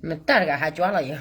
နတၢ်တဂၤဟးကွၢ်လီၤယၤ.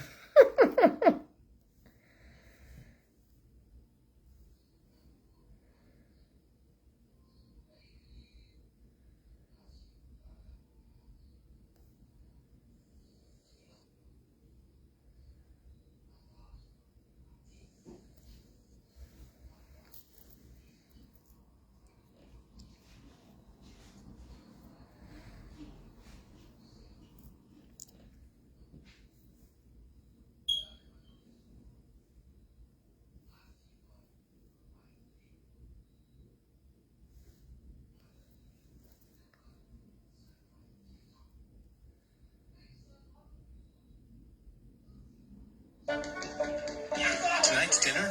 Tonight's dinner,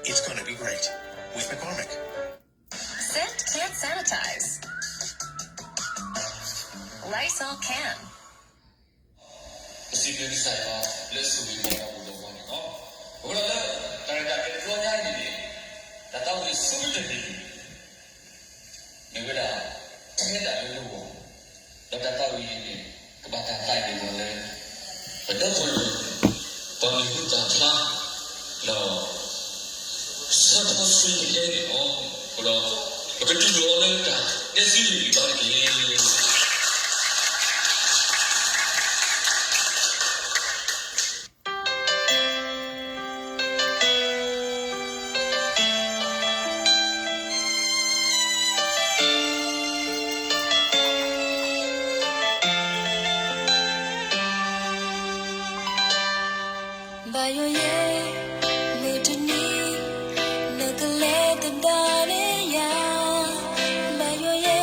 it's gonna be great with McCormick. Scent can't sanitize. Lysol can. ပစံးဘျုးကစၢ်ယွၤလၢအဆိၣ်ဂ့ၤဘၣ်တၢ်အိၣ်ဒီးပှၤန့ၣ်လီၤ. အဃိဒီးလၢတၢ်ရဲၣ်တၢ်ကျဲၤတဘျီညါအံၤန့ၣ်, တၢ်သးဝံၣ်အဆိကတၢၢ်န့ၣ် မ့ၢ်ဝဲဒၣ် ထဲဒၣ်လၢလၢဂီၢ်, ဒီးတၢ်သးဝံၣ်အံၤန့ၣ် ကဘၣ်တၢ်သးအံၤန့ၣ်လီၤလၢ ပဒီပုၢ်ဝဲၢ် ပှၤမံၤဟူသၣ်ဖျါ ဒီး ဆၢဖိဆှံန့ၣ်လီၤ. အဃိဒီး ပကတူၢ်လိာ်အီၤလၢတၢ်တဲဆူယွၤအံၤတက့ၢ်. ဘၣ်ယိၣ်ယဲ, မုၢ်တနံၤ နကလဲၤသဒၣ်န့ၢ်ယၤ, ဘၣ်ယိၣ်ယဲ,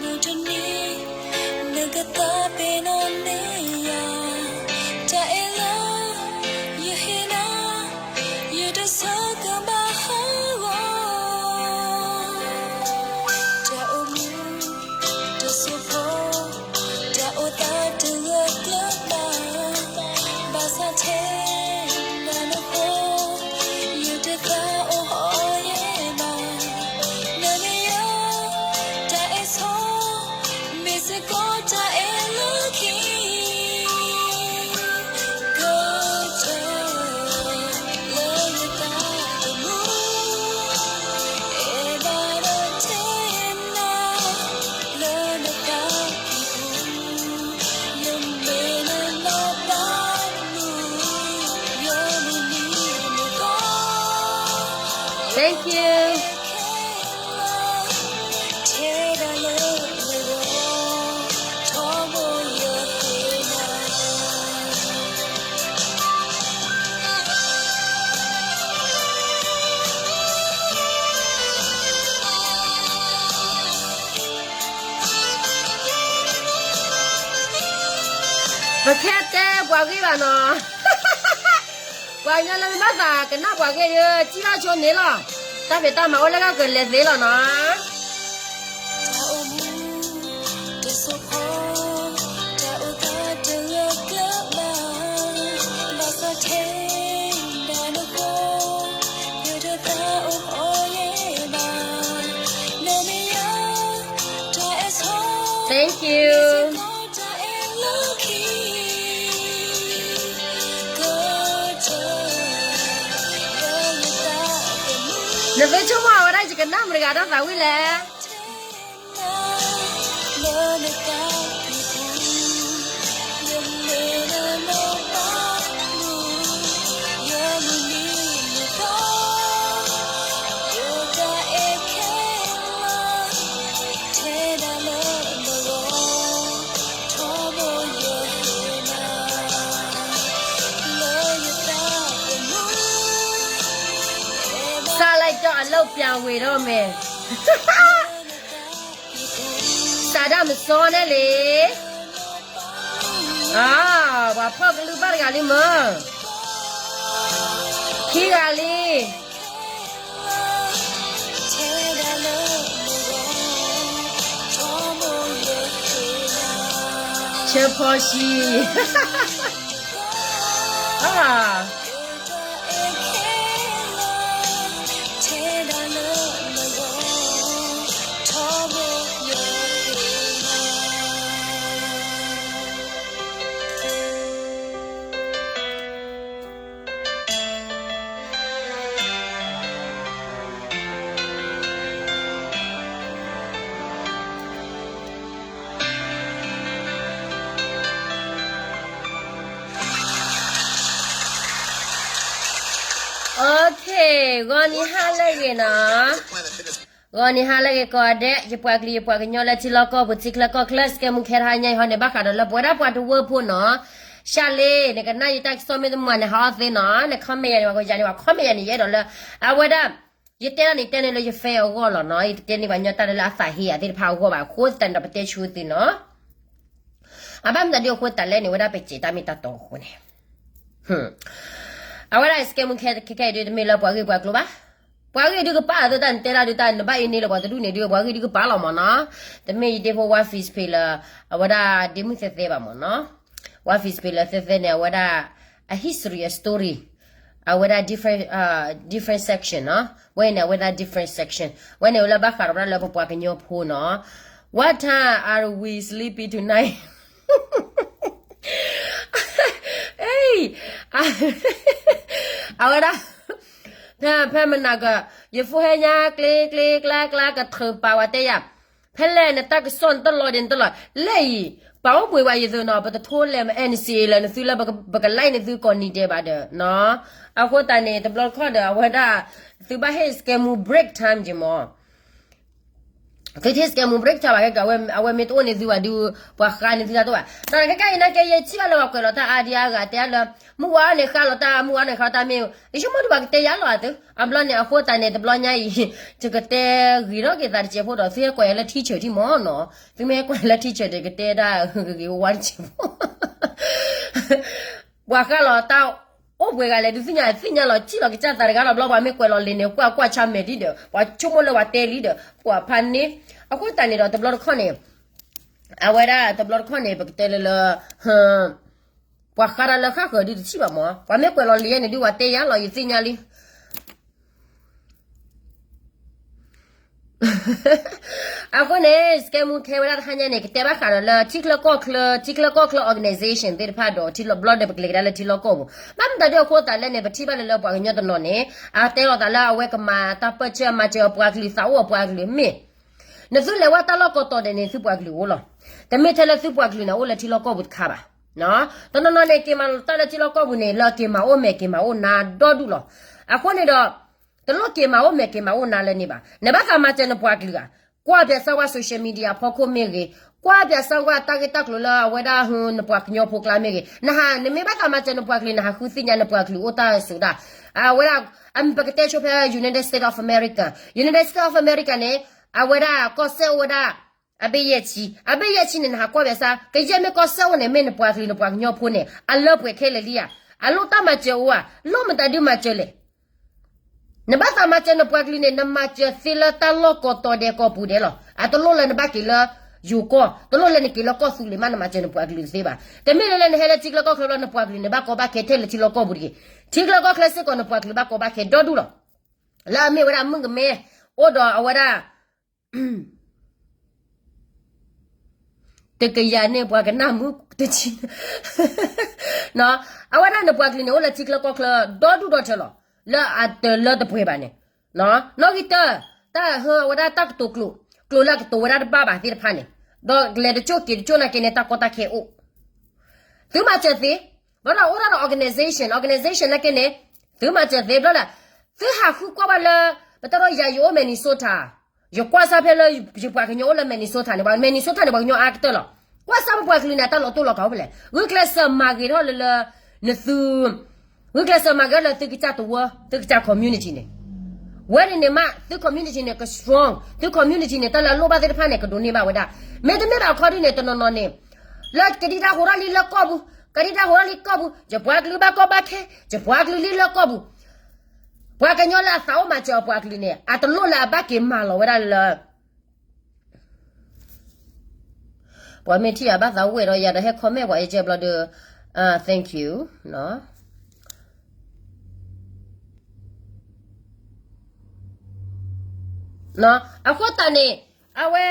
မုၢ်တနံၤ နကသးပ့ၤနီၣ်န့ၢ်ယၤ, တၢ်အဲၣ်လၢယဟ့ၣ်နၤ ယတဆိကမိၣ်ဘၣ်ဟးဂီၤ, တၢ်အိၣ်မူတစိၢ်ဖိ, တၢ်အိၣ်သးတဂၢၢ်ကျၢၤဘၣ်, ဘၣ်ဆၣ်ထဲနၤနဃိ, ယတသးအိၣ်ဟီၣ်ယဲဘၣ်, နမ့ၢ်ယၤ တၢ်အဲၣ်ဆိ မ့ၢ်စ့ၢ်ကီးတၢ်အဲၣ်လၢခံ ကတၢၢ်လၢယသးသမူ, အဲၣ်ဘၣ်ဒီးတဲနၤ လၢနသးကံၢ်ပူၤ, ယမ့ၢ်နနီၢ်ပၤမုၣ်, ယမုၢ်နံၤမုၢ်သီ Thank you. ပခဲတဲပှၤဂ့ၢ်ဘၣ်နီၤ, ပှၤကညီလၢမ့ၢ်ဘၣ်သးကနၣ်ပှၤဂ့ၢ်ဒီး စံၣ်ထီၣ်ဆိန့ၣ်လီၤ, တၢ်ဖံးတၢ်မၤအိၣ်လၢဂၤကလဲၤသ့လီၤနီၤ. တၢ်အိၣ်မူတစိၢ်ဖိ, တၢ်အိၣ်သးတဂၢၢ်ကျၢၤဘၣ်, ဘၣ်ဆၣ်ထဲဒၣ်နဃိ, ယတသးအိၣ်ဟီၣ်ယဲဘၣ်, နမ့ၢ်ယၤ တၢ်အဲၣ်ဆိ, Thank you. တၢ်အဲၣ်လၢခံ နသုဆိကမိၣ်ဝဲဒၣ်ယကနၣ်မတၤတဂၤတၢ်သးဝံၣ်လဲၣ်. စးလၢကၠီအလုပ်ပြန်ဝေတော့မယ်, စးဒၣ်မစီန့ၣ်လံ, ပှၤဖီၣ်ကလုၢ်ဘၣ်တဂၤလံမ့ၢ်, ခံဂၤလံ. ဆၢဖီၡံ, ထီဘိ ဂီၤနံၤဟါလၢအဂ့ၤနီၤ, ဂီၤနံၤဟါလၢအဂ့ၤကိးဂၤဒဲး, ယပှၤကလုာ်ယပှၤကညီလၢထံလီၢ်ကီၢ်ပူၤ ထံချၢကီၢ်ချၢ စကဲမူခဲတဟါညါအံၤဟီန့ၣ် ဘၣ်ဃးဒီးလၢပဝဲဒၣ်ပှၤတဝၢဖိနီၤ, ရှဲလ့ နကနၣ်ယတၢ်ကစီၣ်မ့ၢ်တမုာ်န့ၣ် ဟးအီၣ်သ့နီၤ, န comment ယၤန့ၣ် ပှၤကယၤန့ၣ် ပှၤ comment ယၤန့ၣ် ယအဲၣ်ဒိးလၢ အဝဲဒၣ် ယတဲဒၣ်န့ၣ် တဲန့ၢ်လၢယ fan အဂီၢ်လီၤနီၤ, ယတတဲန့ၢ်ပှၤကညီတၢ်လၢလၢအသးဟ့ယၤသ့ၣ်တဖၣ်အဂီၢ်ဘၣ်အဃိသတးန့ၣ်ဒီး ပတဲဆူသုနီၤ. အဘၣ်မနုၤဒ်အဃိသတးလဲၣ်န့ၣ် ဝဲဒၣ်ပစံးတၢ်မ့ၢ်တၢ်တီအဃိန့ၣ် အဝဲဒၣ် စကဲမူခဲခဲအံၤဒ် တမ့ၢ်လၢပှၤဂ့ၢ်ပှၤကျိၤဘၣ်, ပှၤဂ့ၢ်ဒုးကပာ်အသးတၢ်န့ၣ် တဲဒၣ်ဒုးတၢ် နဘၣ်အံၤန့ၣ်လၢပှၤတဒူၣ်န့ၣ်ဒုး ပှၤဂ့ၢ်ဒုးကပာ်လီၤမၢ်နီၤ, တမ့ၢ်ယဒ့ဖိဝါ face page လၢ အဝဲဒၣ်ဒ့မုၢ်သဲသဲဘၣ်မၢ်နီၤ, ဝါ face page လၢသဲသဲန့ၣ် အဝဲဒၣ် အ history အ story အဝဲဒၣ် different section နီၤ, ဝဲန့ၣ် အဝဲဒၣ် different section ဝဲန့ၣ် ဝဲလၢဘၣ်ဃးဒီးဝဲဒၣ်လၢပပှၤကညီဖိနီၤ, What time are we sleepy tonight? အဝဲဒၣ် ဖဲ ဖဲမနၤက ယဖိဟဲညါကျ့ကျ့ကျါကျါကထၢၣ်ပာ်ဝဲတဲယၤ, ဖဲလဲၣ်နတၢ်ကစီၣ်နတလီၤဒဲးနတလီၤ, လၢအံၤ ပှၤအိၣ်ဘှံးဝဲယသ့နီၤ, ပတထိလဲၣ်မ NCA လၢနသုလၢပက like နသုကိးနံၤဒဲးဘၣ်ဒီးနီၤ, အဃိသတးန့ၣ် တဘျီတခီၣ်ဒီး အဝဲဒၣ် သုဘၣ်ဟ့ၣ် စကဲမူ break time က့ၤမၢ် သုထံၣ် စကဲမူ break time ဘၣ်ကဲက့ၤ အဝဲမ့ၢ်တအိၣ်န့ၣ်သုဘၣ်ဒုး ပှၤဃါန့ၣ်သုတၢ်တအိၣ်ဘၣ်, ဒီးခဲကနံၣ်အံၤနာ်က့ ယထံၣ်ဘၣ်လၢပှၤကွဲးလီၤတၢ်အါဒံအါဂၤတဲလၢ မုၢ်ဝါန့ၣ်ဃါလီၤတၢ် မုၢ်ဝါန့ၣ်ဃါလီၤတၢ်မ့ၢ် ယဆိကမိၣ်ဒုးပှၤကတဲယၤလီၤအသး အဘျီန့ၣ် အဃိသတးန့ၣ် တဘျီညါအံၤ ယကတဲဂ့ၤထီၣ်က့ၤသးတစဲးဖိဒီး သုဟဲကွၢ်ယၤလၢထံဆၢၣ်ထံမၢ်နီၤ, သုမ့ၢ်ဟဲကွၢ်လၢထံဆၢၣ်ဒီး ကတဲဒၣ်ဂ့ၤဂ့ၤဝါဝါတစဲးဖိ ပှၤဃါလီၤတၢ်အိၣ်ပှဲၤဂၤလဲၣ် ဒုးသ့ၣ်ညါသ့ၣ်ညါလီၤ စံၣ်လီၤကစၢ်သးတဂၤလီၤ ဘျီပှၤမ့ၢ်ကွဲးလီၤလံၤန့ၣ် ကွၢ်ကွၢ်ဆါမဲာ်ဒ်ဒီး ပှၤဆိကမိၣ်လၢပှၤတဲလံဒီး ပှၤဖးန့ၢ်, အဃိသတးန့ၣ်ဒီး တဘျီတခီၣ်န့ၣ် အဝဲဒၣ်တဘျီတခီၣ်န့ၣ် ပကတဲလၢလၢ ပှၤဃါတၢ်လၢဃၣ်ဃၢၤဒုးတထံၣ်ဘၣ်မၢ်, ပှၤမ့ၢ်ကွဲးလီၤလံၤန့ၣ်ဒုး ပှၤတဲယၤလီၤ ယသ့ၣ်ညါလံ အဃိန့ၣ် စကဲမူခဲဝဲဒၣ်တဟါညါန့ၣ် ကတဲဘၣ်ဃးဒီးလၢထံချၢကီၢ်ချၢ ထံချၢကီၢ်ချၢ organization သ့ၣ်တဖၣ်ဒီး ထံလီၢ်ဘျီဒီး ပကလဲၤကဒါလၢထံလီၢ်ကီၢ်ပူၤ ဘၣ်မတၤဒ်အဃိသတးလဲၣ်န့ၣ် ပထံၣ်ဘၣ်လၢလၢပှၤကညီတနီၤန့ၣ် အတဲလီၤသးလၢအဝဲကမၤတၢ်ပၢၢ်ဆၢ မၤစၢၤအပှၤကလုာ် သးအိၣ်အပှၤကလုာ်မ့ၢ် နသုလဲၤဝဲတၢ်လီၢ်ကိးတီၤဒဲးန့ၣ် သုပှၤကလုာ်အိၣ်လီၤ. တမ့ၢ်ထဲလၢသုပှၤကလုာ်န့ၣ် အိၣ်လၢထံလီၢ်ကီၢ်ပူၤတခါဘၣ်. တနီၤနီၤန့ၣ် က့ၤမၤလီၤတၢ်လၢထံလီၢ်ကီၢ်ပူၤန့ၣ် လၢက့ၤမၤအိၣ်မဲာ်က့ၤမၤအိၣ်နါဒီဒူၣ်လီၤ. အဃိန့ၣ်ဒီး တလိၣ်က့ၤမၤအိၣ်မဲာ်က့ၤမၤအိၣ်နါလၢန့ၣ်ဘၣ်. နဘၣ်သးမၤစၢၤနပှၤကလုာ်ဧါ, ကွၢ်ပၠးစၢ်ဝဲ social media ဖီခိၣ်မ့ၢ်ဂ့ၤ, ကွၢ်ပၠးစၢ်ဝဲတၢ်ဂ့ၢ်တၢ်ကျိၤလၢအဝဲဒၣ် နပှၤကညီဖိကျါမ့ၢ်ဂ့ၤ, နမ့ၢ်ဘၣ်သးမၤစၢၤနပှၤကလုာ် နဟးဃုသ့ၣ်ညါနပှၤကလုာ်အိၣ်တၢ်စိၤဒၣ်, အဝဲဒၣ် ပကတဲဆိဖဲ United States of America, United States of America န့ၣ် အဝဲဒၣ်ကီၢ်စဲၣ်အိၣ်ဝဲဒၣ် အဘ့ၣ်ယဲၢ်ဆံ, အဘ့ၣ်ယဲၢ်ဆံန့ၣ် နဟးကွၢ်ပၠးစၢ် ကယဲၢ်မ့ၢ်ကီၢ်စဲၣ်အိၣ်န့ၣ် မ့ၢ်နပှၤကလုာ် နပှၤကညီဖိန့ၣ် အလၢပှဲၤခဲလၢာ်လံဧါ. အလိၣ်တၢ်မၤစၢၤအိၣ်ဧါ, လိၣ်မတၤဒုးမၤစၢၤလဲၣ်. နဘၣ်သးမၤစၢၤနပှၤကလုာ်န့ၣ် နမၤစၢၤသ့လၢတၢ်လီၢ်ကိးတီၤဒဲးကိးပူၤဒဲးလီၤ. အတလိၣ်လၢနဘၣ်က့ၤလၢယိၤကီၢ်, တလိၣ်လၢနက့ၤလၢကီၢ်သူလ့ၤမး နမၤစၢၤနပှၤကလုာ်တသ့ဘၣ်. တမ့ၢ်လၢလၢနဟဲလၢထံချၢကီၢ်ချၢဘျီ နပှၤကလုာ်န့ၣ် ဘၣ်ကီဘၣ်ခဲထဲလၢထံလီၢ်ကီၢ်ပူၤတဂ့ၤ. ထံချၢကီၢ်ချၢစ့ၢ်ကီး နပှၤကလုာ်ဘၣ်ကီဘၣ်ခဲဒီဒူၣ်လီၤ. လၢအမ့ၢ်ဝဲဒၣ်မုၣ်ကမဲ အိၣ်ဒီးအဝဲဒၣ် တကယၤန့ၣ် ပှၤကနၣ်မုၣ်တဆံ, အဝဲဒၣ်နပှၤကလုာ်န့ၣ် အိၣ်လၢထံချၢကီၢ်ချၢ ဒီဒူၣ်ဒီထၢလီၤ. လၢအတလၢတပှဲၤဘၣ်န့ၣ်, နီၣ်ဂံၢ်တၢၢ်, တၢ်ဟၢအဝဲဒၣ်တၢ်ကတိၤကျိာ်, ကျိာ်လၢအကတိၤဝဲဒၣ်တဘၣ်ဘၣ်သ့ၣ်တဖၣ်န့ၣ်, ဒီးကလဲၤတကၠိၢ်က့ၤတကၠိၢ်နာ်က့န့ၣ် တၢ်ကီတၢ်ခဲအိၣ် သုမၤစၢၤသ့, ဘျီဒီးအိၣ်ဒၣ်ဒီး organization, organization နာ်က့န့ၣ်, သုမၤစၢၤသ့ဘျီလၢ, သုဟးဃုကွၢ်ဘၣ်လၢ, ပတၢ်ဒီးယၤယအိၣ် Minnesota, ယကွၢ်စၢ်ဖဲလၢယပှၤကညီအိၣ်လၢ Minnesota န့ၣ်, Minnesota န့ၣ် ပှၤကညီအါကတၢၢ်လီၤ. ကွၢ်စၢ်ပပှၤကလုာ်န့ၣ် အတၢ်လီၤတိၢ်လီၤကးအိၣ်ဖဲလဲၣ်. ဂုာ်ကျဲးစၢးမၤဂ့ၤထီၣ်လၢလၢ, နသု ဂုာ်ကျဲးစၢးမၤဂ့ၤထီၣ်လၢသုကစၢ်တဝၢ, သုကစၢ် community န့ၣ်, ဝဲန့ၣ်န့ၣ်မး သု community န့ၣ် က strong, သု community န့ၣ် တၢ်လၢအလိၣ်ဘၣ်သ့ၣ်တဖၣ်န့ၣ် ကဒိးန့ၢ်ဘၣ်ဝဲဒၣ်. မ့တမ့ၢ်ဘၣ်အခီဒ်န့ၣ် တနီၤနီၤန့ၣ်, လၢကဒံတၢ်ဟူးထီၣ်လံလၢကီၢ်ပူၤ, ကဒံတၢ်ဟူးထီၣ်လံကီၢ်ပူၤ, ယပှၤကလုာ်ဘၣ်ကီဘၣ်ခဲ, ယပှၤကလုာ်လံလၢကီၢ်ပူၤ. ပှၤကညီလၢအသးအိၣ်မၤစၢၤအပှၤကလုာ်န့ၣ် အတလိၣ်လၢအဘၣ်က့ၤမၤလီၤဝဲဒၣ်လၢ ပှၤမ့ၢ်ထံၣ်ယၤဘၣ်သးဝဲဒီးယၤဒီးဟဲ comment ပှၤအံၤကဲဘျီဒီး, thank you. အဃိသတးန့ၣ်, အဝဲ,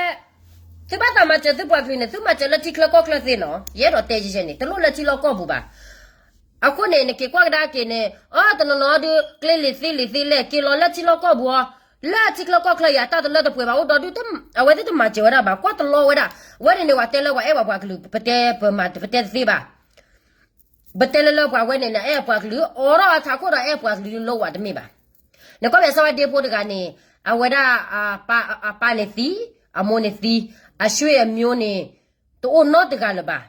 သုဘၣ်သးမၤစၢၤသုပှၤကလုာ်န့ၣ် သုမၤစၢၤလၢထံချၢကီၢ်ချၢသ့နီၤ, ယအဲၣ်ဒိးတဲယဲန့ၣ် တလိၣ်လၢထံလီၢ်ကီၢ်ပူၤဘၣ်. အဃိန့ၣ် နက့ၤကွၢ်ကဒါက့ၤန့ၣ်, အတနီၤနီၤဒုး ကျ့လံာ်သ့လံာ်သ့လဲၣ် က့ၤလီၤလၢထံလီၢ်ကီၢ်ပူၤအီၤ, လၢထံချၢကီၢ်ချၢယၤတၢ်တလၢတပှဲၤဘၣ်အိၣ်ဒီးဒုး, အဝဲသ့ၣ်တမၤစၢၤဝဲဒၣ်ဘၣ် ကွၢ်တလီဝဲဒၣ်. ဝဲန့ၣ်န့ၣ် ပှၤတဲလၢပှၤအဲၣ်ပှၤကလုာ် ပတဲပမၤ ပတဲတသ့ဘၣ်. ပတဲလၢလၢပှၤဝဲန့ၣ်န့ၣ် အဲၣ်ပှၤကလုာ် အိးထီၣ်အထးခိၣ်ဒီးအဲၣ်ပှၤကလုာ်လၢဝဲတမ့ၢ်ဘၣ်. နကွၢ်ဖဲစီၤဝါဒ့ဖိတဂၤန့ၣ် အဝဲဒၣ် အပၢ်န့ၣ်သံ, အမိၢ်န့ၣ်သံ, အဆွေအမျိုးန့ၣ် တအိၣ်နီတဂၤလၢၤဘၣ်.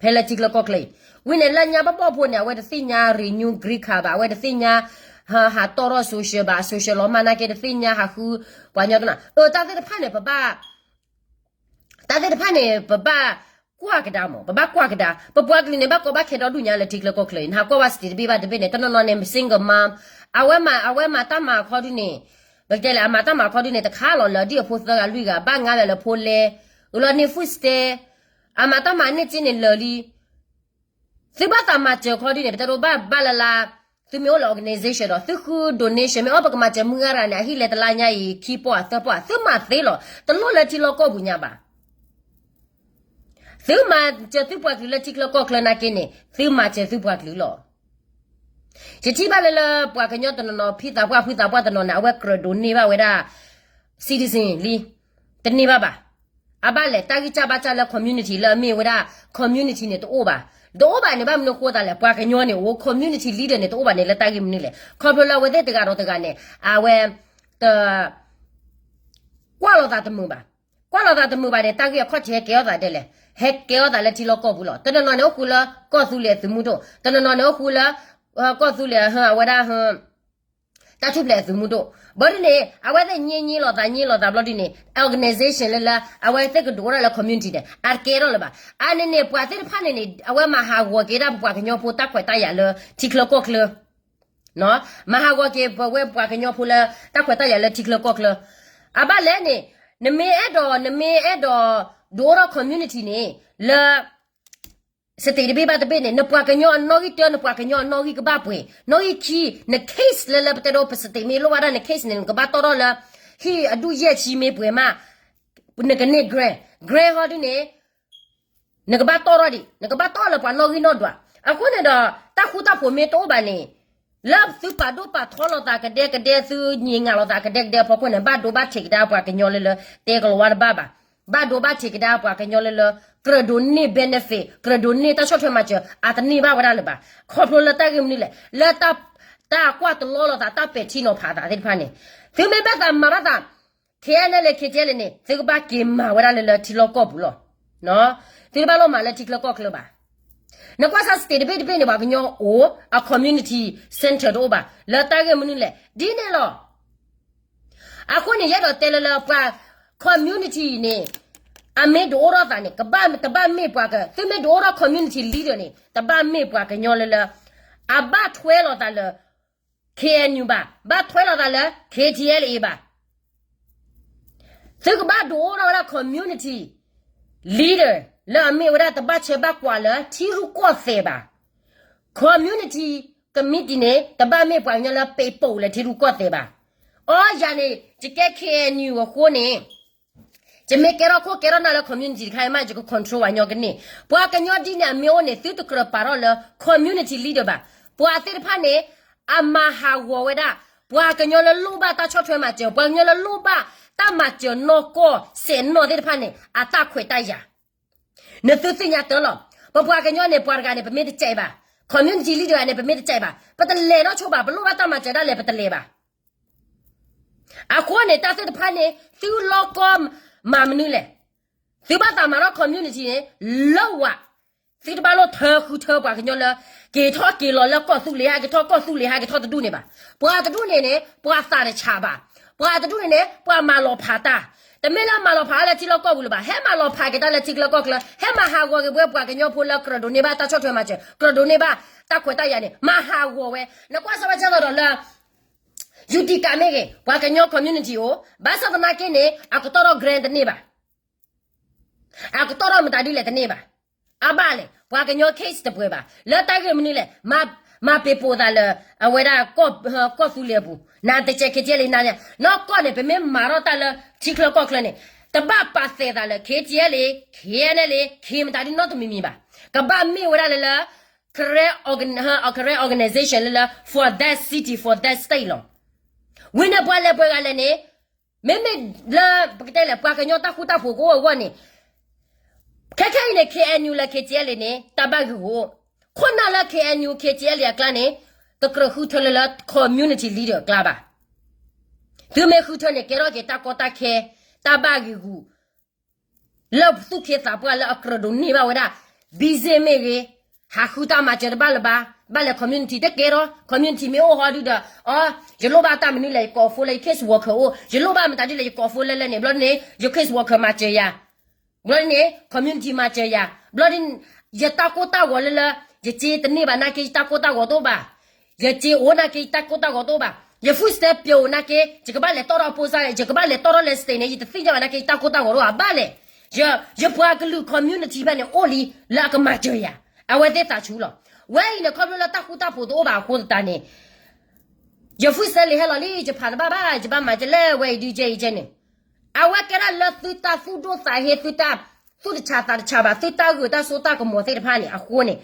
ဖဲလၢထံချၢကီၢ်ချၢအံၤ ဝံၤန့ၣ်လၢညါဘၣ်ဘီၣ်ဖိန့ၣ် အဝဲတသ့ၣ်ညါ renew green card ဘၣ်, အဝဲတသ့ၣ်ညါ ဟးတီၣ်ထီၣ် social ဘၣ်, social လီၤမၢ်နာ်က့ တသ့ၣ်ညါဟးဃုပှၤကညီတနီၤ, အၢ တၢ်သ့ၣ်တဖၣ်န့ၣ် ပဘၣ် တၢ်သ့ၣ်တဖၣ်န့ၣ် ပဘၣ်ကွၢ်ကဒါမး, ပဘၣ်ကွၢ်ကဒါ, ပပှၤကလုာ်န့ၣ် ဘၣ်ကီဘၣ်ခဲဒီဒူၣ်ညါလၢထံချၢကီၢ်ချၢအံၤ, နဟးကွၢ်ဝဲ state တဘ့ၣ်ဘၣ်တဘ့ၣ်န့ၣ် တနီၤနီၤန့ၣ် single mom, အဝဲမၤ အဝဲမၤတၢ်မၤအခီဒုန့ၣ်, ပကတဲလဲၣ် အမၤတၢ်မၤအခီဒုန့ၣ် တခါလီၤလၢာ်ဒံၣ်အဖိသၢဂၤလွံၢ်ဂၤ, ဘၣ်ငါလၢာ်လၢဖိလဲ, အလီၤန့ၢ် food stamp, အမၤတၢ်မၤန့ၢ်က့န့ၣ်လၢာ်လံ သုဘၣ်သးမၤစၢၤခီဒုန့ၣ် ပတဲဒိဘၣ်ဘၣ်လၢ်လၢ်, သုမ့ၢ်အိၣ်လၢ organization ဒီး သုဃု donation မ့ၢ်အိၣ် ပကမၤစၢၤမုၢ်ဂၤရၤန့ၣ် အဟံၣ်လဲတလါညါအံၤ ခံပီၢ်အသၢပီၢ် သုမၤသ့လီၤ, တလိၣ်လၢထံလီၢ်ကီၢ်ပူၤညါဘၣ်. သုမၤစၢၤသုပှၤကလုာ်လၢထံချၢကီၢ်ချၢနာ်က့န့ၣ် သုမၤစၢၤသုပှၤကလုာ်လီၤ. ယထံၣ်ဘၣ်လၢလၢ ပှၤကညီတနီၤနီၤ ဖံသးပှၢ်ဖုသးပှၢ်တနီၤန့ၣ် အဝဲကြၢးဒိးန့ၢ်ဘၣ်ဝဲဒၣ် citizen လံ, တန့ၢ်ဘၣ်ဘၣ်. အဘၣ်လဲၣ် တၢ်ဂံၢ်စၢ်ဘါစၢ်လၢ community လၢအမ့ၢ်ဝဲဒၣ် community န့ၣ်တအိၣ်ဘၣ်. တအိၣ်ဘၣ်န့ၣ် ဘၣ်မနုၤဃိသးလဲၣ်, ပှၤကညီန့ၣ်အိၣ် community leader န့ၣ်တအိၣ်ဘၣ်န့ၣ် လၢတၢ်ဂ့ၢ်မနုၤလဲၣ်. ခီဖျိလၢအဝဲသ့ၣ်တဂၤဒီးတဂၤန့ၣ် အဝဲ တ ကွၢ်လိာ်သးတမုာ်ဘၣ်. ကွၢ်လိာ်သးတမုာ်ဘၣ်န့ၣ် တၢ်ဂ့ၢ်အခီၣ်ထံးဟဲကဲထီၣ်သးဒ်လဲၣ်, ဟဲကဲထီၣ်သးလၢထံလီၢ်ကီၢ်ပူၤလီၤ. တနီၤနီၤန့ၣ်အိၣ်ဃုာ်လၢကီၢ်သူလ့ၤအသုးမုၢ်ဒိၣ်, တနီၤနီၤန့ၣ်အိၣ်ဃုာ်လၢ ကီၢ်သူလ့ၤအဝဲဒၣ် တၢ်ထူၣ်ဖျဲးအသုးမုၢ်ဒိၣ်. ဘၣ်ဒ်န့ၣ် အဝဲသ့ၣ်ညံလီၤသးညံလီၤသးဘျီဒ်န့ၣ် organization လၢလၢ အဝဲသ့ၣ်ကဒိးထီၣ်လၢ community န့ၣ် အတကဲထီၣ်လၢၤဘၣ်. အန့ၣ်န့ၣ် ပှၤသ့ၣ်တဖၣ်န့ၣ်န့ၣ် အဝဲမၤဟးဂီၤက့ၤဒၣ်ပပှၤကညီဖိတၢ်ခွဲးတၢ်ယာ်လၢထံချၢကီၢ်ချၢ မၤဟးဂီၤက့ၤပဝဲပှၤကညီဖိလၢတၢ်ခွဲးတၢ်ယာ်လၢထံချၢကီၢ်ချၢ. အဘၣ်လဲၣ်န့ၣ် နမ့ၢ်အဲၣ်ဒိး နမ့ၢ်အဲၣ်ဒိး ဒိးထီၣ် community န့ၣ် လၢ state တဘ့ၣ်ဘၣ်တဘ့ၣ်န့ၣ် နပှၤကညီအနီၣ်ဂံၢ်တၢ နပှၤကညီအနီၣ်ဂံၢ်ကဘၣ်ပှဲၤ, နီၣ်ဂံၢ်ခံ, န case လၢလၢပတဲဒိ ပ state မ့ၢ်လိၣ်ဘၣ်ဒၣ်န case န့ၣ် နကဘၣ်တီၣ်ထီၣ်လၢ ဟံၣ်အဒူၣ်ယဲၢ်ဆံမ့ၢ်ပှဲၤမး နကန့ၢ် grant, grant ဟီဒ်န့ၣ် နကဘၣ်တီၣ်ထီၣ်ဒံး, နကဘၣ်တီၣ်လၢပှၤနီၣ်ဂံၢ်နီၣ်ဒွး. အဃိန့ၣ်ဒီး တၢ်ဃူတၢ်ဖိးမ့ၢ်တအိၣ်ဘၣ်န့ၣ် လၢသုပာ်ဒိၣ်ပာ်ထီလိာ်သးကဒဲကဒဲ သုညံးငါလိာ်သးကဒဲကဒဲအဖီခိၣ်န့ၣ် ဘၣ်ဒိဘၣ်ထံးကဒါပှၤကညီလၢလၢ တဲကလီၤဝါတဘၣ်ဘၣ်. ဘၣ်ဒိဘၣ်ထံးကဒါပှၤကညီလၢလၢ ကြၢးဒိးန့ၢ် benefit, ကြၢးဒိးန့ၢ်တၢ်ဆီၣ်ထွဲမၤစၢၤ အတန့ၢ်ဘၣ်ဝဲဒၣ်လၢၤဘၣ်. ခီဖျိလၢတၢ်ဂ့ၢ်မနုၤလဲၣ်, လၢ တၢ်ကွၢ်တလီလိာ်သး တၢ်ပဲာ်ထံနီၤဖးသးသ့ၣ်တဖၣ်န့ၣ် သုမ့ၢ်ဘၣ်သးမၤဘၣ်သး KNLA KTLA န့ၣ် သုကဘၣ်က့ၤမၤဝဲဒၣ်လၢလၢထံလီၢ်ကီၢ်ပူၤလီၤ. သုတဘၣ်လိၣ်မၤလၢထံချၢကီၢ်ချၢဘၣ်. နကွၢ်စၢ် state တဘ့ၣ်တဘ့ၣ်န့ၣ် ပှၤကညီအိၣ် အ community center တအိၣ်ဘၣ် လၢတၢ်ဂ့ၢ်မနုၤလဲၣ် ဒ်န့ၣ်လီၤ. အဃိန့ၣ် ယအဲၣ်ဒိးတဲလၢလၢပှၤ community န့ၣ် အမ့ၢ်ဒိးအိၣ်ထီၣ်သးန့ၣ် ကဘၣ်တဘၣ်မ့ၢ်ပှၤက သုမ့ၢ်ဒိးအိၣ်ထီၣ် community leader န့ၣ် တဘၣ်မ့ၢ်ပှၤကညီလၢလၢ အဘၣ်ထွဲလိာ်သးလၢ KNU ဘၣ်, ဘၣ်ထွဲလိာ်သးလၢ KTLA ဘၣ်. သုကဘၣ်ဒိးအိၣ်ထီၣ်ဝဲဒၣ် community leader လၢအမ့ၢ်ဝဲဒၣ်တဘၣ်ဆၢဘၣ်ကွၢ်လၢထံရူၢ်ကီၢ်သဲးဘၣ်. community committee န့ၣ် တဘၣ်မ့ၢ်ပှၤကညီလၢပ့းပိာ်လၢထံရူၢ်ကီၢ်သဲးဘၣ်. အီ ယၤန့ၣ် ယကဲ KNU အဃိန့ၣ် ယမ့ၢ်ကဲထီၣ်ခိၣ်ကဲထီၣ်နၢ်လၢ community တခါအံၤမး ယက control ပှၤကညီကန့ၢ်. ပှၤကညီဒ်န့ၣ် အမ့ၢ်အိၣ်န့ၣ် သုတကြၢးပာ်ထီၣ်လၢ community leader ဘၣ်. ပှၤသ့ၣ်တဖၣ်န့ၣ် အမၤဟးဂီၤဝဲဒၣ် ပှၤကညီလၢလိၣ်ဘၣ်တၢ်ဆီၣ်ထွဲမၤစၢၤ, ပှၤကညီလၢလိၣ်ဘၣ်တၢ်မၤစၢၤနီၢ်ကီၢ်စဲးနီၢ်သ့ၣ်တဖၣ်န့ၣ် အတၢ်ခွဲးတၢ်ယာ်. နသုသ့ၣ်ညါတၢ်လီၤ. ပပှၤကညီန့ၣ် ပှၤတဂၤန့ၣ် ပမ့ၢ်တစဲးဘၣ်, community leader တဂၤန့ၣ် ပမ့ၢ်တစဲးဘၣ်, ပတလဲၤနီၢ်ဆိဘၣ်, ပလိၣ်ဘၣ်တၢ်မၤစၢၤဒၣ်လဲာ် ပတလဲၤဘၣ်. အဃိန့ၣ် တၢ်သ့ၣ်တဖၣ်န့ၣ် သုလီၢ်ကီၢ်မၤမနုၤလဲၣ်. သုဘၣ်သးမၤထီၣ် community န့ၣ် လၢဝၤ, သုတဘၣ်လိၣ်ထၢဃုထၢပှၤကညီလၢ က့ၤထီၣ်က့ၤလီၤလၢကီၢ်သူလ့ၤဟဲ က့ၤထီၣ်ကီၢ်သူလ့ၤဟဲ က့ၤထီၣ်တဒူၣ်န့ၣ်ဘၣ်. ပှၤတဒူၣ်န့ၣ်န့ၣ် ပှၤသးတဆးဘၣ်. ပှၤတဒူၣ်န့ၣ်န့ၣ် ပှၤမၤလီၤဖးတၢ်. တမ့ၢ်လၢမၤလီၤဖးလၢထံလီၢ်ကီၢ်ပူၤလၢၤဘၣ်, ဟဲမၤလီၤဖးက့ၤတၢ်လၢထံချၢကီၢ်ချၢ, ဟဲမၤဟးဂီၤက့ၤပဝဲပှၤကညီဖိလၢကြၢးဒိးန့ၢ်ဘၣ်တၢ်ဆီၣ်ထွဲမၤစၢၤ, ကြၢးဒိးန့ၢ်ဘၣ်တၢ်ခွဲးတၢ်ယာ်န့ၣ် မၤဟးဂီၤဝဲ. နကွၢ်စၢ်ဘၣ်ဆၢၣ်သီးဒီးလၢ ယူၤတံၢ်ကးမ့ၢ်ဂ့ၤ, ပှၤကညီ community အိၣ်, ဘၣ်ဆၣ်သနာ်က့န့ၣ် အကတီၢ်ထီၣ် grant တန့ၢ်ဘၣ်. အကတီၢ်ထီၣ်မတၤဒ်လဲၣ်တန့ၢ်ဘၣ်. အဘၣ်လဲၣ် ပှၤကညီ case တပှဲၤဘၣ်. လၢတၢ်ဂ့ၢ်မနုၤလဲၣ်, မၤပ့ၤပိာ်သးလၢ အဝဲဒၣ် ကီၢ်သူလ့ၤအပူၤ, နတကဲ KTLA နၤန့ၣ် နီၢ်ကီၢ်န့ၣ် ပမ့ၢ်မၤထီၣ်တၢ်လၢထံချၢကီၢ်ချၢန့ၣ် တဘၣ်ပာ်သဲးသးလၢ KTLA, KNLA, ခ့မတၤဒ်နီတမံၤမံၤဘၣ်. ကဘၣ်မ့ၢ်ဝဲဒၣ်လၢလၢ Karen organ, Karen organization လၢလၢ for that city, for that state လီၤ. ဝံၤန့ၣ်ပှၤလဲၤပှဲၤဂၤလဲၣ်န့ၣ် မ့မ့ၢ်လၢ ပကတဲလဲၣ် ပှၤကညီတၢ်ဃူတၢ်ဖိးကအိၣ်အဂီၢ်န့ၣ် ခဲခဲအံၤန့ၣ် KNU လၢ KTLA န့ၣ် တၢ်ဘၣ်ဂ့ၢ်ဂီၢ်, ခိၣ်နၢ်လၢ KNU KTLA အကျါန့ၣ် တကြၢးဃုထၢလၢလၢ community leader အကျါဘၣ်. သုမ့ၢ်ဃုထၢန့ၣ် ကဲထီၣ်က့ၤတၢ်ကီတၢ်ခဲ, တၢ်ဘၣ်ဂ့ၢ်ဂူာ် လၢသုးက့သးပှၢ်လၢအကြၢးဒိးန့ၢ်ဘၣ်ဝဲဒၣ် busy မ့ၢ်ဂ့ၤ, ဟးဃုတၢ်မၤစၢၤတဘၣ်လၢၤဘၣ်, ဘၣ်လဲၤ community တကဲထီၣ် community မ့ၢ်အိၣ်ဟီဒုဒီး အီ, ယလိၣ်ဘၣ်တၢ်မနုၤလဲၣ် ယကိး phone လၢယ case worker အိၣ်, ယလိၣ်ဘၣ်မတၤဒ်လဲၣ် ယကိး phone လၢလၢန့ၣ် ဘျီန့ၣ် ယ case worker မၤစၢၤယၤ ဘျီန့ၣ် community မၤစၢၤယၤ, ဘျီန့ၣ် ယတၢ်ကိၢ်တၢ်ဂီၤလၢလၢ ယစ့တန့ၢ်ဘၣ်နာ်က့ ယတၢ်ကိၢ်တၢ်ဂီၤတအိၣ်ဘၣ်, ယစ့အိၣ်နာ်က့ ယတၢ်ကိၢ်တၢ်ဂီၤတအိၣ်ဘၣ်, ယ food stamp ပျိာ်နာ်က့ ယကဘၣ်လဲၤတီၣ်ထီၣ်ဖိစါ ယကဘၣ်လဲၤတီၣ်ထီၣ်လၢ state န့ၣ် ယတသ့ၣ်ညါဘၣ်နာ်က့ ယတၢ်ကိၢ်တၢ်ဂီၤတအိၣ်ဘၣ်, ဘၣ်လဲၣ်, ယပှၤကလုာ် community ဖဲန့ၣ် အိၣ်လံလၢအကမၤစၢၤယၤ, အဝဲသ့ၣ်သးဆူလီၤ. ဝဲအံၤန့ၣ် ခီဖျိလၢတၢ်ဃူတၢ်ဖိးတအိၣ်ဘၣ်အဃိသတးန့ၣ် ယ food stamp လံဟဲလီၤလံ ယဖးတဘၣ်ဘၣ် ယဘၣ်မၤကလဲၣ်ဝဲအံၤဒုကဲအံၤကဲန့ၣ်, အဝဲကဲဒၣ်လၢသုတၢ်သူၣ်ဒိၣ်သးဟ့ သုတၢ်သူၣ်တဆးသးတဆးဘၣ် သုတၢ်ဂုာ်တၢ်စိတၢ်ကမီၤသ့ၣ်တဖၣ်န့ၣ် အဃိန့ၣ်,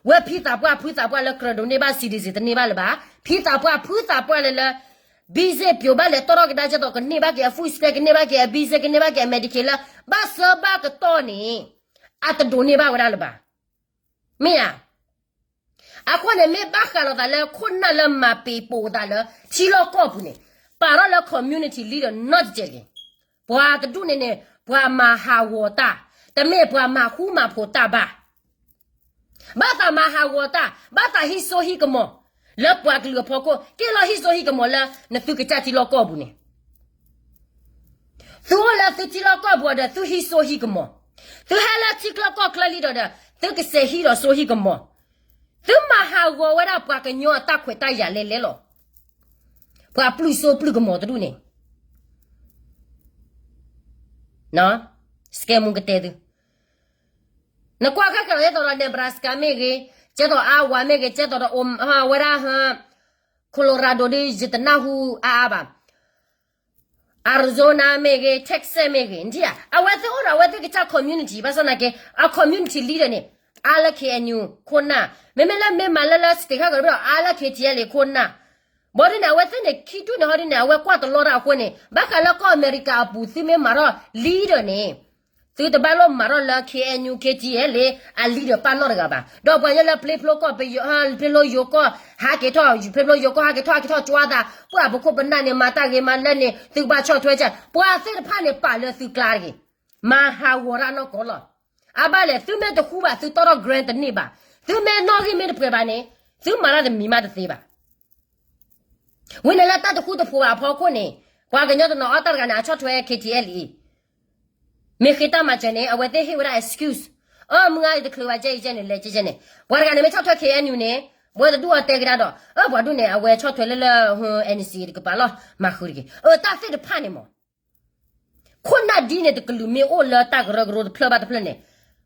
ဝဲဖံသးပှၢ်ဖုသးပှၢ်လၢကြၢးဒိးန့ၢ်ဘၣ် citizen တန့ၢ်ဘၣ်လၢၤဘၣ်, ဖံသးပှၢ်ဖုသးပှၢ်လၢလၢ busy ပျိာ်ဘၣ်လဲၤတီၢ်ထီၣ်ကဒါကဲသိး ကန့ၢ်ဘၣ်က့ၤအ food stamp ကန့ၢ်ဘၣ်က့ၤအ busy ကန့ၢ်ဘၣ်က့ၤအ Medicaid လၢ ဘၣ်ဆၢဘၣ်ကတီၢ်န့ၣ် အတဒိးန့ၢ်ဘၣ်ဝဲဒၣ်လၢၤဘၣ်. မ့ၢ်ဧါ. အဃိန့ၣ် မ့ၢ်ဘၣ်ဃးလိာ်သးလၢခိၣ်နၢ်လၢမၤပ့ၤပိာ်သးလၢထံလီၢ်ကီၢ်ပူၤန့ၣ်, ပာ်ထီၣ်လၢ community leader နီတစဲးတဂ့ၤ. ပှၤတဒူၣ်န့ၣ်န့ၣ် ပှၤမၤဟးဂီၤတၢ်, တမ့ၢ်ပှၤမၤဃူမၤဖိးတၢ်ဘၣ်. ဘၣ်သးမၤဟးဂီၤတၢ်, ဘၣ်သးဟံးစိဟံးကမီၤ လၢပှၤကလုာ်အဖီခိၣ်, က့ၤလီၤဟံးစိဟံးကမီၤလၢနသုကစၢ်ထံလီၢ်ကီၢ်ပူၤန့ၣ် သုအိၣ်လၢသုထံလီၢ်ကီၢ်ပူၤဒီး သုဟံးစိဟံးကမီၤ, သုဟဲလၢထံချၢကီၢ်ချၢလံဒီးဒီး သုကစဲးဟံးဒီးစိဟံးကမီၤ, သုမၤဟးဂီၤဝဲဒၣ်ပှၤကညီအတၢ်ခွဲးတၢ်ယာ်လဲၤလဲၤလီၤ. ပှၤပျုၢ်စိပျုၢ်ကမီၤတဒူၣ်န့ၣ် စကဲမူကတဲသု, နကွၢ်ခဲကဲလီၤ ဒ်သိးဒီး Nebraska မ့ၢ်ဂ့ၤ, ကဲသိး Iowa မ့ၢ်ဂ့ၤ, ကဲသိးဒီး ဝဲဒၣ် Colorado ဒီး ယတနၢ်ဟူအါအါဘၣ်, Arizona မ့ၢ်ဂ့ၤ, Texas မ့ၢ်ဂ့ၤ, နထံၣ်ဧါ, အဝဲသ့ၣ်အိၣ်ဒီးအဝဲသ့ၣ်ကစၢ် community ဘၣ်ဆၣ်သနာ်က့ အ community leader န့ၣ် အါလၢ K N U ခိၣ်နၢ်, မ့မ့ၢ်လၢမ့ၢ်မၤလၢလၢ state ခါကဒီး အါလၢ K T L A ခိၣ်နၢ်, ဘၣ်ဒ်န့ၣ် အဝဲသ့ၣ်န့ၣ် ခံဒူၣ်န့ၣ် ဟီဒ်န့ၣ် အဝဲကွၢ်တလီတၢ်အဃိန့ၣ် ဘၣ်ဃးလၢကီၢ်အမဲရကၤအပူၤ သုမ့ၢ်မၤထီၣ် leader န့ၣ် သုတဘၣ်လိၣ်မၤထီၣ်လၢ K N U K T L A အ leader ပာ်လီၢ်တဂၤဘၣ်. ဒီးပှၤကညီလၢပျ့ဖျိကီၢ်, ပယီၤ, ပျ့ဖျိယိၤကီၢ်, ဟးက့ၤထီၣ်, ပျ့ဖျိယိၤကီၢ် ဟးက့ၤထီၣ်, ဟးက့ၤထီၣ်ကွၢ်သး, ပှၤပခိၣ်ပနၢ်န့ၣ် မၤတၢ်ဂ့ၤမၤလၢန့ၣ် သုကဘၣ်ဆီၣ်ထွဲက, ပှၤသ့ၣ်တဖၣ်န့ၣ် ပာ်လၢသုကျါတဂ့ၤ. မၤဟးဂီၤတၢ်နီၢ်ကီၢ်လီၤ. အဘၣ်လဲၣ်, သုမ့ၢ်တဃူဘၣ် သုတီထီၣ် grant တန့ၢ်ဘၣ်. သုမ့ၢ်နီၣ်ဂံၢ်မ့ၢ်တပှဲၤဘၣ်န့ၣ် သုမၤတၢ်တမံၤမးတသ့ဘၣ်. ဝံၤန့ၣ်လၢတၢ်တဃူတဖိးဘၣ်အဖီခိၣ်န့ၣ် ပှၤကညီတနီၤအီၣ်တၢ်တဂၤန့ၣ် အဆီၣ်ထွဲ K T L A မ့ၢ်ဃ့တၢ်မၤစၢၤန့ၣ် အဝဲသ့ၣ်ဟ့ၣ်ဝဲဒၣ် excuse, အၢ မုၢ်ဂၤအံၤတချုးဘၣ် ကဲအံၤကဲန့ၣ် လဲၤကဲကဲန့ၣ်, ပှၤတဂၤန့ၣ်မ့ၢ်ဆီၣ်ထွဲ K N U န့ၣ် ပဝဲတဒူၣ်အီၤတဲကဒါဒီး အၢ ပှၤဒူၣ်န့ၣ် အဝဲဆီၣ်ထွဲလၢလၢ N C တကပၤလီၤ မၤဃုာ်တက့ၢ်. အၢ တၢ်သ့ၣ်တဖၣ်န့ၣ်မး ခိၣ်နၢ်ဒ်န့ၣ်တကလုာ်မ့ၢ်အိၣ်လၢတၢ်ကရၢကရိတဖျၢၣ်ဘၣ်တဖျၢၣ်န့ၣ်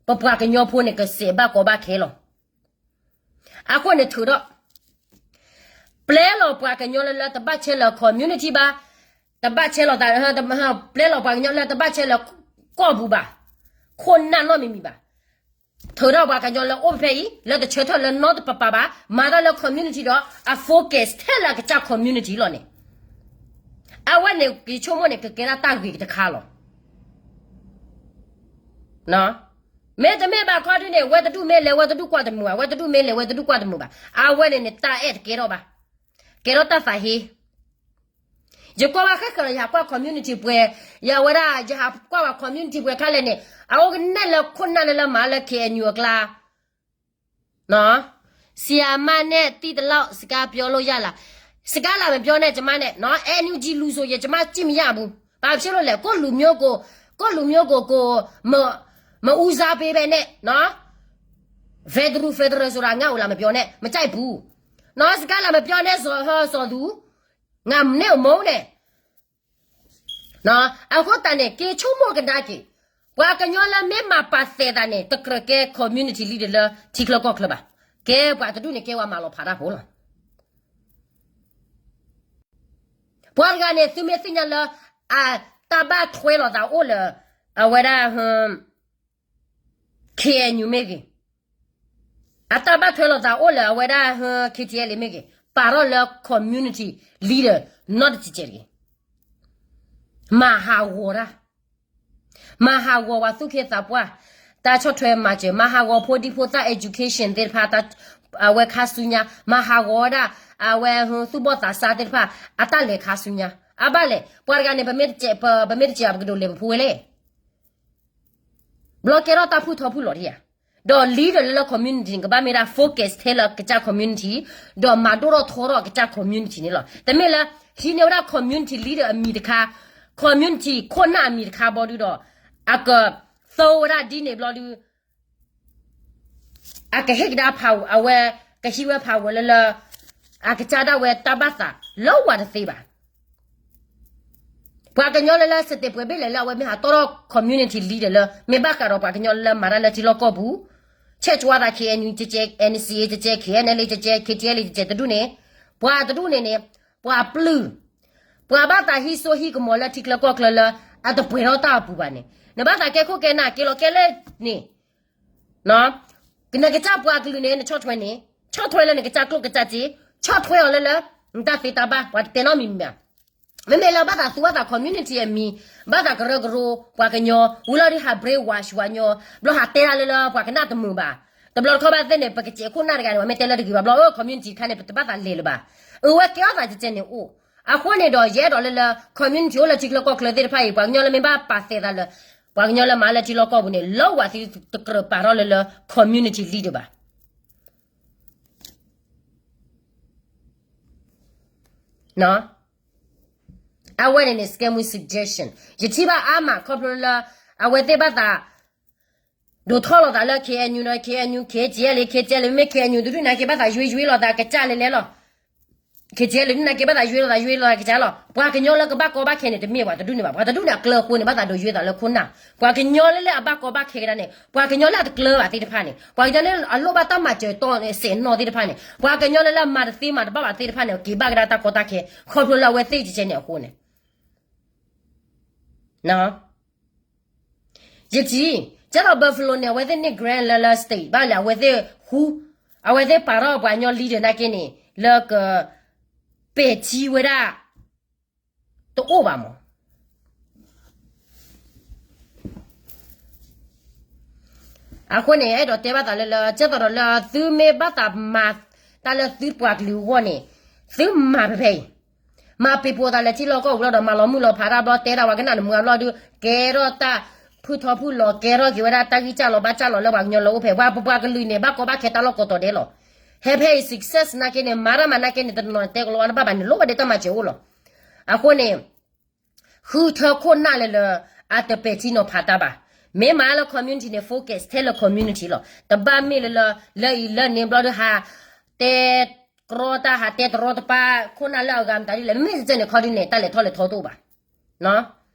ပပှၤကညီဖိန့ၣ် ကစဲးဘၣ်ကီဘၣ်ခဲလီၤ. အဃိန့ၣ်ထုးထီၣ် ပျဲလီၤပှၤကညီလၢလၢတဘၣ်ဆဲးလၢ community ဘၣ်, တဘၣ်ဆဲးလီၤသး, ပျဲလီၤပှၤကညီလၢတဘၣ်ဆဲးလၢကီၢ်ပူၤဘၣ်, ခိၣ်နၢ်နီတမံၤမံၤဘၣ်. ထုးထီၣ်ပှၤကညီလၢအိၣ်ဖဲအံၤ လၢတဆၢထၢၣ်လၢနီတပၤပၤဘၣ်, မၤတၢ်လၢ community ဒီး အ focus ထဲလၢအကစၢ် community လီၤန့ၣ်, အဝဲန့ၣ် ယဆိကမိၣ်န့ၣ် ကကဲဒၣ်တၢ်ဂ့ၤတခါလီၤ. မ့တမ့ၢ်ဘၣ်ခီဒ်န့ၣ် ဝဲတဒူၣ်မ့ၢ်လဲၤ ဝဲတဒူၣ်ကွၢ်တမုာ်ဘၣ်, ဝဲတဒူၣ်မ့ၢ်လဲၤ ဝဲတဒူၣ်ကွၢ်တမုာ်ဘၣ်. အဝဲန့ၣ်န့ၣ် တၢ်အဲၣ်တကဲထီၣ်ဘၣ်, ကဲထီၣ်တၢ်သးဟ့. ယကွၢ်ဘၣ်ဃဲဃဲလီၤ ယဟးကွၢ် community ပှဲၤ, ယဝဲဒၣ် ယဟးကွၢ်ဘၣ် community ပှဲၤခဲလၢာ်န့ၣ် အအိၣ်ကနဲၣ်လၢခိၣ်နၢ်လၢလၢမၤလၢ K N U အကျါ ဆရာမနဲ့သိသလောက် စကားပြောလို့ရလား, စကားလာမပြောနဲ့ ကျမနဲ့နော်, NUG လူဆိုရင် ကျမကြည့်မရဘူး, ဘာဖြစ်လို့လဲ, ကိုယ့်လူမျိုးကို ကိုယ့်လူမျိုးကို ကို မ မဦးစားပေးဘဲနဲ့နော်, federal federal ဆိုတာ ငါ့ကိုလာမပြောနဲ့, မကြိုက်ဘူးနော်, စကားလာမပြောနဲ့ စော်စော်သူ, ငါနဲ့မုန်းနဲ့ အဃိသတးန့ၣ် က့ၤဆိကမိၣ်ကဒါက့ၤ, ပှၤကညီလၢမ့ၢ်မၤပာ်သဲးသးန့ၣ် တကြၢးကဲ community leader လၢထံချၢကီၢ်ချၢဘၣ်, ကဲပှၤတဒူၣ်န့ၣ် ကဲဝဲမၤလီၤဖးတၢ်ဖိလီၤ. ပှၤတဂၤန့ၣ် သုမ့ၢ်သ့ၣ်ညါလၢ အတၢ်ဘၣ်ထွဲလိာ်သးအိၣ်လၢ အဝဲဒၣ် KNU မ့ၢ်ဂ့ၤ, အတၢ်ဘၣ်ထွဲလိာ်သးအိၣ်လၢအဝဲဒၣ် KTLA မ့ၢ်ဂ့ၤ, ပာ်ထီၣ်လၢ community leader နီတစဲးတဂ့ၤ, မၤဟးဂီၤတၢ်, မၤဟးဂီၤပှၤသူၣ်က့သးပှၢ်, တၢ်ဆီၣ်ထွဲမၤစၢၤ, မၤဟးဂီၤဖိဒံဖိသၣ် education သ့ၣ်တဖၣ်, တၢ် အဝဲခါဆူညါ မၤဟးဂီၤဝဲဒၣ် အဝဲသူၣ်ဘီၣ်သးစၢ်သ့ၣ်တဖၣ် အတၢ်လဲၤခါဆူညါ အဘၣ်လဲၣ် ပှၤတဂၤန့ၣ် ပမ့ၢ်တစဲး ပမ့ၢ်တစဲး ပကဒိးလဲၤပဖိဝဲလဲၣ် ဘျီကဲထီၣ်တၢ်ဖုၣ်ထီဖုၣ်လီၤဒံးဧါ, ဒီး leader လၢလၢ community န့ၣ် ကဘၣ်မ့ၢ်ဒၣ် focus ထဲလၢကစၢ် community, ဒီးမၤဒိၣ်ထီၣ်ထီထီၣ်ကစၢ် community န့ၣ်လီၤ. တမ့ၢ်လၢ ဟံးန့ၢ်ဝဲဒၣ် community leader အမံၤတခါ, community ခိၣ်နၢ်အမံၤတခါဘျီဒုဒီး အကသၢဝဲဒၣ်ဒ်န့ၣ်ဘျီဒု အကဟ့ၣ်ကဒါဖးဝဲ အဝဲကဟံးဝဲဖးဝဲလၢလၢ အကစၢ်ဒၣ်ဝဲတၢ်ဘၣ်သးလၢဝဲတသ့ဘၣ်. ပှၤကညီလၢလၢ စတဲးပှဲၤဘ့ၣ်လဲၣ်လၢအဝဲမ့ၢ်ဟးတီထီၣ် community leader လၢ မ့ၢ်ဘၣ်ဃးဒီးပှၤကညီလၢလၢမၤတၢ်လၢထံလီၢ်ကီၢ်ပူၤ, ဆဲးကဝါသး K N U ကကဲ N C A ကကဲ K N L A ကကဲ K T L A ကကဲ တဒူၣ်န့ၣ်, ပှၤတဒူၣ်န့ၣ်န့ၣ် ပှၤပျုၢ်, ပှၤဘၣ်သးဟံးစိဟံးကမီၤလၢထံချၢကီၢ်ချၢလၢ အတပှဲၤထီၣ်တၢ်အပူၤဘၣ်န့ၣ်, နဘၣ်သးကဲခိၣ်ကဲနၢ်ကဲလီၤကဲလဲၣ်န့ၣ် နကစၢ်ပှၤကလုာ်န့ၣ် နဆီၣ်ထွဲန့ၣ်, ဆီၣ်ထွဲလၢနကစၢ်ကျိၣ်ကစၢ်စ့, ဆီၣ်ထွဲအီၤလၢလၢ နတၢ်သ့တၢ်ဘၣ် ပှၤတတဲနီတမံၤမံၤဘၣ်. မ့မ့ၢ်လၢဘၣ်သးသူဘၣ်သး community အမံၤ, ဘၣ်သးကရၢကရိ ပှၤကညီ ဝံၤလီၤဒုးဟး brainwash ပှၤကညီ, ဘျီဟးတဲဒၣ်လၢလၢပှၤကနၣ်တမုာ်ဘၣ်. တဘျီတခီဘၣ်သ့ၣ်န့ၣ် ပကစဲးခိၣ်နၢ်တဂၤန့ၣ် ပှၤမ့ၢ်တဲလၢတဂ့ၤဘၣ်ဘျီ အၢ community တခါန့ၣ် ပတဘၣ်သးလဲၤလၢၤဘၣ်. အဝဲကဲထီၣ်သးကကဲန့ၣ်အိၣ်, အဃိန့ၣ်ဒီး ယအဲၣ်ဒိးလၢလၢ community အိၣ်လၢထံချၢကီၢ်ချၢသ့ၣ်တဖၣ်အံၤ ပှၤကညီလၢမ့ၢ်ဘၣ်ပာ်သဲးသးလၢ ပှၤကညီလၢမၤလၢထံလီၢ်ကီၢ်ပူၤန့ၣ် လၢဝဲသ့ၣ်တကြၢးပာ်ထီၣ်လၢလၢ community leader ဘၣ်. အဝဲန့ၣ်န့ၣ် စကဲမူ suggestion ယထံၣ်ဘၣ်အါမး ခီဖျိလၢ အဝဲသ့ၣ်ဘၣ်သး ဒိးထီၣ်လိာ်သးလၢ K N U ဒီး K N U, K T L A, K T L A မ့မ့ၢ် K N U တဒူၣ်နာ်က့ဘၣ်သးယွ့ယွ့လိာ်သးကစၢ်လဲၤလဲၤလီၤ. K T L A ဒူၣ်နာ်က့ဘၣ်သးယွ့လိာ်သးယွ့လိာ်သး ကစၢ်လီၤ. ပှၤကညီလၢကဘၣ်ကီဘၣ်ခဲန့ၣ် တမ့ၢ်ပှၤတဒူၣ်န့ၣ်ဘၣ်. ပှၤတဒူၣ်န့ၣ် အကျၢၤအဃိန့ၣ် ဘၣ်သးဒိးယွ့သးလၢခိၣ်နၢ်. ပှၤကညီလၢလၢအဘၣ်ကီဘၣ်ခဲကဒါန့ၣ် ပှၤကညီလၢအတကျၢၤဘၣ်သ့ၣ်တဖၣ်န့ၣ် ပှၤကညီလၢအလိၣ်ဘၣ်တၢ်မၤစၢၤတီၢ်စဲးနီၢ်သ့ၣ်တဖၣ်န့ၣ် ပှၤကညီလၢလၢအမၤတသ့မၤတဘၣ်ဘၣ်သ့ၣ်တဖၣ်န့ၣ် က့ၤဘၣ်ကဒါတၢ်ကီတၢ်ခဲ ခီဖျိလၢအဝဲသ့ၣ်ကကဲန့ၣ်အဃိန့ၣ် ယထံၣ် ကဲသိး Buffalo န့ၣ် အဝဲသ့ၣ်န့ၢ် grant လၢလၢ state ဘၣ်လဲၣ် အဝဲသ့ၣ်ဃူ အဝဲသ့ၣ်ပာ်ထီၣ်ပှၤကညီ leader နာ်က့န့ၣ် လၢကပဲာ်ထံဝဲဒၣ် တအိၣ်ဘၣ်မး. အဃိန့ၣ် အဲၣ်ဒိးတဲဘၣ်သးလၢလၢ ကဲသိးဒီးလၢသုမ့ၢ်ဘၣ်သးမၤတၢ်လၢသုပှၤကလုာ်အဂီၢ်န့ၣ် သုမၤဖဲဖဲအံၤ မၤပ့ၤပိာ်သးလၢထံလီၢ်ကီၢ်ပူၤလီၤဒီး မၤလီၤမုၢ်လီၤဖးတၢ်ဘျီ တဲဒၣ်ပှၤကနၣ်နမုာ်ဘျီဒုး ကဲထီၣ်တၢ်ဖုၣ်ထီဖုၣ်လီၤ ကဲထီၣ်က့ၤဝဲဒၣ်တၢ်ဂံၢ်စၢ်လီၤဘါစၢ်လီၤလၢပှၤကညီလၢအိၣ်ဖဲ ပှၤပပှၤကလုာ်န့ၣ် ဘၣ်ကီဘၣ်ခဲတၢ်လီၢ်ကိးတီၤဒဲးလီၤ. ဟဲဖဲအံၤ success နာ်က့န့ၣ် မၤတၢ်မၤနာ်က့န့ၣ် တနီၤတဲကလီၤဝဲတဘၣ်ဘၣ်န့ၣ် လိၣ်ဝဲဒၣ်တၢ်မၤစၢၤအိၣ်လီၤ. အဃိန့ၣ် ဃုထၢခိၣ်နၢ်လၢလၢ အတပဲာ်ထံနီၤဖးတၢ်ဘၣ်. မ့ၢ်မၤလၢ community န့ၣ် focus ထဲလၢ community လီၤ. တဘၣ်မ့ၢ်လၢလၢ လၢအံၤလၢန့ၣ်ဘျီဒုးဟး တဲကြီတၢ် ဟးတဲတရီတပါ ခိၣ်နၢ်လၢအဂၤမတၤဒ်လဲၣ် မ့ၢ်တကဲန့ၣ်ခီဒုးန့ၣ် တၢ်လဲၤထီၣ်လဲၤထီတအိၣ်ဘၣ်.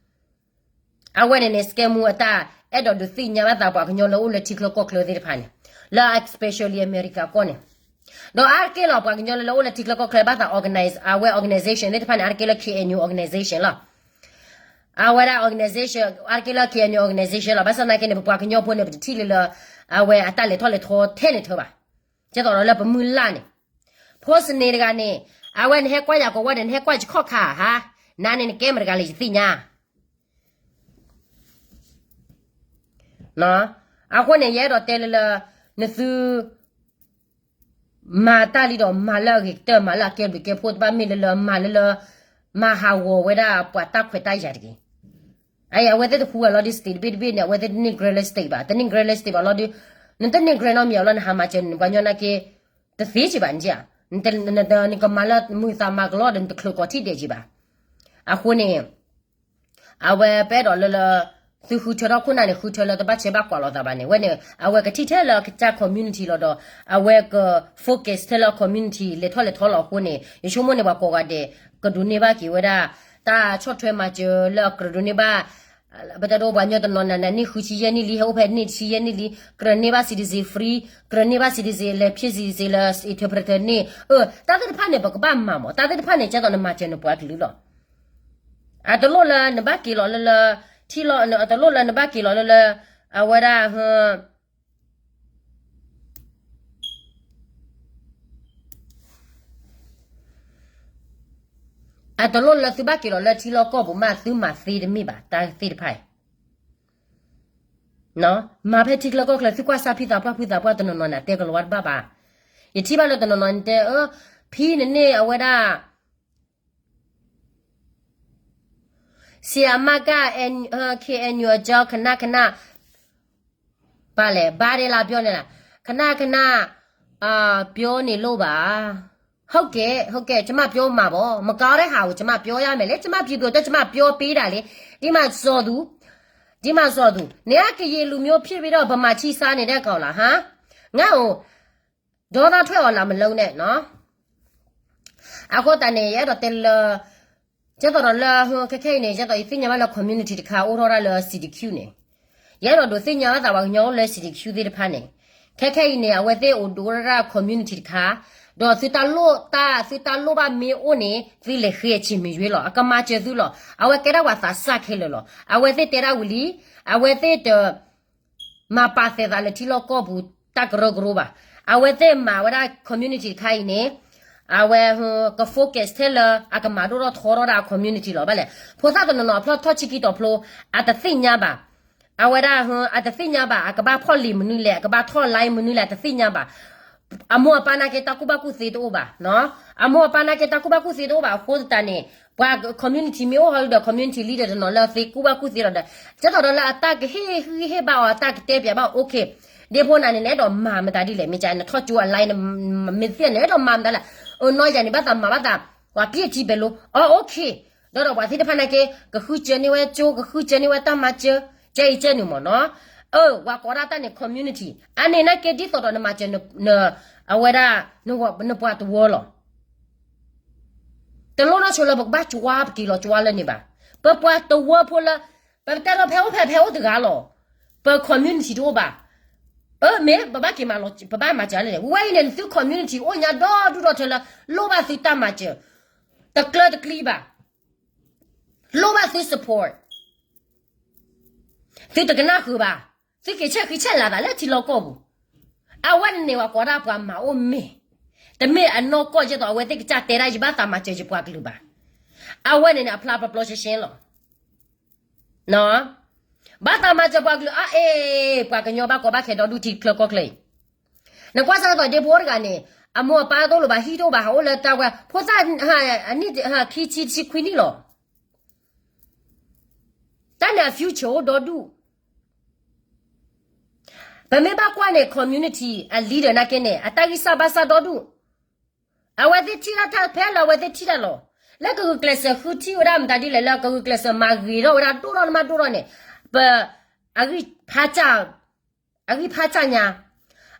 အဝဲန့ၣ်န့ၣ် စကဲမူအတၢ် အဲၣ်ဒိးဒုးသ့ၣ်ညါဘၣ်သးပှၤကညီလၢအိၣ်လၢထံချၢကီၢ်ချၢသ့ၣ်တဖၣ်န့ၣ် လၢ especially America ကီၢ်န့ၣ် ဒီးအါတက့ၢ်လီၤ ပှၤကညီလၢလၢအိၣ်လၢထံချၢကီၢ်ချၢဘၣ်သး organize အဝဲ organization သ့ၣ်တဖၣ်န့ၣ် အါတက့ၢ်လၢ K N U organization လီၤ. အဝဲဒၣ် organization အါတက့ၢ်လၢ K N U organization လီၤ. ဘၣ်ဆၣ်သနာ်က့န့ၣ် ပပှၤကညီဖိန့ၣ် ပတထံၣ်လၢလၢ အဝဲအတၢ်လဲၤထီၣ်လဲၤထီထဲန့ၣ်ထၢဘၣ်. ကဲသိးဒီးလၢပမုၢ်လၢ်န့ၣ် ဖိစနေတဂၤန့ၣ် အဝဲနဟဲကွၢ်ယၤကိးဝဲဒီး နဟဲကွၢ်ယခီၣ်ခါဧါ, နၤန့ၣ်နကဲမတဂၤလဲၣ်ယသ့ၣ်ညါ အဃိန့ၣ် ယအဲၣ်ဒိးတဲလၢလၢ နသု မၤတၢ်လံဒီး မၤလၢအဂ့ၤကတၢၢ် မၤလၢအကဲဘျုးကဲဖှိၣ် တဘၣ်မ့ၢ်လၢလၢ မၤလၢလၢ မၤဟးဂီၤဝဲဒၣ်ပှၤတၢ်ခွဲးတၢ်ယာ်တဂ့ၤ. အဝဲသ့ၣ်တဃူဝဲလီၤဒုး state တဘ့ၣ်တဘ့ၣ်န့ၣ် အဝဲသ့ၣ်တန့ၢ် grant လၢ state ဘၣ်, တန့ၢ် grant လၢ state ဘၣ်လီၤဒုး နတန့ၢ် grant နီတမံၤအလီၢ် နဟးမၤစၢၤနပှၤကညီနာ်က့ တသ့က့ၤဘၣ်န့ၣ်ဧါ. နကမၤလၢမုာ်သးမၤကလီဒီး နတချုးကိးထံၣ်ဒဲးက့ၤဘၣ်. အဃိန့ၣ် အဝဲပအဲၣ်ဒိးလၢလၢ သုဃုထၢထီၣ်ခိၣ်နၢ်န့ၣ် ဃုထၢလၢတဘၣ်ဆဲးဘၣ်ကွၢ်လိာ်သးဘၣ်န့ၣ် ဝဲန့ၣ် အဝဲကထံၣ်ထဲလၢကစၢ် community လီၤဒီး အဝဲက focus ထဲလၢ community လဲၤထီၣ်လဲၤထီလီၤအဃိန့ၣ် ယဆိကမိၣ်န့ၣ် ပှၤကိးဂၤဒဲး ကဒိးန့ၢ်ဘၣ်က့ၤဝဲဒၣ် တၢ်ဆီၣ်ထွဲမၤစၢၤလၢအကြၢးဒိးန့ၢ်ဘၣ် ပတဒိပှၤကညီတနီၤနၤနၤ နံၣ်ဃုဆံယဲၢ်နံၣ်လံ ဟဲအိၣ်ဖဲနံၣ်တဆံယဲၢ်နံၣ်လံ ကြၢးန့ၢ်ဘၣ် citizen free ကြၢးန့ၢ်ဘၣ် citizen လဲၤဖံး citizen လၢ interpreter န့ၣ် အၢ တၢ်သ့ၣ်တဖၣ်န့ၣ် ပကဘၣ်မၤမး တၢ်သ့ၣ်တဖၣ်န့ၣ် ကဲသိးနမၤစၢၤနပှၤကလုာ်လီၤ. အတလိၣ်လၢနဘၣ်က့ၤလီၤလၢလၢ ထံလီၤ အတလိၣ်လၢနဘၣ်က့ၤလီၤလၢလၢ အဝဲဒၣ် အတလိၣ်လၢသုဘၣ်က့ၤလီၤလၢထံလီၢ်ကီၢ်ပူၤမး သုမၤသ့တမ့ၢ်ဘၣ် တၢ်သ့ၣ်တဖၣ်အံၤ မၤဖဲထံချၢကီၢ်ချၢ သုကွၢ်စၢ်ဖံသးပှၢ်ဖုသးပှၢ်တနီၤနီၤန့ၣ် တဲကလီၤဝဲတဘၣ်ဘၣ်. ယထံၣ်ဘၣ်လၢတနီၤနီၤတဲ ဖံန့ၣ်န့ၣ် အဝဲဒၣ် ဆံးအမၢ်ကၣ် KNU အကၠီ ခနၣ်ခနၣ် ဘၣ်လဲၣ် ဘၣ်ဒဲလၢပြောန့ၣ်လၢ ခနၣ်ခနၣ် ပြောနေလို့ပါ ဟုတ်ကဲ့ ဟုတ်ကဲ့ ကျွန်မပြောမှာပေါ့ မကောင်းတဲ့ဟာကို ကျွန်မပြောရမယ်လေ ကျွန်မပြည်သူအတွက် ကျွန်မပြောပေးတာလေ ဒီမှာစော်သူ ဒီမှာစော်သူ နင်ကကရင်လူမျိုးဖြစ်ပြီးတော့ ဗမာချီစားနေတဲ့ကောင်လား ဟမ် ငါ့ကို ဒေါသထွက်အောင် လာမလုပ်နဲ့နော် အဃိသတးန့ၣ် ယအဲၣ်ဒိးတဲလၢ ကဲသိးဒီးလၢ ခဲခဲအံၤန့ၣ် ကဲသိးယသ့ၣ်ညါဘၣ်လၢ community တခါအိၣ်ထီၣ်ဒၣ်လၢ C D Q န့ၣ် ယအဲၣ်ဒိးဒိးသ့ၣ်ညါဘၣ်သးပှၤကညီအိၣ်လၢ C D Q သ့ၣ်တဖၣ်န့ၣ် ခဲခဲအံၤန့ၣ် အဝဲသ့ၣ်အိၣ်ဒိၣ်ထီၣ်ဒၣ် community တခါ ဒီးသုတၢ်လိၣ်တၢ် သုတၢ်လိၣ်ဘၣ်မ့ၢ်အိၣ်န့ၣ် သုလဲၤဃ့အဆံးမ့ၢ်ယွ့လီၤ အကမၤစၢၤသုလီၤ အဝဲကဲဒၣ်ပှၤသးစၢ်ခဲလၢာ်လီၤ အဝဲသ့ၣ်တဲဒၣ်ဝံၤလံ အဝဲသ့ၣ်တ မၤပာ်သဲးသးလၢထံလီၢ်ကီၢ်ပူၤ တၢ်ကရၢကရိဘၣ်. အဝဲသ့ၣ်မၤဝဲဒၣ် community တခါအံၤန့ၣ် အဝဲ က focus ထဲလၢ အကမၤဒိၣ်ထီၣ်ထီထီၣ်ဒၣ်အ community လီၤ. ဘၣ်လဲၣ် ဖိသၣ်တနီၤနီၤ အဖျီၣ်ထီၣ်ဆံခံတီၤဖျိ အတသ့ၣ်ညါဘၣ်. အဝဲဒၣ် အတသ့ၣ်ညါဘၣ် အကဘၣ်ဖီၣ်လံာ်မနုၤလဲၣ် အကဘၣ်ထီၣ် line မနုၤလဲၣ် အတသ့ၣ်ညါဘၣ်. အမိၢ်အပၢ်နာ်က့ တၢ်ကူၣ်ဘၣ်ကူၣ်သ့တအိၣ်ဘၣ်. အမိၢ်အပၢ်နာ်က့ တၢ်ကူၣ်ဘၣ်ကူၣ်သ့တအိၣ်ဘၣ်အဃိသတးန့ၣ် ပှၤ community မ့ၢ်အိၣ်ဟီဒီး community leader တနီၤလၢသ့ကူၣ်ဘၣ်ကူၣ်သ့ဒီး ကဲသိးဒီးလၢအတၢ်ကဟ့ၣ်ဂံၢ်ဟ့ၣ်ဘါအီၤ အတၢ်ကတဲပၠးဘၣ် okay ဒ့ဖိနၤန့ၣ် နအဲၣ်ဒိးမၤမတၤဒ်လဲၣ် မ့ၢ်ကနထီၣ်ကၠိအ line မ့ၢ်သ့ၣ်နအဲၣ်ဒိးမၤမတၤလဲၣ်. အနီၢ်ယၤန့ၣ် ဘၣ်သးမၤဘၣ်သး ပှၤပျဲၢ်ထံပဲၤလိ အ okay ဒီးဒီးပှၤသ့ၣ်တဖၣ်နာ်က့ ကဃုစၢၤန့ၢ်ဝဲကၠိ ကဃုစၢၤန့ၢ်ဝဲတၢ်မၤစၢၤ ကဲအံၤကဲနုာ်မ့ၢ်နီၤ. အၢ ပှၤကိးဒၣ်တၢ်န့ၣ် community အန့ၣ်နာ်က့ ဒ်သိးဒီးနမၤစၢၤ အဝဲဒၣ် နပှၤတဝၢလီၤ. တလိၣ်နီၢ်ဆိလၢပကဘၣ်ကွၢ်ပက့ၤလီၤကွၢ်လၢန့ၣ်ဘၣ်. ပပှၤတဝၢဖိလၢ ပတဲထီၣ်ဖဲအိၣ်ဖဲဖဲအိၣ်တဂၤလီၤ. ပ community တအိၣ်ဘၣ်. အၢ မ့ၢ်ပဘၣ်က့ၤမၤလီၤ ပဘၣ်မၤစၢၤလၢန့ၣ် ဝဲအံၤန့ၣ် နသု community အိၣ်ညါဒီဒူၣ်ဒီထၢလၢ လိၣ်ဘၣ်သုတၢ်မၤစၢၤ တကျၢတကျံဘၣ်. လိၣ်ဘၣ်သု support သုတကနၣ်ဃုာ်ဘၣ်. သုက့ၤဆဲးဃံဆဲးလၤသးလၢထံလီၢ်ကီၢ်ပူၤ. အဝဲန့ၣ်န့ၣ် ပှၤကိးဒၣ်ပှၤမၤအိၣ်မ့ၢ် တမ့ၢ်အနီၢ်ကီၢ်ကဲသိး အဝဲသ့ၣ်ကစၢ်တဲဒၣ် ယဘၣ်သးမၤစၢၤယပှၤကလုာ်ဘၣ်. အဝဲန့ၣ်န့ၣ် အဖျါပျီပျီရှဲရှဲလီၤ. ဘၣ်သးမၤစၢၤပှၤကလုာ် အအ့ ပှၤကညီဘၣ်ကီဘၣ်ခဲဒီဒူၣ်ထံချၢကီၢ်ချၢအံၤ. နကွၢ်စၢ်ကသိးဒ့ဖိအိၣ်တဂၤန့ၣ် အမိၢ်အပၢ်တအိၣ်လၢၤဘၣ် ဟံၣ်တအိၣ်ဘၣ် ဟးအိၣ်လၢတၢ်ဝဲ ဖိသၣ် အနံၣ်ခံဆံတဆံခွံနံၣ်လီၤ. တၢ်န့ၣ်အ future အိၣ်ဒီဒူၣ်. ပမ့ၢ်ဘၣ်ကွၢ်န့ၣ် community အ leader နာ်က့န့ၣ် အတၢ်ဂံၢ်စၢ်ဘါစၢ်ဒီဒူၣ်. အဝဲသ့ၣ်ထံၣ်တၢ်တၢ်ဖဲလၢအဝဲသ့ၣ်ထံၣ်တၢ်လီၤ. လၢကဂုာ်ကျဲးစၢးဃုထံၣ်ဝဲဒၣ်မတၤဒ်လဲၣ် လၢကဂုာ်ကျဲးစၢးမၤဂ့ၤထီၣ်ဝဲဒၣ်ဒိၣ်ထီၣ်နမးဒိၣ်ထီၣ်န့ၣ် ပ အဂံၢ်ဖးစၢ် အဂံၢ်ဖးစၢ်ညါ.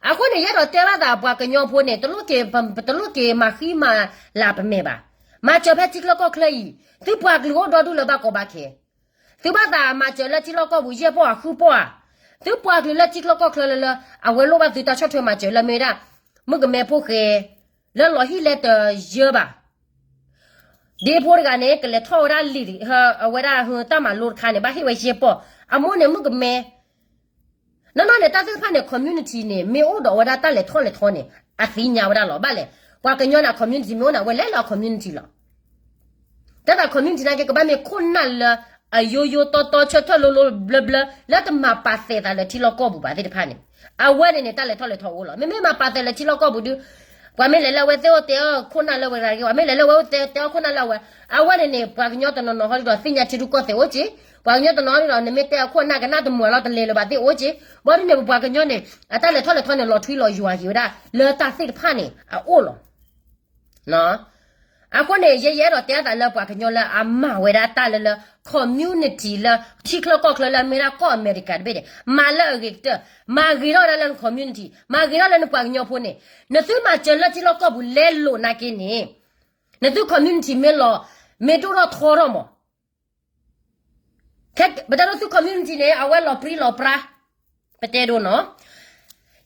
အဃိန့ၣ် ယအဲၣ်ဒိးတဲဘၣ်သးပှၤကညီဖိန့ၣ် တလိၣ်က့ၤ တလိၣ်က့ၤမၤဃံမၤလၤပမဲာ်ဘၣ်. မၤစၢၤဖဲထံချၢကီၢ်ချၢအံၤ သုပှၤကလုာ်အိၣ်ဒီဒူၣ်လၢဘၣ်ကီဘၣ်ခဲ သုဘၣ်သးမၤစၢၤလၢထံလီၢ်ကီၢ်ပူၤ ယဲၢ်ပီၢ်အဃုပီၢ်ဧါ. သုပှၤကလုာ်လၢထံချၢကီၢ်ချၢလၢလၢ အဝဲလိၣ်ဘၣ်သုတၢ်ဆီၣ်ထွဲမၤစၢၤလၢမ့ၢ်ဒၣ် မုၣ်ကမဲဖိဃဲ လၢလီၤဟံၣ်လဲတယၢဘၣ်. ဒ့ဖိတဂၤန့ၣ် ကလဲၤထီၣ်ဝဲဒၣ်လံာ် အဝဲဒၣ်တၢ်မၤလိတခါန့ၣ် ဘၣ်ဟ့ၣ်ဝဲယဲၢ်ပီၢ် အမိၢ်န့ၣ်မုၣ်ကမဲ နီၢ်နီၢ်န့ၣ် တၢ်သ့ၣ်တဖၣ်န့ၣ် community န့ၣ် မ့ၢ်အိၣ်ဒီးဝဲဒၣ်တၢ်လဲၤထီၣ်လဲၤထီန့ၣ် အသ့ၣ်ညါဝဲဒၣ်လီၤ. ဘၣ်လဲၣ် ပှၤကညီန့ၣ် community မ့ၢ်အိၣ်န့ၣ် အဝဲလဲၤလၢအ community လီၤ. တၢ်သး community နာ်က့ ကဘၣ်မ့ၢ်ခိၣ်နၢ်လၢ အယိယိတီတီဆၢထၢၣ်လိၤလိၤဘျၢဘျၢ လၢတမၤပာ်သဲးသးလၢထံလီၢ်ကီၢ်ပူၤဘၣ်သ့ၣ်တဖၣ်န့ၣ် အဝဲန့ၣ်န့ၣ် တၢ်လဲၤထီၣ်လဲၤထီအိၣ်လီၤ. မ့မ့ၢ်မၤပာ်သဲးလၢထံလီၢ်ကီၢ်ပူၤဒုး ပှၤမ့ၢ်လဲၤလၢအဝဲသ့ၣ်အိၣ်တဲအီၣ်ခိၣ်နၢ်လၢဝဲတဂၤတဂ့ၤ ပှၤမ့ၢ်လဲၤလၢအဝဲသ့ၣ်အိၣ်တဲအီၣ်ခိၣ်နၢ်လၢအဝဲ အဝဲန့ၣ်န့ၣ် ပှၤကညီတနီၤနီၤဟီဒုးဒီး သ့ၣ်ညါထံရူၢ်ကီၢ်သဲးအိၣ်က့ ပှၤကညီတနီၤဟီဒုးဒီး နမ့ၢ်တဲအခိၣ်နၢ်ကနၣ်တမုာ်လီၤ တလဲၤလၢၤဘၣ်သ့ၣ်အိၣ်က့ ဘၣ်ဒုးန့ၣ် ပပှၤကညီန့ၣ် အတၢ်လဲၤထီၣ်လဲၤထီန့ၣ် လီၤထွံလီၤယွၤက့ၤဝဲဒၣ် လၢတၢ်သ့ၣ်တဖၣ်န့ၣ် အအိၣ်လီၤ. အဃိန့ၣ် ယဲယအဲၣ်ဒိးတဲအသးလၢပှၤကညီလၢအမၤဝဲဒၣ်တၢ်လၢလၢ community လၢထံချၢကီၢ်ချၢလၢအမ့ၢ်ဒၣ်ကီၢ်အမဲရကၤ တဘ့ၣ်န့ၣ် မၤလၢအဂ့ၤကတၢၢ် မၤဂ့ၤထီၣ်ဝဲဒၣ်လၢန community မၤဂ့ၤထီၣ်လၢနပှၤကညီဖိန့ၣ် နသုမၤစၢၤလၢထံလီၢ်ကီၢ်ပူၤလဲလိာ်နာ်က့န့ၣ် နသု community မ့ၢ်လီၤ မ့ၢ်ဒိၣ်ထီၣ်ထီထီၣ်မး ပတဲဒိၣ်သု community န့ၣ် အဝဲလီၤပြံလီၤပြါ ပတဲဒိၣ်နီၤ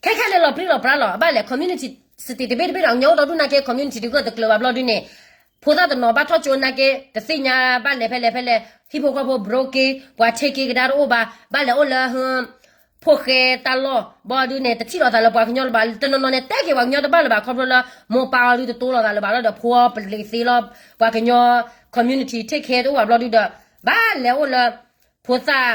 ခဲခဲလၢာ်လီၤပြံလီၤပြါလီၤ အဘၣ်လဲၣ် community စတံးတဘ့ၣ်တဘ့ၣ်ဒီး ကညီအိၣ်ဒီဒူၣ်နာ်က့ community တဂၢၢ်တကျၢၤဘၣ်ဘျီဒုးန့ၣ် ဖိသၣ်တနီၤဘၣ်ထီၣ်ကၠိနာ်က့ တသ့ၣ်ညါဘၣ်လဲၤဖဲလဲၣ်ဖဲလဲၣ် ဟံၣ်ဖိဃီဖိ broke ပှၤ take care ကဒါတအိၣ်ဘၣ် ဘၣ်လဲၤအိၣ်လၢ ဖိၣ်ဃဲတၢ်လီၢ် ဘၣ်ဒုးန့ၣ် တထံၣ်လိာ်သးလၢပှၤကညီလၢၤဘၣ် တနီၤနီၤန့ၣ် တဲက့ၤပှၤကညီတဘၣ်လၢၤဘၣ် ခီဖျိလၢ မိၢ်ပၢ်အီၤဒုးတတိလိာ်သးလၢၤဘၣ်လီၤဒီး ဖိပလ့ၤသ့လီၤ ပှၤကညီ community take care တအိၣ်ဘၣ်ဘျီဒုးဒီး ဘၣ်လဲၤအိၣ်လၢ ဖိသၣ်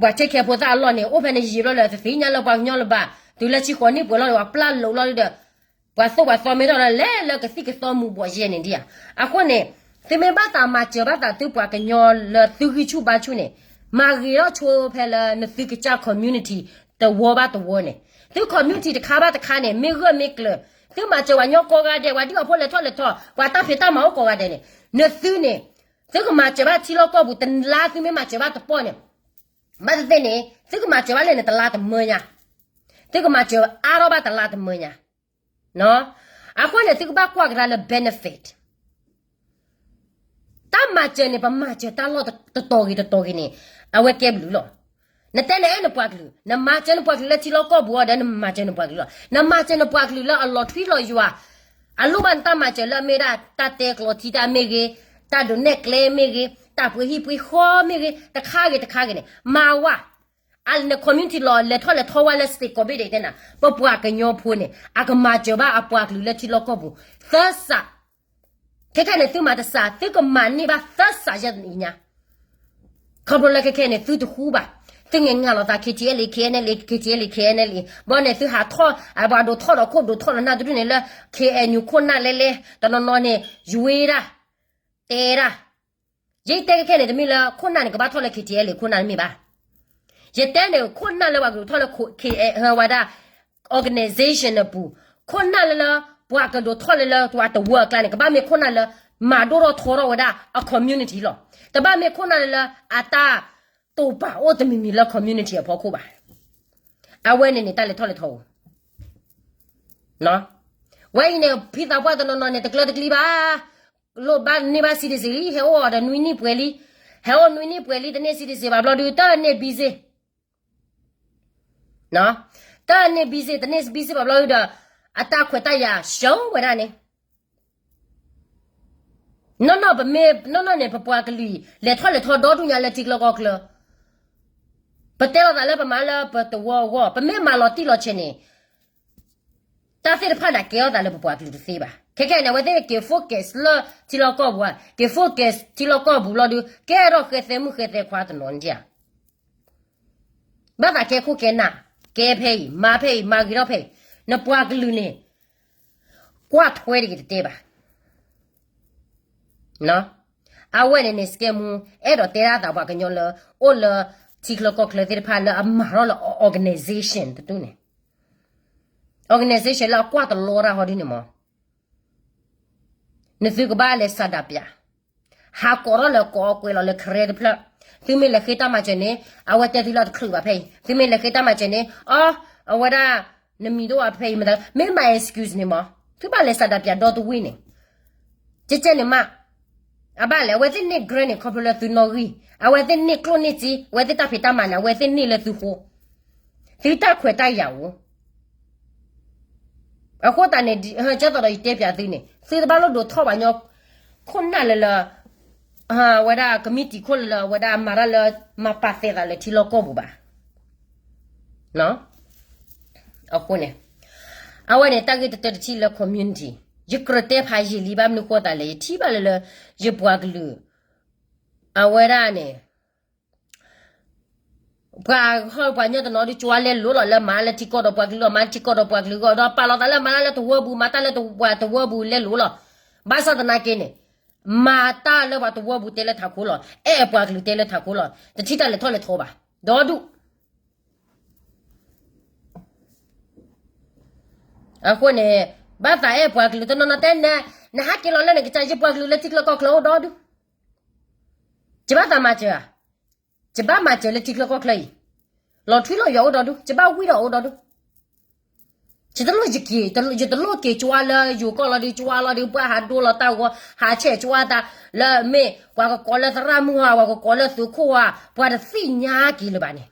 ပှၤ take care ဖိသၣ်အလီၢ်န့ၣ် အိၣ်ဖဲန့ၣ်ယံာ်ယံာ်ဘျီလၢ တသ့ၣ်ညါလၢပှၤကညီလၢၤဘၣ် တုၤလၢဆံဃိးနံၣ်ပှဲၤလီၤဒီး ပှၤပျၢ်လိာ်လီၤဒီး ပှၤသိၣ်ပှၤသီမ့ၢ်ထီၣ်ဒီး လဲၤလၢကသံၣ်ကသီမူးဘှီးယဲၢ်န့ၣ်ဒံးဧါ. အဃိန့ၣ် သုမ့ၢ်ဘၣ်သးမၤစၢၤဘၣ်သးသုပှၤကညီလၢသုဂံၢ်ဆူၣ်ဘါဆူၣ်န့ၣ် မၤဂ့ၤထီၣ်ဆိဖဲလၢနသုကစၢ် community တဝီဘၣ်တဝီန့ၣ်, သု community တခါဘၣ်တခါန့ၣ် မ့ၢ်ဂၢၢ်မ့ၢ်ကျၢၤ, သုမၤစၢၤပှၤကညီကိးဂၤဒဲး, ပှၤဒုးအီၣ်ဖိလဲၤထီၣ်လဲၤထီ, ပှၤတၢ်ဖံးတၢ်မၤအိၣ်ကိးဂၤဒဲးန့ၣ်, နသုန့ၣ် သုကမၤစၢၤဘၣ်ထံလီၢ်ကီၢ်ပူၤတလါ သုမ့ၢ်မၤစၢၤဘၣ်တပီၢ်န့ၣ်, ဘၣ်သ့ၣ်သ့ၣ်န့ၣ် သုကမၤစၢၤဘၣ်လၢနတလါတမၢညါ, သုကမၤစၢၤအါထီၣ်ဘၣ်တလါတမၢညါ. အဃိန့ၣ် သုကဘၣ်ကွၢ်ကဒါလၢ benefit တၢ်မၤစၢၤန့ၣ် ပမၤစၢၤတၢ်လီၢ်တတီၤဂ့ၤတတီၤဂ့ၤန့ၣ် အဝဲကဲဘျုးလီၤ. နတဲနအဲၣ်နပှၤကလုာ်, နမၤစၢၤနပှၤကလုာ်လၢထံလီၢ်ကီၢ်ပူၤအီၤဒီး နမၤစၢၤနပှၤကလုာ်လီၤ. နမၤစၢၤနပှၤကလုာ်လၢအလီၤထွံလီၤယွၤ, အလိၣ်ဘၣ်နတၢ်မၤစၢၤလၢအမ့ၢ်ဒၣ် တၢ်တဲကျိးထံတၢ်မ့ၢ်ဂ့ၤ, တၢ်ဒိးနဲၣ်ကျဲမ့ၢ်ဂ့ၤ, တၢ်ပှ့ၤဟံၣ်ပှ့ၤဃီမ့ၢ်ဂ့ၤ, တခါဂ့ၤတခါဂ့ၤန့ၣ် မၤဝဲ အန့ၣ် community လီၤ လဲၤထီၣ်လဲၤထီဝဲလၢ state ကိးဘ့ၣ်ဒဲးတဲနၤ, ပပှၤကညီဖိန့ၣ် အကမၤစၢၤဘၣ်အပှၤကလုာ်လၢထံလီၢ်ကီၢ်ပူၤ သၢစး, ခဲခဲန့ၣ် သုမၤတစး သုကမၤန့ၢ်ဘၣ်သၢစးယဲၢ်ညါ, ခီဖျိလၢခဲခဲန့ၣ် သုတဃူဘၣ်, သုငဲၤငါလိာ်သး KTLA KNLA KTLA KNLA ဘီန့ၣ် သုဟးထီၣ် ပှၤဒိးထီၣ်ဒီးခိၣ်ဒိးထီၣ်ဒီးနၢ်တဒူၣ်န့ၣ်လၢ KNU ခိၣ်နၢ်လဲလဲ, တနီၤနီၤန့ၣ် ယွ့ဒၣ်, တဲဒၣ် ယတဲခဲခဲန့ၣ် တမ့ၢ်လၢခိၣ်နၢ်န့ၣ် ကဘၣ်ထီၣ်လၢ KTLA ခိၣ်နၢ်တမ့ၢ်ဘၣ်. ယတဲန့ၣ် ခိၣ်နၢ်လၢပှၤကဒိးထီၣ်လၢ ဝဲဒၣ် organization အပူၤ, ခိၣ်နၢ်လၢလၢ ပှၤကဒိးထီၣ်လၢလၢပှၤတဝၢအကျါန့ၣ် ကဘၣ်မ့ၢ်ခိၣ်နၢ်လၢ မၤဒိၣ်ထီၣ်ထီထီၣ်ဝဲဒၣ်အ community လီၤ. တဘၣ်မ့ၢ်ခိၣ်နၢ်လၢလၢ အတၢ်တိာ်ပာ်အိၣ်တမံၤမံၤလၢ community အဖီခိၣ်ဘၣ်. အဝဲန့ၣ်န့ၣ် တၢ်လဲၤထီၣ်လဲၤထီအိၣ် ဝဲအံၤန့ၣ် ဖံသးပှၢ်တနီၤနီၤန့ၣ် တကျၢၤတကျံဘၣ်, လိၣ်ဘၣ်န့ၢ်ဘၣ် citizen လံ ဟဲအိၣ်ဒီးနွံနံၣ်ပှဲၤလံ, ဟဲအိၣ်နွံနံၣ်ပှဲၤလံ တန့ၢ် citizen ဘၣ်ဘျီဒုး တန့ၢ် busy, တန့ၢ် busy တန့ၢ် busy ဘၣ်ဘျီဒုးဒီး အတၢ်ခွဲးတၢ်ယာ် ရှုံး ဝဲဒၣ်န့ၣ် နီၢ်နီၢ်ပမ့ၢ် နီၢ်နီၢ်န့ၣ် ပပှၤကလုာ် လဲၤထီၣ်လဲၤထီဒီဒူၣ်ညါလၢထံကျၢကီၢ်ကျၢ, ပတဲလိာ်သးလၢပမၤလၢပတဝီအဂီၢ် ပမ့ၢ်မၤလီၤတံၢ်လီၤဆဲးန့ၣ် တၢ်သ့ၣ်တဖၣ်န့ၣ် ကဲထီၣ်သးလၢပပှၤကလုာ်တသ့ဘၣ်. ခဲခဲန့ၣ် အဝဲသ့ၣ်က့ၤ focus လၢထံလီၢ်ကီၢ်ပူၤ, က့ၤ focus ထံလီၢ်ကီၢ်ပူၤလီၤဒုး ကဲထီၣ်ဃဲသဲမုၣ်ဃဲသဲခွါတနီၤန့ၣ်ဧါ. ဘၣ်သးကဲခိၣ်ကဲနၢ်, ကဲဖဲအံၤ မၤဖဲအံၤ မၤဂ့ၤထီၣ်ဖဲအံၤ, နပှၤကလုာ်န့ၣ် ကွၢ်ထွဲတဂ့ၤတတဲဘၣ်. အဝဲန့ၣ်န့ၣ် စကဲမူ အဲၣ်ဒိးတဲဒၣ်သးပှၤကညီလၢ အိၣ်လၢထံချၢကီၢ်ချၢသ့ၣ်တဖၣ်လၢအမၤထီၣ်လၢ organization တဒူၣ်န့ၣ်, organization လၢအကွၢ်တလီတၢ်ဟီဒ်န့ၣ်မး, နသုကဘၣ်လဲၤစးဒးပၠး ဟးကိးထီၣ်လၢကိးအီကွဲးလီၤလၢ Karen တဖျၢၣ်, သုမ့ၢ်လဲၤဃ့တၢ်မၤစၢၤန့ၣ် အဝဲတဲသုလၢတချုးဘၣ်ဖဲအံၤ, သုမ့ၢ်လဲၤဃ့တၢ်မၤစၢၤန့ၣ် အီ အဝဲဒၣ် နမံၤတအိၣ်ဖဲအံၤမတၤ, မ့ၢ်မၤ excuse န့ၣ်မး, သုဘၣ်လဲၤစးဒးပၠးဒီတဝ့ၢ်န့ၣ်, ကဲကဲန့ၣ်မး, အဘၣ်လဲၣ် အဝဲသ့ၣ်န့ၢ် grant န့ၣ် ခီဖျိလၢသုနီၣ်ဂံၢ်, အဝဲသ့ၣ်န့ၢ်ကျိၣ်န့ၢ်စ့, အဝဲသ့ၣ်တၢ်ဖံးတၢ်မၤန့ၣ် အဝဲသ့ၣ်န့ၢ်လၢသုဃိ, သုတၢ်ခွဲးတၢ်ယာ်အိၣ် အဃိသတးန့ၣ် ကဲသိးဒီးယတဲပၠးသုန့ၣ် သုတဘၣ်လိၣ်ဒိးထီၣ်ပှၤကညီခိၣ်နၢ်လၢလၢ ဝဲဒၣ် committee ခိၣ်လၢလၢ အဝဲဒၣ်မၤတၢ်လၢ မၤပာ်သဲသးလၢထံလီၢ်ကီၢ်ပူၤဘၣ်. အဃိန့ၣ် အဝဲန့ၣ် တၢ်ဂ့ၢ်တတၢတထံၣ်လၢ community ယကြၢးတဲဖးယံာ်လံ ဘၣ်မနုၤဃိသးလဲၣ် ယထံၣ်ဘၣ်လၢလၢ ယပှၤကလုာ် အဝဲဒၣ်န့ၣ် ပှၤဟီၣ်ပှၤညီတနီၤဒုး ကၠွါလဲလိာ်လီၤ လၢမၤလၢထံကီၢ်ဒီးပှၤကလုာ်လီၤ မၤလၢထံကီၢ်ဒီးပှၤကလုာ်အဂီၢ် ဒီးပာ်လီၤသးလၢမၤတၢ်လၢတဝၢပူၤ မၤတၢ်လၢတဝၢပူၤလဲလိာ်လီၤ. ဘၣ်ဆၣ်သနာ်က့န့ၣ် မၤတၢ်လၢပှၤတဝၢပူၤတဲလၢထးခိၣ်လီၤ အဲၣ်ပှၤကလုာ်တဲလၢထးခိၣ်လီၤ တထံၣ်တၢ်လဲၤထီၣ်လဲၤထီဘၣ် ဒီဒူၣ် အဃိန့ၣ် ဘၣ်သးအဲၣ်ပှၤကလုာ်တနီၤနီၤတဲ နဟဲက့ၤလီၤလၢနကစၢ်ယပှၤကလုာ်လၢထံချၢကီၢ်ချၢအိၣ်ဒီဒူၣ် ယဘၣ်သးမၤစၢၤဧါ ယဘၣ်မၤစၢၤလၢထံချၢကီၢ်ချၢအံၤ လီၤထွံလီၤယွၤအိၣ်ဒီဒူၣ် ယဘၣ်ဝံဒီးအိၣ်ဒီဒူၣ် ယတလိၣ်က့ၤ ယတလိၣ်က့ၤကၠွါလၢယိၤကီၢ်လီၤဒုး ကၠွါလီၤဒုး ပှၤဟးဒိလီၤတၢ်ဂီၤ ဟးဆဲးကၠွါတၢ် လၢမ့ၢ် ပှၤကကိးလၢသရၣ်မုၣ်ဧါ ပှၤကကိးလၢသုးခိၣ်ဧါ ပှၤတသ့ၣ်ညါက့ၤလၢၤဘၣ်န့ၣ်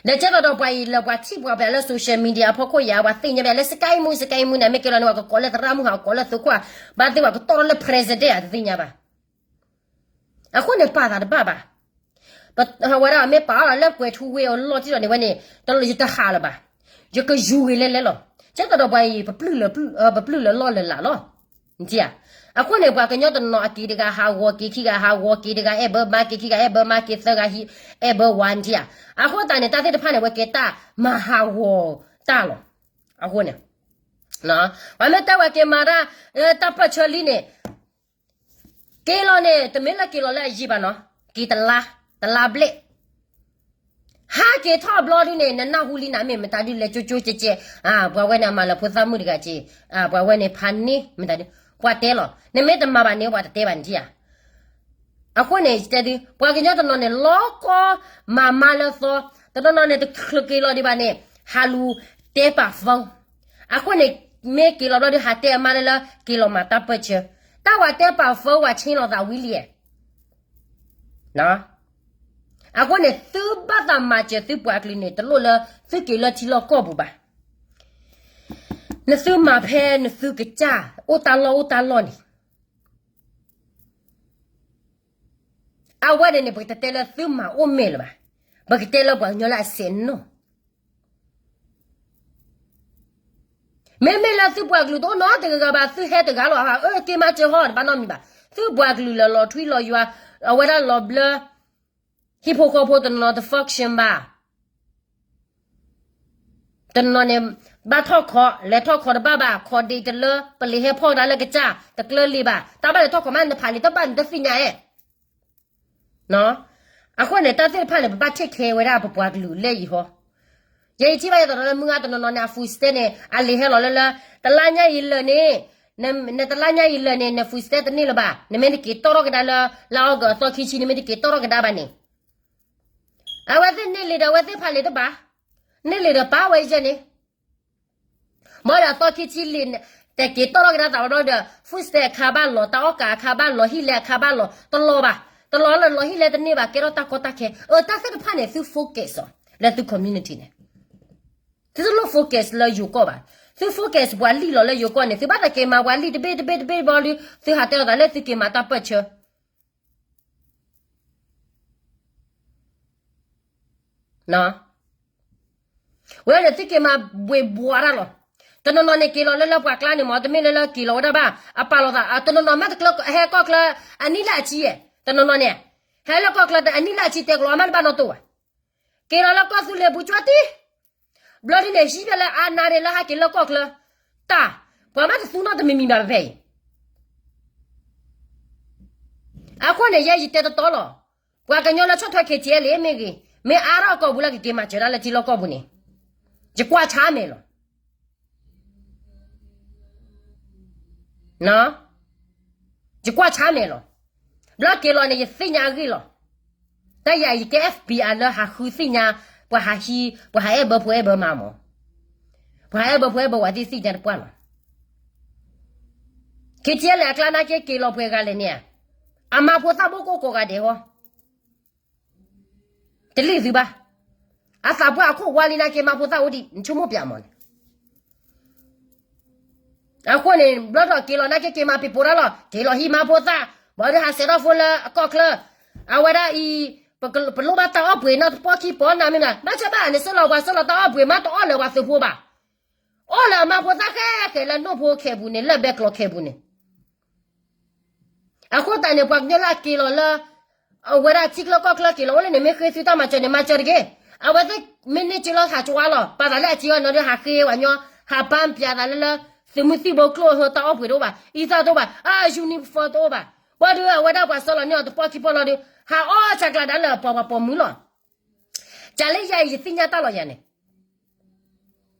ဒီးကဲသိးဒီးပှၤအံၤလၢပှၤထံၣ်ပှၤဘၣ်လၢ social media အဖီခိၣ်ယၤ ပှၤသ့ၣ်ညါဘၣ်လၢ စကဲမူ စကဲမူန့ၣ် မ့ၢ်ကဲလီၤန့ၣ် ပှၤကကိးလၢသရၣ်မုၣ်ဧါ ကိးလၢသုးခိၣ်ဧါ ဘၣ်သ့ၣ်ပှၤကတီၢ်ထီၣ်လၢ president ဧါ တသ့ၣ်ညါဘၣ် အဃိန့ၣ်ပာ်သးတဘၣ်ဘၣ် ဝဲဒၣ်မ့ၢ်ပာ်အီၤလၢကွဲၤထူဝ့အလီၢ်ထံလီၤန့ၣ်ဝဲန့ၣ် တလိၣ်ယတဟးလၢၤဘၣ် ယကယူၤဂ့ၤလဲၤလဲၤလီၤ ကဲသိးဒီးပှၤအံၤ ပပျုၢ်လၢလီၢ်လၢလာ်လီၤ နထံၣ်ဧါ. အဃိန့ၣ် ပှၤကညီတနီၤအက့ၤတဂၤဟးဂီၤက့ၤခံဂၤဟးဂီၤက့ၤတဂၤ အဲၣ်ဘၢမါက့ၤခံဂၤ အဲၣ်ဘၢမါက့ၤသၢဂၤဟံး အဲၣ်ဘၢဝၤ နထံၣ်ဧါ. အဃိသတးန့ၣ် တၢ်သ့ၣ်တဖၣ်န့ၣ် ဝဲကဲတၢ်မၤဟးဂီၤတၢ်လီၤ. အဃိန့ၣ် ပှၤမ့ၢ်တဲဝဲက့ၤမၤတၢ် တၢ်ပၢၢ်ဆၢလံန့ၣ် က့ၤလီၤန့ၣ် တမ့ၢ်လၢက့ၤလီၤလၢအယံာ်ဘၣ်နီၤ, က့ၤတလါ, တလါဘျဲၣ်. ဟးက့ၤထီၣ်ဘျီဒုန့ၣ် နနၢ်ဟူလံနၤမ့ၢ်မတၤဒုလဲၤကၠိကၠိကဲကဲ, ပှၤဝဲန့ၣ်အမၤလၢဖိသၣ်မုၣ်တဂၤက့ၤ, ပှၤဝဲန့ၣ်ဖးန့ၢ်မတၤဒု, ပှၤတဲလီၤ. နမ့ၢ်တမၤဘၣ်န့ၣ် ပှၤတတဲဘၣ်နထံၣ်ဧါ. အဃိန့ၣ် တဲဒု ပှၤကညီတနီၤန့ၣ် လီၤကီမၤမါလၢသီ, တနီၤနီၤန့ၣ် တချုးက့ၤလီၤဒံးဘၣ်န့ၣ် ဟးလူၤတဲပာ်ဖုန်း. အဃိန့ၣ် မ့ၢ်က့ၤလီၤဘျီဒု ဟးတဲအမါလၢလၢက့ၤလီၤမၤတၢ်ပၢၢ်ဆၢ, တၢ်ဝဲတဲပာ်ဖုန်းဝဲဆ့လီၤသးဝံၤလံ. အဃိန့ၣ် သုဘၣ်သးမၤစၢၤသုပှၤကလုာ်န့ၣ် တလိၣ်လၢသုက့ၤလၢထံလီၢ်ကီၢ်ပူၤဘၣ်. နသုမၤဖဲနသုကစၢ် အိၣ်တၢ်လီၢ်အိၣ်တၢ်လီၢ်န့ၣ် အဝဲန့ၣ်န့ၣ် ပကတဲလၢသုမၤအိၣ်မဲာ်လၢၤဘၣ်, ပကတဲလၢပှၤကညီလၢအစဲးနီၢ်. မ့မ့ၢ်လၢသုပှၤကလုာ်တအိၣ်နီတဂၤဂၤဘၣ် သုဟဲတဂၤလီၤ အၢ က့ၤမၤစၢၤဟီ တဘၣ်နီတမံၤဘၣ်. သုပှၤကလုာ်လၢလီၤထွံလီၤယွၤ အဝဲဒၣ်လီၤဘျၢ ဟံၣ်ဖိဃီဖိတနီၤတ function ဘၣ်. တနီၤန့ၣ် ဘၣ်ထီၣ်ခီ လဲၤထီၣ်ခီတဘၣ်ဘၣ် ခီဒ့တလၢ ပလံၤဟဲဖီၣ်ကဒါလၢကစၢ် တကျၢလံဘၣ် တၢ်ဘၣ်လဲၤထီၣ်ခီမး နဖးလံာ်တဘၣ်နတသ့ၣ်ညါအဲၣ်. အဃိန့ၣ် တၢ်သ့ၣ်တဖၣ်န့ၣ် ပဘၣ် take care ဝဲဒၣ်ပပှၤကလုာ်လၢအံၤဟီ. ယဲယထံၣ်ဘၣ်ယသးဒီးလၢမုၢ်ဂၢ်တနီၤနီၤန့ၣ် အ food stamp န့ၣ် အလံာ်ဟဲလီၤလၢလၢ တလါညါအံၤလၢာ်န့ၣ်, နတလါညါအံၤလၢာ်န့ၣ် န food stamp တန့ၢ်လၢၤဘၣ်. နမ့ၢ်တက့ၤတီၣ်ထီၣ်ကဒါလၢ လါအီကူးအသီခံဆံ နမ့ၢ်တက့ၤတီၣ်ထီၣ်ကဒါဘၣ်န့ၣ် အဝဲသ့ၣ်န့ၢ်လံဒီး အဝဲသ့ၣ်ဖးလံာ်တဘၣ်, န့ၢ်လံာ်ဒီးပာ်ဝဲယဲန့ၣ် ဘၣ်ဒီးအသီခံဆံလံာ် တက့ၤတီၣ်ထီၣ်ကဒါသးဘၣ်ဘျီဒီး food stamp အခါဘၣ်လီၤ, တၢ်အီၣ်ကးအခါဘၣ်လီၤ, ဟံၣ်လဲအခါဘၣ်လီၤ, တလီၤဘၣ်, တလီၤလၢလီၤဟံၣ်လဲတန့ၢ်ဘၣ်, ကဲထီၣ်တၢ်ကီတၢ်ခဲ, အတၢ်သ့ၣ်တဖၣ်န့ၣ် သု focus အီၤ လၢသု community န့ၣ်, သုတလိၣ် focus လၢယိၤကီၢ်ဘၣ်, သု focus ပှၤလံၣ်လီၤလၢယိၤကီၢ်န့ၣ် သုဘၣ်သးက့ၤမၤပှၤလံၣ်တဘ့ၣ်တဘ့ၣ်တဘ့ၣ်ဘျီဒီး သုဟးတဲလီၤသးလၢသုက့ၤမၤတၢ်ပၢၢ်ဆၢ ဝဲန့ၣ်သုက့ၤမၤဘှ့ၣ်ဘှီးတၢ်လီၤ. တနီၤနီၤန့ၣ်က့ၤလီၤလၢလၢပှၤကျါန့ၣ်မ့ၢ် တမ့ၢ်လၢလၢက့ၤလီၤဝဲဒၣ်ဘၣ်, အပာ်လီၤသး တနီၤနီၤမ့ၢ်တကျၢၤဟဲကီၢ်ချၢ အနံၣ်လၢအဆံယဲၢ်, တနီၤနီၤန့ၣ် ဟဲလၢကီၢ်ချၢအနံၣ်လၢအဆံတဲကလီၤအမ့ၢ်တဘၣ်နီတအိၣ်ဘၣ်. က့ၤလီၤလၢကီၢ်သူလ့ၤပူၤကၠီတံၢ် ဘျီဒ်န့ၣ် ဟံးဖဲလၢအနါဒ့လၢဟဲက့ၤလၢကီၢ်ချၢ, တၢ် ပှၤမ့ၢ်တသူနီတမံၤမံၤဘၣ်ဖဲအံၤ. အဃိန့ၣ် ယဲယတဲတတီလီၤ. ပှၤကညီလၢဆီၣ်ထွဲ KTLA မ့ၢ်ဂ့ၤ, မ့ၢ်အါထီၣ်အကီၢ်ပူၤလၢကက့ၤမၤစၢၤဒၣ်လၢထံလီၢ်ကီၢ်ပူၤန့ၣ်, ယကွၢ်ဆါမဲာ်လီၤ. ယကွၢ်ဆါမဲာ်လီၤ. ဘျီက့ၤလီၤန့ၣ် ယသ့ၣ်ညါအဂ့ၢ်လီၤ. တၢ်ယၤအံၤယကဲ FBI လၢဟးဃုသ့ၣ်ညါ ပှၤဟးဟံး ပှၤဟးအဲၣ်ဘၢဖိအဲၣ်ဘၢမါမၢ်, ပှၤဟးအဲၣ်ဘၢဖိအဲၣ်ဘၢဝဲသ့ၣ်သ့ၣ်ညါတပှၢ်လီၤ. KTLA အကျါနာ်က့က့ၤလီၤပှဲၤဂၤလဲၣ်န့ၣ်, အမါဖိသၣ်ဘိၣ်ကိၢ်ကိးဂၤဒဲးဟီ တလံၣ်သုဘၣ်. အသးပှၢ်အခိၣ်ဝါလံနာ်က့ မါဖိသၣ်အိၣ်ဒံး နဆိကမိၣ်ပျးမၢ်န့ၣ်. အဃိန့ၣ် ဘျီဒီးက့ၤလီၤနာ်က့က့ၤမၤပံၤပိာ်တၢ်လီၤ, က့ၤလီၤဟံးမါဖိသၣ်, ဘၣ်ဒီးဟးစဲးထီၣ်ဖိလၢအကီၢ်ချၢ, အဝဲဒၣ်အံၤ ပလိၣ်ဘၣ်တၢ်အီၣ်ပှ့ၤနီတပီၢ်ခံပီၢ်နၤမ့ၢ်နၤ, ဘၣ်ဆၣ်ဘၣ်န့ၣ် စၢလီၤပှၤစၢလီၤတၢ်အီၣ်ပှ့ၤမးတအီၣ်လၢၤပှၤသုးဖိဘၣ်. အီၣ်လၢအမါဖိသၣ်ဃဲဃဲလၢနိၣ်ဖိခဲပူၤန့ၣ် လၢဘဲကျိၤခဲပူၤန့ၣ် အဃိသတးန့ၣ် ပှၤကညီလၢအက့ၤလီၤလၢ အဝဲဒၣ်ထံချၢကီၢ်ချၢက့ၤလီၤအိၣ်လၢန့ၣ် မ့ၢ်ဃ့သုတၢ်မၤစၢၤန့ၣ် မၤစၢၤတက့ၢ်. အဝဲသ့ၣ်မ့ၢ်န့ၢ်က့ၤလီၤဟးကဝါလီၤ ပာ်သးလၢအက့ၤဝဲနီၤဒီး ဟးဃ့ဝဲညီ ဟးပာ်ပျးသးလၢလၢ သုးမုၢ်သံၣ်ဘိကျိၣ်ဟၢတၢ်အီၣ်ပှ့ၤတအိၣ်ဘၣ်, အံသၣ်တအိၣ်ဘၣ်, အ uniform တအိၣ်ဘၣ်. ဘၣ်ဒီးအဝဲဒၣ်ပှၤစၢလီၤန့ၢ်အီၤတပီၢ်ခံပီၢ်လီၤဒီး ဟးအီၣ်ဆးကျးဒၣ်လၢပှၤပှၤပိာ်မုၣ်လီၤ. ကလဲၣ်ယၤအံၤ ယသ့ၣ်ညါတၢ်လီၤယၤန့ၣ်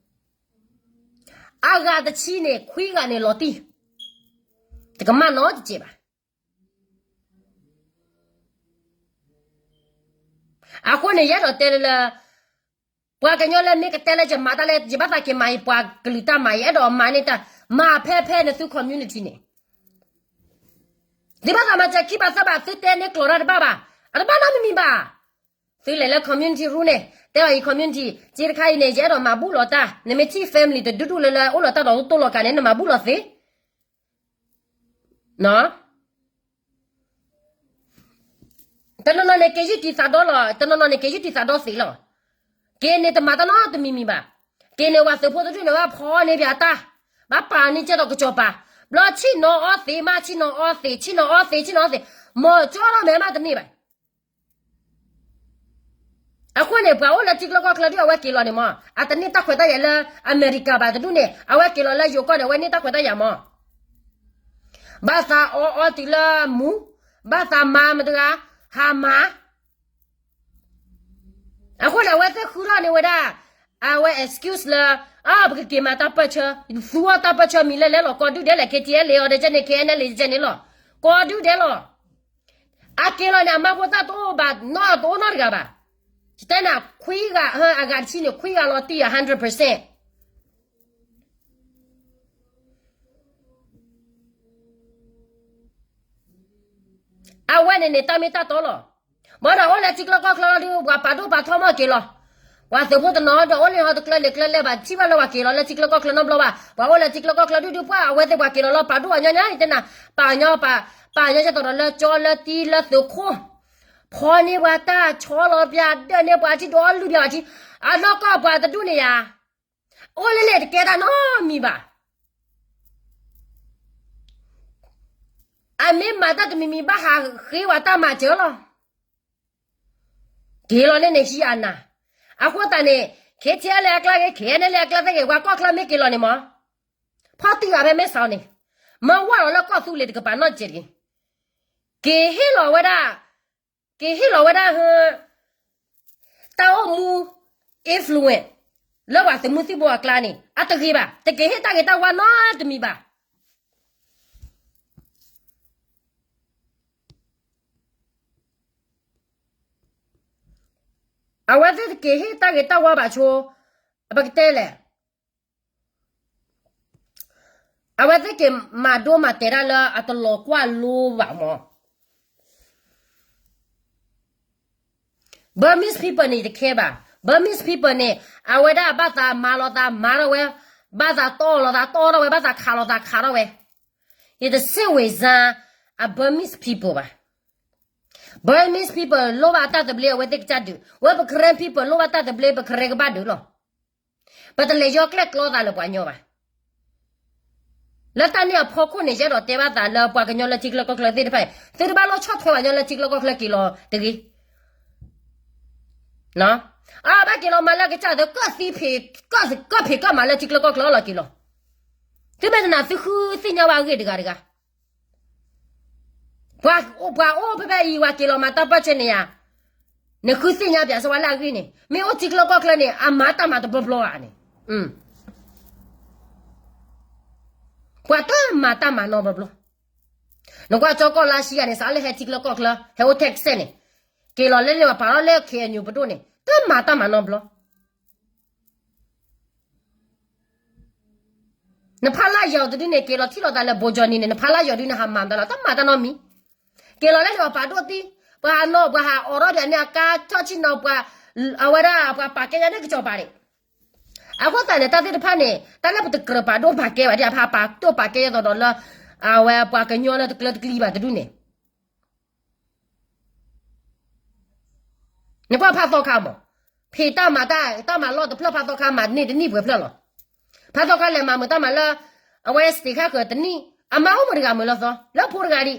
အဂၤတဆံန့ၣ် ခွံဂၤန့ၣ်လီၤတံၢ်, တကမၣ်နီတစဲးဘၣ်. အဃိန့ၣ် ယအဲၣ်ဒိးတဲလၢလၢ ပှၤကညီလၢမ့ၢ်ကတဲလၢယမၤတၢ်လၢ ယဘၣ်သးက့ၤမၤအံၤ ပှၤကလုာ်တၢ်မၤအံၤ အဲၣ်ဒိးမၤန့ၢ်တၢ် မၤဖဲဖဲနသု community န့ၣ် သုဘၣ်သးမၤစၢၤခံဘၣ်သၢဘၣ် သုတဲန့ၢ်ကျိာ်တၢ်တဘၣ်ဘၣ်, အတဘၣ်နီတမံၤမံၤဘၣ်. သုလဲၤလၢ community ရူန့ၣ် တဲအီၤအံၤ community က့တခါအံၤန့ၣ် ယအဲၣ်ဒိးမၤဘူၣ်လီၤတၢ်, နမ့ၢ်ထံၣ် family တဒူၣ်ဒူၣ်လၢလၢ အိၣ်လီၤတၢ်ဒီးတိၢ်လီၤကးန့ၣ် နမၤဘူၣ်လီၤသ့ တနီၤနီၤန့ၣ် က့ၤယုၢ်တံၢ်သးဒီလီၤ, တနီၤနီၤန့ၣ် က့ၤယုၢ်တံၢ်သးဒီသ့လီၤ. က့ၤန့ၣ်တမၤတၢ်နီတမံၤမံၤဘၣ်. က့ၤန့ၣ် ဝၤသုးဖိတဒူၣ်န့ၣ် ဘၣ်ဖီၣ်န့ၢ်ပၠးတၢ်, ဘၣ်ပာ်န့ၢ်ကဲသိးကစီၤပၤ, ဘျီဆ့ၣ်နီၤအီသံးမး ဆ့ၣ်နီၤအီသံး ဆ့ၣ်နီၤအီသံး ဆ့ၣ်နီၤအီသံး, မ့ၢ်ကၠီလီၤမဲာ်မးတန့ၢ်ဘၣ်. အဃိန့ၣ် ပှၤအိၣ်လၢထံချၢကီၢ်ချၢဒုး အဝဲက့ၤလီၤန့ၣ်မး အတန့ၢ်တၢ်ခွဲးတၢ်ယာ်လၢအမဲရကၤဘၣ်တဒူၣ်န့ၣ် အဝဲက့ၤလီၤလၢယိၤကီၢ်န့ၣ် အဝဲန့ၢ်တၢ်ခွဲးတၢ်ယာ်မး. ဘၣ်သးအီအီတုၤလၢမူ, ဘၣ်သးမၤမတၤတဂၤ, ဟးမၤ အဃိန့ၣ် အဝဲသ့ၣ်ဃုထီၣ်န့ၢ်ဝဲဒၣ် အဝဲ excuse လၢ အ ပကက့ၤမၤတၢ်ပၢၢ်ဆၢ, သူအီၣ်တၢ်ပၢၢ်ဆၢမံၤလၢလဲၤလီၤ ကီၢ်ဒုၣ်ဒဲးလဲၣ် KTLA အီၤဒဲးကဲန့ၣ် KNLA ကဲန့ၣ်လီၤ, ကီၢ်ဒုၣ်ဒဲးလီၤ. အက့ၤလီၤန့ၣ် အမါဖိသၣ်တအိၣ်ဘၣ်နီတအိၣ်နီတဂၤဘၣ်. ယတဲနၤ ခွံဂၤ အဂၤတဆံန့ၣ် ခွံဂၤလီၤတံၢ် hundred percent. အဝဲန့ၣ်န့ၣ် တၢ်မ့ၢ်တၢ်တီလီၤ. ဘၣ်ဒီးအိၣ်လၢထံချၢကီၢ်ချၢဒုး ပှၤပာ်ဒိၣ်ပာ်ထီမ့ၢ်က့ၤလီၤ. ပှၤသုးဖိတနီၤဒီးအိၣ်လၢဟီတကျၢလ့ၤကျၢလဲၣ်ဘၣ် ထံၣ်ဘၣ်လၢပှၤက့ၤလီၤလၢထံချၢကီၢ်ချၢနီတဘျီဘၣ်. ပှၤအိၣ်လၢထံချၢကီၢ်ချၢဒုးဒုး ပှၤအဝဲသ့ၣ်ပှၤက့ၤလီၤလီၤ ပာ်ဒိၣ်အညီညီ ယတဲနၤ ပာ်ညီ ပာ်ညီကဲသိးဒီးလၢကၠီလၢတံလၢသုးခိၣ် ဖီန့ၢ်ပှၤတၢ်ဆီလီၤပျၢၤဒၢးန့ၢ်ပှၤထံ ဒီးအီၣ်လုၢ်ပျၢၤပှၤထံ, အနီၢ်ကီၢ်ပှၤတဒူၣ်န့ၣ်ယၤ အိၣ်လၢလဲၣ်တကဲတၢ်နီတမံၤဘၣ်. အမ့ၢ်မၤတၢ်တမံၤမံၤဘၣ်ဟးဃ့ဝဲတၢ်မၤစၢၤလီၤ. က့ၤလီၤန့ၣ်န့ၣ်ဟံးအနၤ. အဃိသတးန့ၣ် KTLA အကျါဂ့ၤ KNLA အကျါသ့ၣ်ဂ့ၤ ပှၤကီၢ်ချၢမ့ၢ်က့ၤလီၤန့ၣ်မး ဖီၣ်တံၢ်ဘၣ်ဖဲမဲဆီးန့ၣ် မၢဝဲလီၤလၢကီၢ်သူလ့ၤတကပၤနီတစဲးတဂ့ၤ. က့ၤဟ့ၣ်လီၤဝဲဒၣ် က့ၤဟ့ၣ်လီၤဝဲဒၣ် တၢ်အိၣ်မူ influence လၢပှၤသုးမုၢ်သံၣ်ဘိအကျါန့ၣ် အတဂ့ၤဘၣ်. တက့ၤဟ့ၣ်တၢ်ဂ့ၤတၢ်ဝါနီတမံၤဘၣ်. အဝဲသ့ၣ်တက့ၤဟ့ၣ်တၢ်ဂ့ၤတၢ်ဝါဘၣ်ဆိ ပကတဲလဲၣ် အဝဲသ့ၣ်က့ၤမၤဒိမၤတဲာ်တၢ်လၢအတလီၤကွၢ်လိဘၣ်မး. Burmese people န့ၣ် ယတခဲဘၣ်. Burmese people န့ၣ် အဝဲဒၣ်ဘၣ်သးမၤလီၤသးမၤထီၣ်ဝဲ, ဘၣ်သးတီၢ်လီၤသးတီၢ်ထီၣ်ဝဲ, ဘၣ်သးခးလီၤသးခးထီၣ်ဝဲ. ယတစ့ၢ်ဝဲစါ အ Burmese people ဘၣ်. Burmese people လိၣ်ဘၣ်တၢ်သဘျ့ အဝဲသ့ၣ်ကစၢ်ဒုး, ဝဲပကရၢ people လိၣ်ဘၣ်တၢ်သဘျ့ ပကရၢကဘၣ်ဒုးလီၤ. ပတလဲၤယီကျဲၣ်ကျီသးလၢပှၤကညီဘၣ်. လၢတၢ်န့ၣ်အဖီခိၣ်န့ၣ် ယအဲၣ်ဒိးတဲဘၣ်သးလၢပှၤကညီလၢထံချၢကီၢ်ချၢသ့ၣ်တဖၣ်အံၤ သုတဘၣ်လိၣ်ဆီၣ်ထွဲပှၤကညီလၢထံချၢကီၢ်ချၢက့ၤလီၤတဂ့ၤ. အဘၣ်က့ၤလီၤမၤလၢကစၢ်သု ကီၢ်သံဖံး, ကီၢ်ဖံးကီၢ်မၤလၢထံချၢကီၢ်ချၢအလီၢ်က့ၤလီၤ. သုမ့ၢ်တနာ်သုဃုသ့ၣ်ညါဘၣ်အဂ့ၢ်တဂၤတဂၤ ပှၤအိၣ်ဖဲဖဲအံၤ ပှၤက့ၤလီၤမၤတၢ်ပၢၢ်ဆၢန့ၣ်ယါ, နဃုသ့ၣ်ညါပၠးစၢၤဝဲလၢအဂ့ၢ်န့ၣ် မ့ၢ်အိၣ်ထံချၢကီၢ်ချၢန့ၣ် အမၤတၢ်မၤတဘျီဘျီဧါန့ၣ်, ပှၤတမၤတၢ်မၤနီတဘျီဘျီ. နကွၢ်ကၠီကီၢ်လါဆံဂၤန့ၣ် စးလၢဟဲထံချၢကီၢ်ချၢ ဟဲအိၣ်ထဲကစဲၣ်န့ၣ်, က့ၤလီၤလၢန့ၣ်ပှၤပာ်ထီၣ်လၢ KNU ပဒိၣ်န့ၣ် တမၤတၢ်မၤနီတဘျီ နဖးလၢယီၤတဒုန့ၣ် က့ၤလီၤထံၣ်လီၤသးလၢ ဘိကၠီနံၤန့ၣ် နဖးလၢယီၤဒုန့ၣ် ဟးမၤတၢ်လီၤ တမၤတၢ်နီတမံၤ, က့ၤလီၤလၢန့ၣ်ပှၤပာ်ဒိၣ်သံ, ပှၤနီၤ ပှၤဟးအိးထီၣ်ဒ်န့ၣ် အကါထီၣ်ဆ့ၣ်နီၤပှၤ, အဝဲဒၣ်ပှၤပာ်ကဲညါန့ၣ်ကစီၤပၤန့ၣ်, အဃိသတးန့ၣ် တၢ်သ့ၣ်တဖၣ်န့ၣ် တၢ်လၢပတကြၢးပာ်ဒိၣ်ပာ်ကဲဘၣ်ဒ် အဖးပာ်ဒိၣ်ပာ်ကဲယသိးဒီးလၢ အဝဲပှၤကညီလၢတကျၢၤတကျံၤဘၣ်တဒုန့ၣ် နကွၢ်ဖးသီခါမး, ဖံးတၢ်မၤတၢ် တၢ်မၤလီၢ်တဖျၢၣ် ဖးသီခါမၤန့ၢ်တနံၣ်ပှဲၤဖျၢၣ်လီၤ. ဖးသီခါလဲၤမၤမုာ်တၢ်မၤလၢ အဝဲ state ခါဃၢၤတနံၣ် အမၤအိၣ်မုာ်တဂၤမုာ်လီၤသီ လၢဖိတဂၤဒံး က့ၤလီ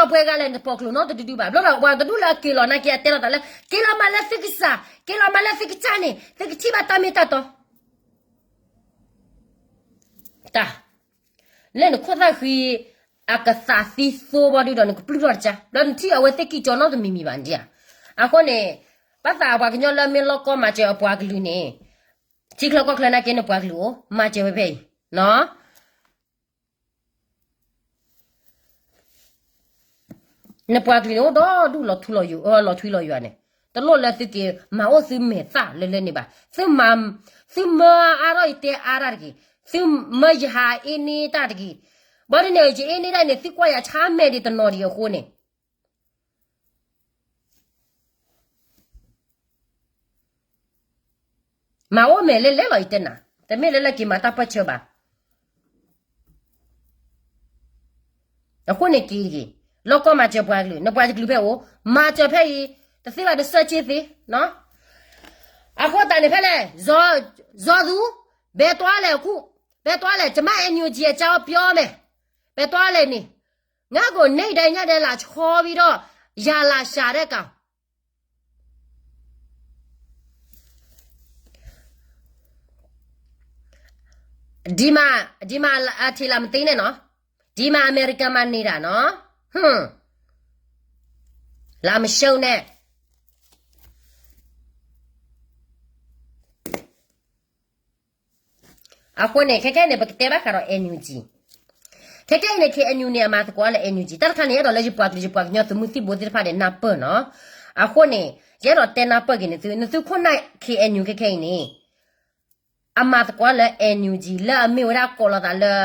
ၤပှဲၤဂၤလဲၣ် နပိာ်ကျိာ်နီတဒုဒုဘၣ်. ဘျီဒီးပှၤတဒူၣ်လၢအက့ၤလီၤနာ်က့ အတဲလီၤသးလၢ က့ၤလီၤမၤလၢသုကစၢ်, က့ၤလီၤမၤလၢသုကစၢ်န့ၣ် သုကထံၣ်ဘၣ်တၢ်မ့ၢ်တၢ်တီ တၢ် လၢနခိၣ်သၣ်ဃံ အကသးသံသိဘီဒုဒီး နကပျုၢ်ထီၣ်တကါ ဘျီနထံၣ်အဝဲသ့ၣ်ကံၢ်ကၠီနီတမံၤမံၤဘၣ်ဒံးဧါ. အဃိန့ၣ် ဘၣ်သးပှၤကညီလၢမ့ၢ်လီၢ်ကီၢ်မၤစၢၤအပှၤကလုာ်န့ၣ် ထံချၢကီၢ်ချၢနာ်က့ နပှၤကလုာ်အိၣ် မၤစၢၤဝဲဖဲအံၤ နပှၤကလုာ်န့ၣ်အိၣ်ဒီဒူၣ်လီၤထူလီၤယိာ် လီၤထွံလီၤယိာ်န့ၣ် တလိၣ်လၢသုက့ၤမၤအိၣ်သုမဲာ်သၣ်လၢလၢန့ၣ်ဘၣ်. သုမၤအါထီၣ်ယတဲအါတၢ်တဂ့ၤ, သုမၢယဟးအ့န့တၢ်တဂ့ၤ. ဘၣ်ဒ်န့ၣ် ယအ့န့တၢ်န့ၣ် သုကွၢ်ယၤဆါမဲာ်ဒံးတနီၤဒံးအဃိန့ၣ် မၤအိၣ်မဲာ်လဲၣ်လဲၣ်လီၤ ယတဲနၤ, တမ့ၢ်လၢလၢက့ၤမၤတၢ်ပၢၢ်ဆၢဘၣ်. အဃိန့ၣ်က့ၤတဂ့ၤ, လီၢ်ကီၢ်မၤစၢၤပှၤကလုာ်, နပှၤတကလုာ်ဖဲအိၣ်, မၤစၢၤဖဲအံၤ, တသ့ဘၣ်တစၢက့သ့. အဃိသတးန့ၣ်ဖဲလဲၣ်, စီၤသူ, ဘယ်သွားလဲအခု, ဘယ်သွားလဲ, ကျမ NUG အကြောင်းပြောမယ်, ဘယ်သွားလဲန့ၣ်, ငါ့ကို နေ့တိုင်းညတိုင်း လာချောပြီးတော့ ရန်လာရှာတဲ့ကောင်. ဒီမှာ, ဒီမှာ အထေလာမသိနဲ့နော်, ဒီမှာ အမေရိကန်မှာနေတာနော်, ဟွန်း, လာမရှုံးနဲ့. အဃိန့ၣ် ခဲခဲန့ၣ် ပကတဲဘၣ်ဃးဒီး NUG, ခဲခဲအံၤန့ၣ် KNU န့ၣ် အမၤသကိးလၢ NUG တၢ်တခါန့ၣ် အဲၣ်ဒိးလၢယပှၤကလုာ် ယပှၤကညီသုးမုၢ်သံၣ်ဘိသ့ၣ်တဖၣ်န့ၣ် နၢ်ပၢၢ်နီၤ. အဃိန့ၣ် ယအဲၣ်ဒိးတဲနၢ်ပၢၢ်က့ၤနသု, နသုခိၣ်နၢ် KNU ခဲခဲအံၤန့ၣ် အမၤသကိးလၢ NUG လၢအမ့ၢ်ဝဲဒၣ်ကိးလီၤသးလၢ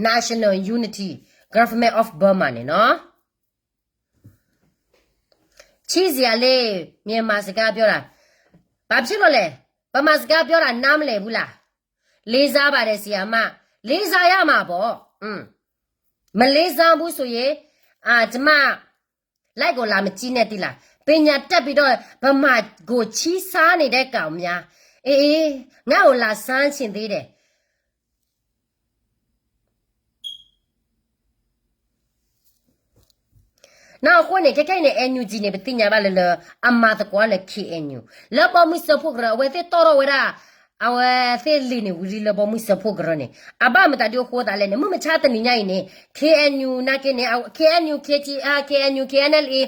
National Unity Government of Burma န့ၣ်နီၤ. ချစ်စရာလေး မြန်မာစကားပြောတာ, ဘာဖြစ်လို့လဲ, ဗမာစကားပြောတာ နားမလည်ဘူးလား, လေးစားပါတယ် ဆရာမ, လေးစားရမှာပေါ့, မလေးစားဘူးဆိုရင်, အာ, ကျမ လိုက်ကိုလာမကြည့်နဲ့သီးလား, ပညာတတ်ပြီးတော့ ဗမာကိုချီးစားနေတဲ့ကောင်များ, အေး, ငါ့ကိုလာစမ်းချင်သေးတယ်. နီၤ အဃိန့ၣ် ခဲခဲအံၤန့ၣ် NUG န့ၣ် ပသ့ၣ်ညါဘၣ်လၢလၢ အမၤသကိးလၢ KNU လၢဘီမုၢ်စၢဖှိၣ်ကရၢ အဝဲသ့ၣ်တီၣ်ထီၣ်ဝဲဒၣ်, အဝဲသ့ၣ်လံာ်န့ၣ်ဝံၤလံလၢဘီမုၢ်စၢဖှိၣ်ကရၢန့ၣ် အဘၣ်မတၤဒုအဃိသးလဲၣ်န့ၣ် မုၢ်မဆါတနံၤညါအံၤန့ၣ် KNU နာ်က့န့ၣ် KNU, KTL, KNU, KNLA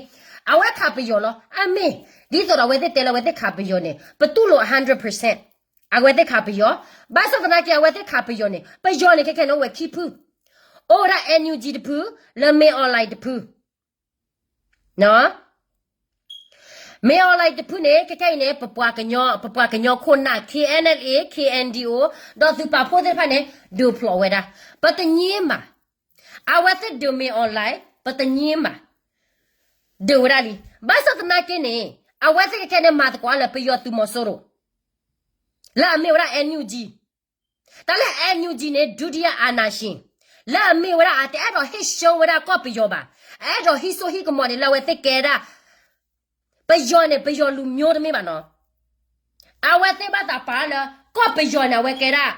အဝဲခးပယီၤလီၤ. အမ့ၢ် ဒ်သိးဒီးအဝဲသ့ၣ်တဲလၢအဝဲသ့ၣ်ခးပယီၤန့ၣ် ပတူၢ်လိာ် hundred percent အဝဲသ့ၣ်ခးပယီၤ, ဘၣ်ဆၣ်သနာ်က့ အဝဲသ့ၣ်ခးပယီၤန့ၣ် ပယီၤန့ၣ် ခဲခဲန့ၣ် အိၣ်ဝဲခံဖု, အိၣ်ဝဲဒၣ် NUG တဖု, လၢ မင်းအောင်လှိုင် တဖု, နီၤ မင်းအောင်လှိုင် တဖုန့ၣ် ခဲခဲအံၤန့ၣ် ပပှၤကညီ, ပပှၤကညီခိၣ်နၢ် KNLA, KNDO ဒီးသုးပာ်ဖှိၣ်သ့ၣ်တဖၣ်န့ၣ် ဒုးဖျိးဝဲဒၣ်, ပတငြင်းဘၣ်. အဝဲသ့ၣ်ဒုး မင်းအောင်လှိုင် ပတငြင်းဘၣ်, ဒုးဝဲဒၣ်လံ. ဘၣ်ဆၣ်သနာ်က့န့ၣ် အဝဲသ့ၣ်ခဲခဲန့ၣ် မၤသကိးလၢပယီၤသုးမီၤစိရိၤ လၢအမ့ၢ်ဝဲဒၣ် NUG, တၢ်လၢ NUG န့ၣ် ဒုတိယအာဏာရှင် လၢအမ့ၢ်ဝဲဒၣ် အတအဲၣ်ဒိးဟ့ၣ်ဆၢဝဲဒၣ်ကီၢ်ပယီၤဘၣ်, အအဲၣ်ဒိးဟံးစိဟံးကမီၤန့ၣ် လၢအဝဲသ့ၣ်ကဲဒၣ် ပယီၤန့ၣ် ပယီၤလူမျိုးတမ့ၢ်ဘၣ်နီၤ. အဝဲသ့ၣ်ဘၣ်သးပာ်လၢ ကီၢ်ပယီၤန့ၣ် အဝဲကဲဒၣ်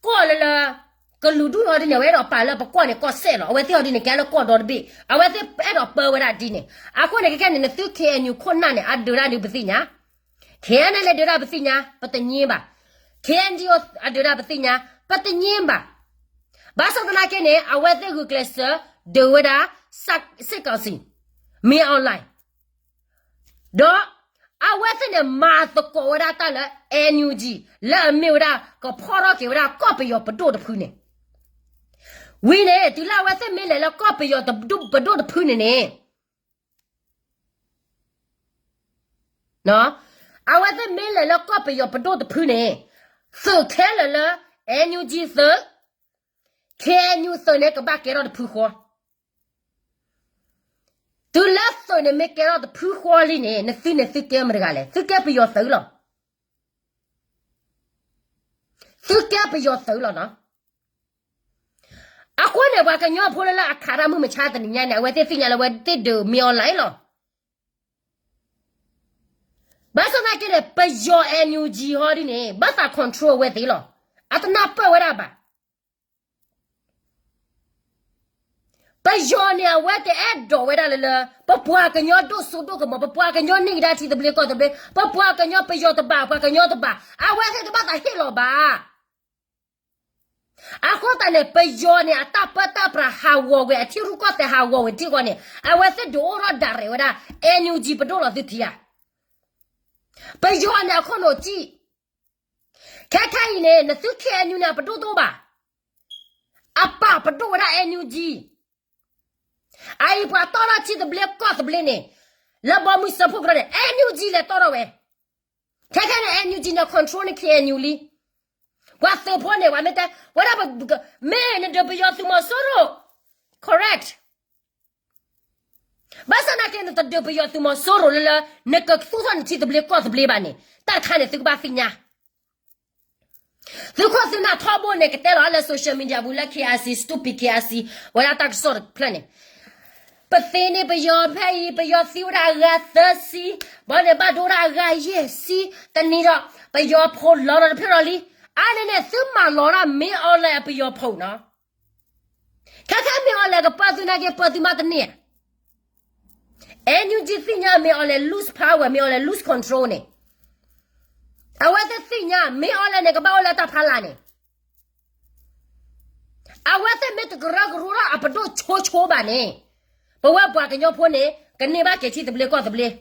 ကီၢ်လၢလၢ ကလုာ်ဒူၣ်ဟီဒ်န့ၣ် အဝဲအဲၣ်ဒိးပာ်လၢပကီၢ်န့ၣ် ကီၢ်စဲၣ်လီၤ. အဝဲသ့ၣ်ဟီဒ်န့ၣ် ကဲလၢကီၢ်ဒီတဘ့ၣ်, အဝဲသ့ၣ်အဲၣ်ဒိးပၢဝဲဒၣ်ဒ်န့ၣ်. အဃိန့ၣ် ခဲခဲန့ၣ် နသု KNU ခိၣ်နၢ်န့ၣ် အဒုးတၢ်ဒုးပသ့ၣ်ညါ, KNLA ဒုးတၢ်ပသ့ၣ်ညါ, ပတငြင်းဘၣ်. KNDO အဒုးတၢ်ပသ့ၣ်ညါ, ပတငြင်းဘၣ်. ဘၣ်ဆၣ်သနာ်က့န့ၣ် အဝဲသ့ၣ်ဂုာ်ကျဲးစၢး ဒုးဝဲဒၣ် စစ်ကောင်စီ, မင်းအောင်လှိုင် ဒီး အဝဲသ့ၣ်န့ၣ် မၤသကိးဝဲဒၣ်တၢ်လၢ NUG လၢအမ့ၢ်ဝဲဒၣ် ကဖီၣ်ထီၣ်က့ၤဝဲဒၣ် ကီၢ်ပယီၤပဒိၣ်တဖုန့ၣ်, ဝံၤန့ၣ် တုၤလၢအဝဲသ့ၣ်မ့ၢ်လဲၤလၢကီၢ်ပယီၤပဒိၣ်တဖုန့ၣ်န့ၣ် အဝဲသ့ၣ်မ့ၢ်လဲၤလၢကီၢ်ပယီၤပဒိၣ်တဖုန့ၣ် သုးခဲလၢာ်လၢ NUG သုး, KNU သုးန့ၣ် ကဘၣ်ကဲထီၣ်တဖုဃီ. တုၤလၢသုးန့ၣ် မ့ၢ်ကဲထီၣ်တဖုဃီလံန့ၣ် နသုန့ၣ်သုကဲမတၤတဂၤလဲၣ်, သုကဲပယီၤသုးလီၤ. သုကဲပယီၤသုးလီၤနီၤ. အဃိန့ၣ် ပှၤကညီဖိလၢလၢအခးတၢ်မုၢ်မဆါတနံၤညါန့ၣ် အဝဲသ့ၣ်သ့ၣ်ညါလၢအဝဲသ့ၣ်ဒုး မင်းအောင်လှိုင် လီၤ. ဘၣ်ဆၣ်သနာ်က့န့ၣ် ပယီၤ NUG ဟီဒ်န့ၣ် ဘၣ်သး control ဝဲသ့ၣ်လီၤ. အတနၢ်ပၢၢ်ဝဲဒၣ်ဘၣ်. ပယီၤန့ၣ် အဝဲတအဲၣ်ဒိးဝဲဒၣ်လၢလၢ ပပှၤကညီဒိၣ်စိဒိၣ်ကမီၤ, ပပှၤကညီန့ၢ်ကဒါထံသဘျ့ကီၢ်သဘျ့, ပပှၤကညီပယီၤတဘၣ်, ပှၤကညီတဘၣ်, အဝဲသ့ၣ်တဘၣ်သးဟ့ၣ်လီၤဘၣ်. အဃိသတးန့ၣ် ပယီၤန့ၣ် အတၢ်ပၢတၢ်ပြးဟးဂီၤဝဲ, အထံရူၢ်ကီၢ်သဲးဟးဂီၤဝဲထံဂီၤန့ၣ် အဝဲသ့ၣ်ဒုးအိၣ်ထီၣ်ဒၣ်ရဲၣ်ဝဲဒၣ် NUG ပဒိၣ်လီၤသုထံဧါ. ပယီၤန့ၣ် အခိၣ်နူာ်စံၣ်, ခဲခဲအံၤန့ၣ် နသု KNU န့ၣ် အပဒိၣ်တအိၣ်ဘၣ်. အပာ်ပဒိၣ်ဝဲဒၣ် NUG. အအံၤပှၤတီၢ်ထီၣ်ထံသဘျ့ကီၢ်သဘျ့န့ၣ် လၢဘီမုၢ်စၢဖှိၣ်ကရၢန့ၣ် NUG လဲၤတီၢ်ထီၣ်ဝဲ. ခဲခဲန့ၣ် NUG န့ၣ် control န့ၣ် KNU လံ. ပှၤသုးဖိန့ၣ် ပှၤမ့ၢ်တဲ ဝဲဒၣ် မ့ၢ်နဒုးပယီၤသုးမီၤစိရိၤ correct. ဘၣ်ဆၣ်သနာ်က့ နတဒုးပယီၤသုးမီၤစိရိၤလၢလၢ နကသူၣ်ထီၣ်နထံသဘျ့ကီၢ်သဘျ့ဘၣ်န့ၣ် တၢ်တခါန့ၣ် သုကဘၣ်သ့ၣ်ညါ. သုးခိၣ်သုးနၢ်ထီဘိန့ၣ် ကတဲလီၤလၢ social media ပူၤလၢ KIC, stupid KIC ဝဲဒၣ်တၢ်ကစီၣ်တဖျၢၣ်န့ၣ် ပသ့န့ၢ်ပယီၤဖဲအံၤ ပယီၤသံဝဲဒၣ်အဂၤသၢဆံ, ဘၣ်န့ၣ်ဘၣ်ဒိဝဲဒၣ်အဂၤယဲၢ်ဆံ, တနံၤဒီး ပယီၤဖိလီၤဒီးတဖျၢၣ်ဒီးလံ. အါန့ၣ်န့ၣ် သုမၤလီၤဒၣ်မ့ၢ်အီၤလဲၣ်အပယီၤဖိနီၤ. ခဲခဲမ့ၢ်အီၤလဲၣ်ကပၢသုနာ်က့ ပၢသုမးတန့ၢ်ဧါ. NUG သ့ၣ်ညါမ့ၢ်အီၤလဲၣ် lose power မ့ၢ်အီၤလဲၣ် lose control န့ၣ်, အဝဲသ့ၣ်သ့ၣ်ညါမ့ၢ်အီၤလဲၣ်န့ၣ် ကဘၣ်အိၣ်လၢတၢ်ဖးလာ်န့ၣ် အဝဲသ့ၣ်မ့ၢ်တကရၢကရိထီၣ်အပဒိၣ်ဆိဆိဘၣ်န့ၣ်, ပဝဲပှၤကညီဖိန့ၣ် ကန့ၢ်ဘၣ်က့ၤထံသဘျ့ကီၢ်သဘျ့.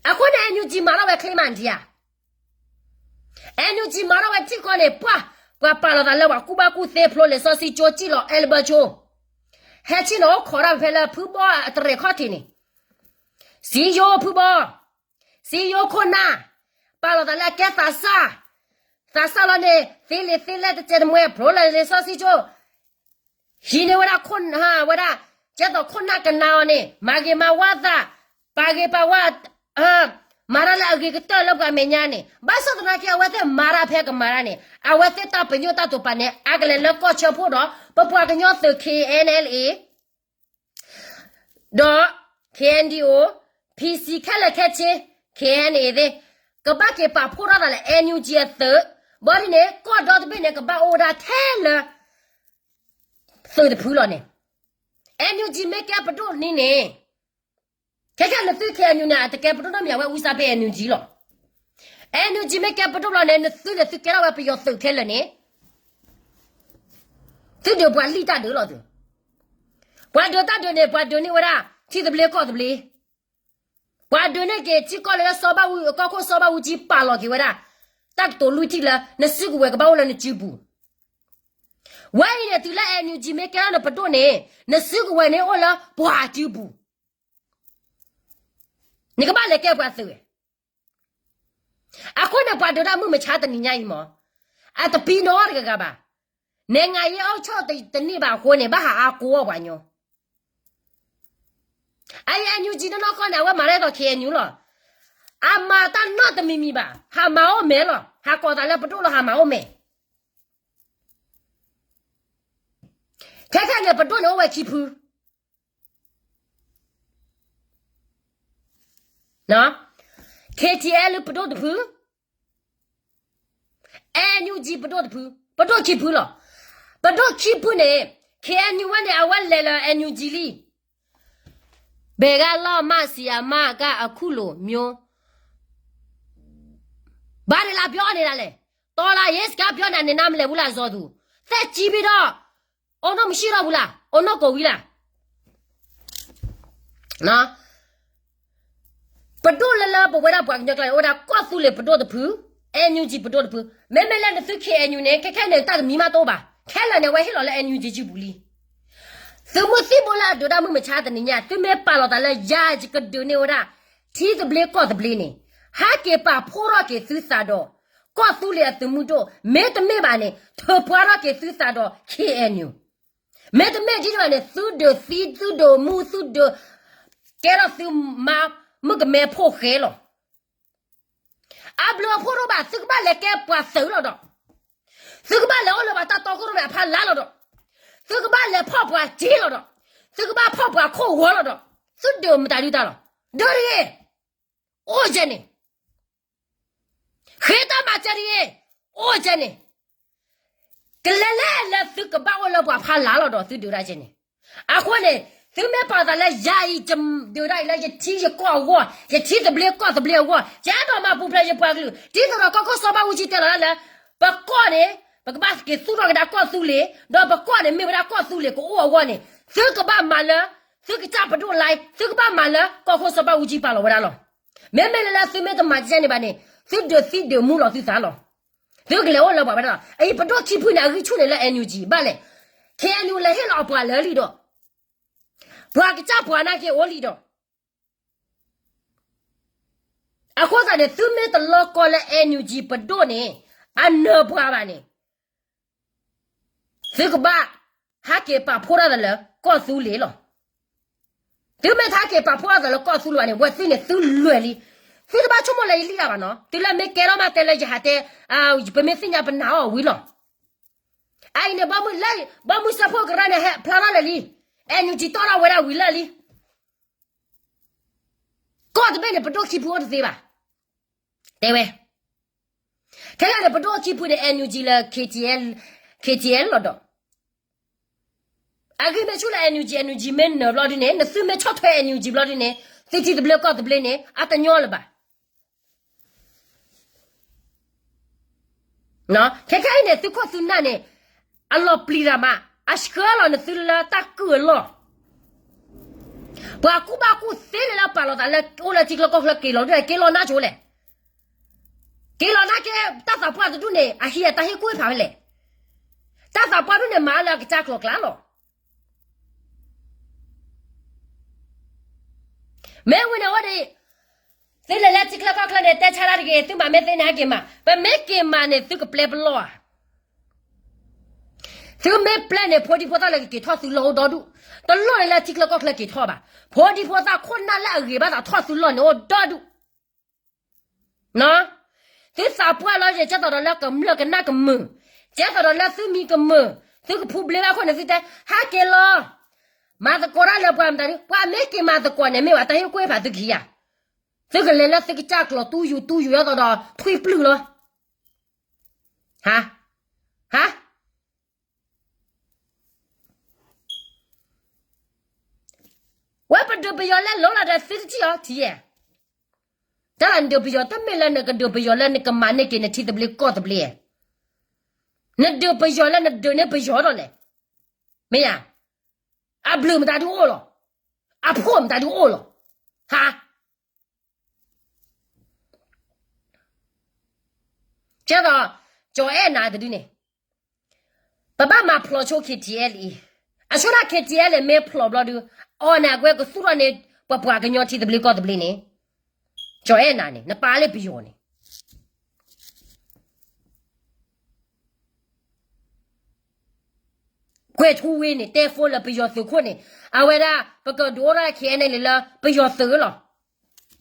အဃိန့ၣ် NUG မၤထီၣ်ဝဲချ့မးနထံဧါ. NUG မၤထီၣ်ဝဲထံကီၢ်န့ၣ် ပှၤ, ပှၤပာ်လီၤသးလၢပှၤကူၣ်ဘၣ်ကူၣ်သ့ဖျိလံာ်စီဆှံကၠိ စံၣ်လီၤအဲလဘၢဆိ, ဟဲဆ့ၣ်နီၤအိၣ်ခိးတၢ်ဖဲလၢဖုဘီအတရဲၣ်ခီၣ်ထံးန့ၣ်, စံယိဖုဘီ, စံယိခိၣ်နၢ်, ပာ်လီၤသးလၢအကဲသးစၢ်, သးစၢ်လီၤန့ၣ် သ့လံာ်သ့လဲၢ်တစဲးတမှဲ ဖျိလံာ်စီဆှံကၠိ ဟံးန့ၢ်ဝဲဒၣ်ခိၣ်နၢ်ဝဲဒၣ်, ကဲသိးခိၣ်နၢ်ကနၤအီၤန့ၣ် မၤဂ့ၤမၤဝါသး, ပာ်ဂ့ၤပာ်ဝါ, မၤတၢ်လၢအဂ့ၤကတၢၢ်လၢပှၤမဲာ်ညါန့ၣ်, ဘၣ်ဆၣ်သနာ်က့ အဝဲသ့ၣ်မၤတၢ်ဖဲကမၤတၢ်န့ၣ် အဝဲသ့ၣ်တၢ်ပညိၣ်တၢ်တိာ်ပာ်န့ၣ် အကလဲၤလၢကီၢ်ဆၢဖှိၣ်ဒီး ပပှၤကညီသုး KNLA ဒီး KNDO, PC ခဲလၢာ်ခဲဆ့ KNA သ့ၣ် ကဘၣ်က့ၤပာ်ဖှိၣ်ထီၣ်သးလၢ NUG အသုး, ဘၣ်ဒ်န့ၣ် ကီၢ်ဒီတဘ့ၣ်န့ၣ် ကဘၣ်အိၣ်ဝဲဒၣ်ထဲလၢ သုးတဖုလီၤန့ၣ်, NUG မ့ၢ်ကဲပဒိၣ်န့ၣ်န့ၣ်, ခဲခဲလၢသု KNU န့ၣ် အတကဲပဒိၣ်နီတမံၤ အဝဲအူစၢ်ဖဲ NUG လီၤ. NUG မ့ၢ်ကဲပဒိၣ်လီၤန့ၣ် နသုန့ၣ်သုကဲထီၣ်ဝဲပယီၤသုးခဲလၢာ်န့ၣ်, သုဒုးပှၤလံၣ်တၢ်ဒုးလီၤသု, ပှၤဒုးတၢ်ဒုးန့ၣ် ပှၤဒုးန့ၢ်ဝဲဒၣ် ထံသဘျ့ကီၢ်သဘျ့, ပှၤဒုးန့ၢ်က့ၤထံကီၢ်လၢစီၤဘၣ်အူ, ကီၢ်ခိၣ်စီၤဘၣ်အူကၠံပာ်လီၤက့ၤဝဲဒၣ် တၢ်ကတိၤလွံၢ်ထံၣ်လၢ နစုကဝဲၤကဘၣ်အိၣ်လၢနစုပူၤ, ဝဲအံၤန့ၣ် တုၤလၢ NUG မ့ၢ်ကဲထီၣ်နပဒိၣ်န့ၣ် နစုကဝဲၤန့ၣ်အိၣ်လၢပှၤစုပူၤ, နကဘၣ်လဲၤကဲပှၤသုးဝဲ အဃိန့ၣ် ပှၤဒုးတၢ်မုၢ်မဆါတနံၤညါအံၤမး, အတပံနီတဂၤဂၤဘၣ်. နဲငါယဲအီၣ်ဆီၣ်တန့ၢ်ဘၣ်အဃိန့ၣ် ဘၣ်ဟးအါကိးအီၣ်ပှၤညီ, အအံၤ NUG နီၢ်နီၢ်ခီန့ၣ် အဝဲမၤရဲၣ်သိး KNU လီၤ. အမၤတၢ်နီတမံၤမံၤဘၣ်, ဟးမၤအိၣ်မဲာ်လီၤ, ဟးကိးသးလၢပဒိၣ်လီၤ ဟးမၤအိၣ်မဲာ်. ခဲခဲန့ၣ် ပဒိၣ်န့ၣ်အိၣ်ဝဲခံဖု KTLA ပဒိၣ်တဖု, NUG ပဒိၣ်တဖု, ပဒိၣ်ခံဖုလီၤ. ပဒိၣ်ခံဖုန့ၣ် KNU ဝဲန့ၣ် အဝဲလဲၤလၢ NUG လံ. ဘယ်ကလောက်မှ ဆရာမက အခုလိုမျိုး ဘာတွေလာပြောနေတာလဲ. တော်လာရေးစကားပြောတာနဲ့ နားမလည်ဘူးလား ဇော်သူ. သက်ကြီးပြီးတော့ အိုးနီၢ်မရှိတော့ဘူးလား, အိုးနီၢ်ကိးဝံၤလၢ်. ပဒိၣ်လၢလၢပဝဲဒၣ်ပှၤကညီကျါန့ၣ် အိၣ်ဝဲဒၣ်ကီၢ်သူလ့ၤပဒိၣ်တဖု, NUG ပဒိၣ်တဖု, မ့မ့ၢ်လၢနသု KNU န့ၣ် ခဲခဲန့ၣ် တၢ်တမံၤမးတအိၣ်ဘၣ်, ခဲလၢာ်န့ၣ် အဝဲဟ့ၣ်လီၤလၢ NUG စုပူၤလံ. သုးမုၢ်သံၣ်ဘိလၢအဒုးတၢ်မုၢ်မဆါတနံၤညါ သုမ့ၢ်ပာ်လီၤသးလၢယၤယကဒုးန့ၢ်ဝဲဒၣ် ထံသဘျ့ကီၢ်သဘျ့န့ၣ်, ဟဲက့ၤပာ်ဖှိၣ်ထီၣ်က့ၤသုသးဒီး ကီၢ်သူလ့ၤအသုးမုၢ်ဒိၣ်, မ့တမ့ၢ်ဘၣ်န့ၣ် ထုးဖှိၣ်ထီၣ်က့ၤသုသးဒီး KNU, မ့တမ့ၢ်ဒ်န့ၣ်ဘၣ်န့ၣ် သုဒုးသံ သုဒုးမူ သုဒုး ကဲထီၣ်သုမါမုၣ်ကမဲဖိဃဲလီၤ. အဘျုးအဖှိၣ်တအိၣ်ဘၣ်, သုကဘၣ်လဲၤကဲပှၤသုးလီၤဒီး, သုကဘၣ်လဲၤအိၣ်လၢပှၤတၢ်တီခိၣ်ရိၣ်မဲအဖီလာ်လီၤဒီး, သုကဘၣ်လဲၤဖီၣ်ပှၤစ့လီၤဒီး, သုကဘၣ်ဖီၣ်ပှၤခိၣ်ဝီလီၤဒီး, သုဒုးမတၤဒုတၢ်လီၤ. ဒုးတဂ့ၤ, အိၣ်ကဲန့ၣ် ဃ့တၢ်မၤစၢၤတဂ့ၤ, အိၣ်ကဲန့ၣ် ကလဲၤလဲၤလၢသုကဘၣ်အိၣ်လၢပှၤဖီလာ်လီၤဒီး သုဒုးတၢ်ကဲန့ၣ်. အဃိန့ၣ် သုမ့ၢ်ပာ်သးလၢယၤအံၤ ဒုးတၢ်အံၤလၢယထံယကီၢ်အဂီၢ်, ယထံသဘျ့ကီၢ်သဘျ့အဂီၢ်, ယအဲၣ်ဒိးမၤပူၤဖျဲးယပှၤကလုာ်, ဒ်သိးဒီးကီၢ်ခိၣ်စီၤဘၣ်အူကၠံတဲလီၤဒၣ်လၢ ပကီၢ်န့ၣ် ပကဘၣ်က့ၤသူၣ်ထီၣ်ကဒါကီၢ်သူလ့ၤ, ဒီးပကီၢ်န့ၣ်မ့ၢ်ဝဲဒၣ်ကီၢ်သူလ့ၤကအိၣ်အဂီၢ်န့ၣ် သုကဘၣ်မၤလၢ သုကစၢ်ပဒိၣ်လဲ, သုကဘၣ်မၤလၢကီၢ်ခိၣ်စီၤဘၣ်အူကၠံပာ်လီၤဝဲဒၣ်လီၤ. မ့မ့ၢ်လၢလၢသုမ့ၢ်တမၤကဲန့ၣ်ဘၣ်န့ၣ် သုဒုးသံဒုးမူလီၤသုသးလီၤ. သုကလဲၤအိၣ်လၢပှၤဝဲဒၣ်လီၤ. အအံၤပဒိၣ်ခံဖုန့ၣ် အဂံၢ်ဆူၣ်န့ၣ်လၢ NUG ဘၣ်လဲၣ်, KNU လဲၤဟ့ၣ်လီၤအပှၤလၢာ်လံဒီး, ပှၤကစၢ်ပှၤနာ်က့အိၣ်လံဒီး အဃိသတးန့ၣ် သုမ့ၢ်တလီကီလၢ NUG ပဒိၣ်န့ၣ် အနၢၤပှၤဘၣ်န့ၣ် သုကဘၣ် ဟးက့ၤပာ်ဖှိၣ်ထီၣ်သးလၢကီၢ်သူလ့ၤလီၤ. သုမ့ၢ်တဟးက့ၤပာ်ဖှိၣ်ထီၣ်သးလၢကီၢ်သူလ့ၤဘၣ်န့ၣ် ဝဲသ့ၣ်န့ၣ် သုလွဲၢ်လံ. သုတဘၣ်ဆိကမိၣ်လၢယလံၣ်တၢ်ဘၣ်နီၤ, တုၤလၢမ့ၢ်ကဲထီၣ်မးတဲလၢယဟးတဲ, ပမ့ၢ်သ့ၣ်ညါပနာ်အီၤဝံၤလီၤ. အအံၤန့ၣ် ဘီမုၢ်စၢဖှိၣ်ကရၢန့ၣ် ဟဲဖျါထီၣ်လၢာ်လံ, NUG တီၣ်ထီၣ်ဝဲဒၣ်ဝံၤလၢာ်လံ. ကီၢ်တဘ့ၣ်န့ၣ် ပဒိၣ်ခံဖုအိၣ်တသ့ဘၣ်, တဲဝဲ. ခဲလၢာ်န့ၣ် ပဒိၣ်ခံဖုန့ၣ် NUG လၢ KTL, KTL လီၤဒီး အဂ့ၢ်မ့ၢ်ဆူၣ်လၢ NUG, NUG မ့ၢ်နၢၤဘျီဒုန့ၣ်, နသုမ့ၢ်ဆီၣ်ထွဲ NUG ဘျီဒုန့ၣ်, သုထံသဘျ့ကီၢ်သဘျ့န့ၣ် အတညီလၢၤဘၣ်. ခဲခဲအံၤန့ၣ် သုခိၣ်သုနၢ်န့ၣ် အလီၤပျံၤတၢ်မး, အဆှၢလီၤနသုလၢတၢ်ကုၢ်အလီၢ်. ပှၤကူၣ်ဘၣ်ကူၣ်သ့လၢပာ်လီၤသးလၢအိၣ်လၢထံချၢကီၢ်ချၢက့ၤလီၤဒုး က့ၤလီၤနါဆိလဲၣ်. က့ၤလီၤနါက့ တၢ်သးပှၢ်တဒူၣ်န့ၣ် အဟံးအတၢ်ဟ့ၣ်ကူၣ်ဖးဖဲလဲၣ်. တၢ်သးပှၢ်ဒူၣ်န့ၣ် မၤလၢအကစၢ်ကျိၤကျါလီၤ. မ့ၢ်ဝံၤန့ၣ်ဝဲဒီး သုလဲၤလၢထံချၢကီၢ်ချၢန့ၣ် တဲဆါတၢ်တဂ့ၤ, သုမၤမ့ၢ်သ့န့ၣ် ဟဲက့ၤမၤ, ပမ့ၢ်က့ၤမၤန့ၣ် သုကပျဲပလီၢ်ဧါ. သုမ့ၢ်ပျဲန့ၣ် ဖိဒံဖိသၣ်လၢကက့ၤထီၣ်သုလီၢ်အိၣ်ဒီဒူၣ်, တလိၣ်န့ၣ်လၢထံချၢကီၢ်ချၢက့ၤထီၣ်ဘၣ်. ဖိဒံဖိသၣ်ခိၣ်နၢ်လၢအဂ့ၤဘၣ်သးထီၣ်သုလီၢ်န့ၣ်အိၣ်ဒီဒူၣ်. သုသးပှၢ်လီၤ ကဲသိးဒီးလၢကမျၢၢ်ကနၣ်ကမုာ်, ကဲသိးဒီးလၢသုမံၤကမုာ်, သုကဖူဘျ့ဘၣ်ခိၣ်န့ၣ် သုတဲ ဟဲက့ၤလီၤ. မၤသကိးတၢ်လၢပှၤမတၤဒု, ပှၤမ့ၢ်က့ၤမၤသကိးန့ၣ် မ့ၢ်ဝဲတၢ်ဟ့ၣ်ကူၣ်ဟ့ၣ်ဖးသုကဟံးဧါ. သုကလဲၤလၢသုကစၢ်ကျိၤတူယူၤတူယူၤ ဒ်သိးဒီးထွံၣ်ပျုၢ်လီၤ. ဟါ, ဟါ ဝဲပဒုးပယီၤလဲၤလိၤလီၤဒီးသုတထံၣ်အီၤထံၣ်ဧါ. တၢ်နဒုးပယီၤတမ့ၢ်လၢနကဒုးပယီၤလၢနကမၤန့ၢ်က့ၤနထံသဘျ့ကီၢ်သဘျ့, နဒုးပယီၤလၢနဒုးန့ၢ်ပယီၤဒီးလဲၣ်. မ့ၢ်ဧါ, အဘျုးမတၤဒုအိၣ်လီၤ, အဖှိၣ်မတၤဒုအိၣ်လီၤ. ဟါ ကဲသိး ကၠီၤအဲၣ်နၤတဒုန့ၣ်, ပဘၣ်မၤဖျိးဆိ KTLA အံၤ, အဆိဒၣ် KTLA မ့ၢ်ဖျိးဘျီဒု, အီၤန့ၣ်အကွဲကသူၣ်ထီၣ်န့ၢ် ပပှၤကညီထံသဘျ့ကီၢ်သဘျ့န့ၣ်, ကၠီၤအဲၣ်နၤန့ၣ် နပာ်လၢပယီၤန့ၣ် ကွဲၤထူဝ့န့ၣ် တဲဖိလၢပယီၤသုးခိၣ်န့ၣ်, အဝဲဒၣ် ပကဒုးအိၣ်ထီၣ် KNLA လၢပယီၤသုးလီၤ,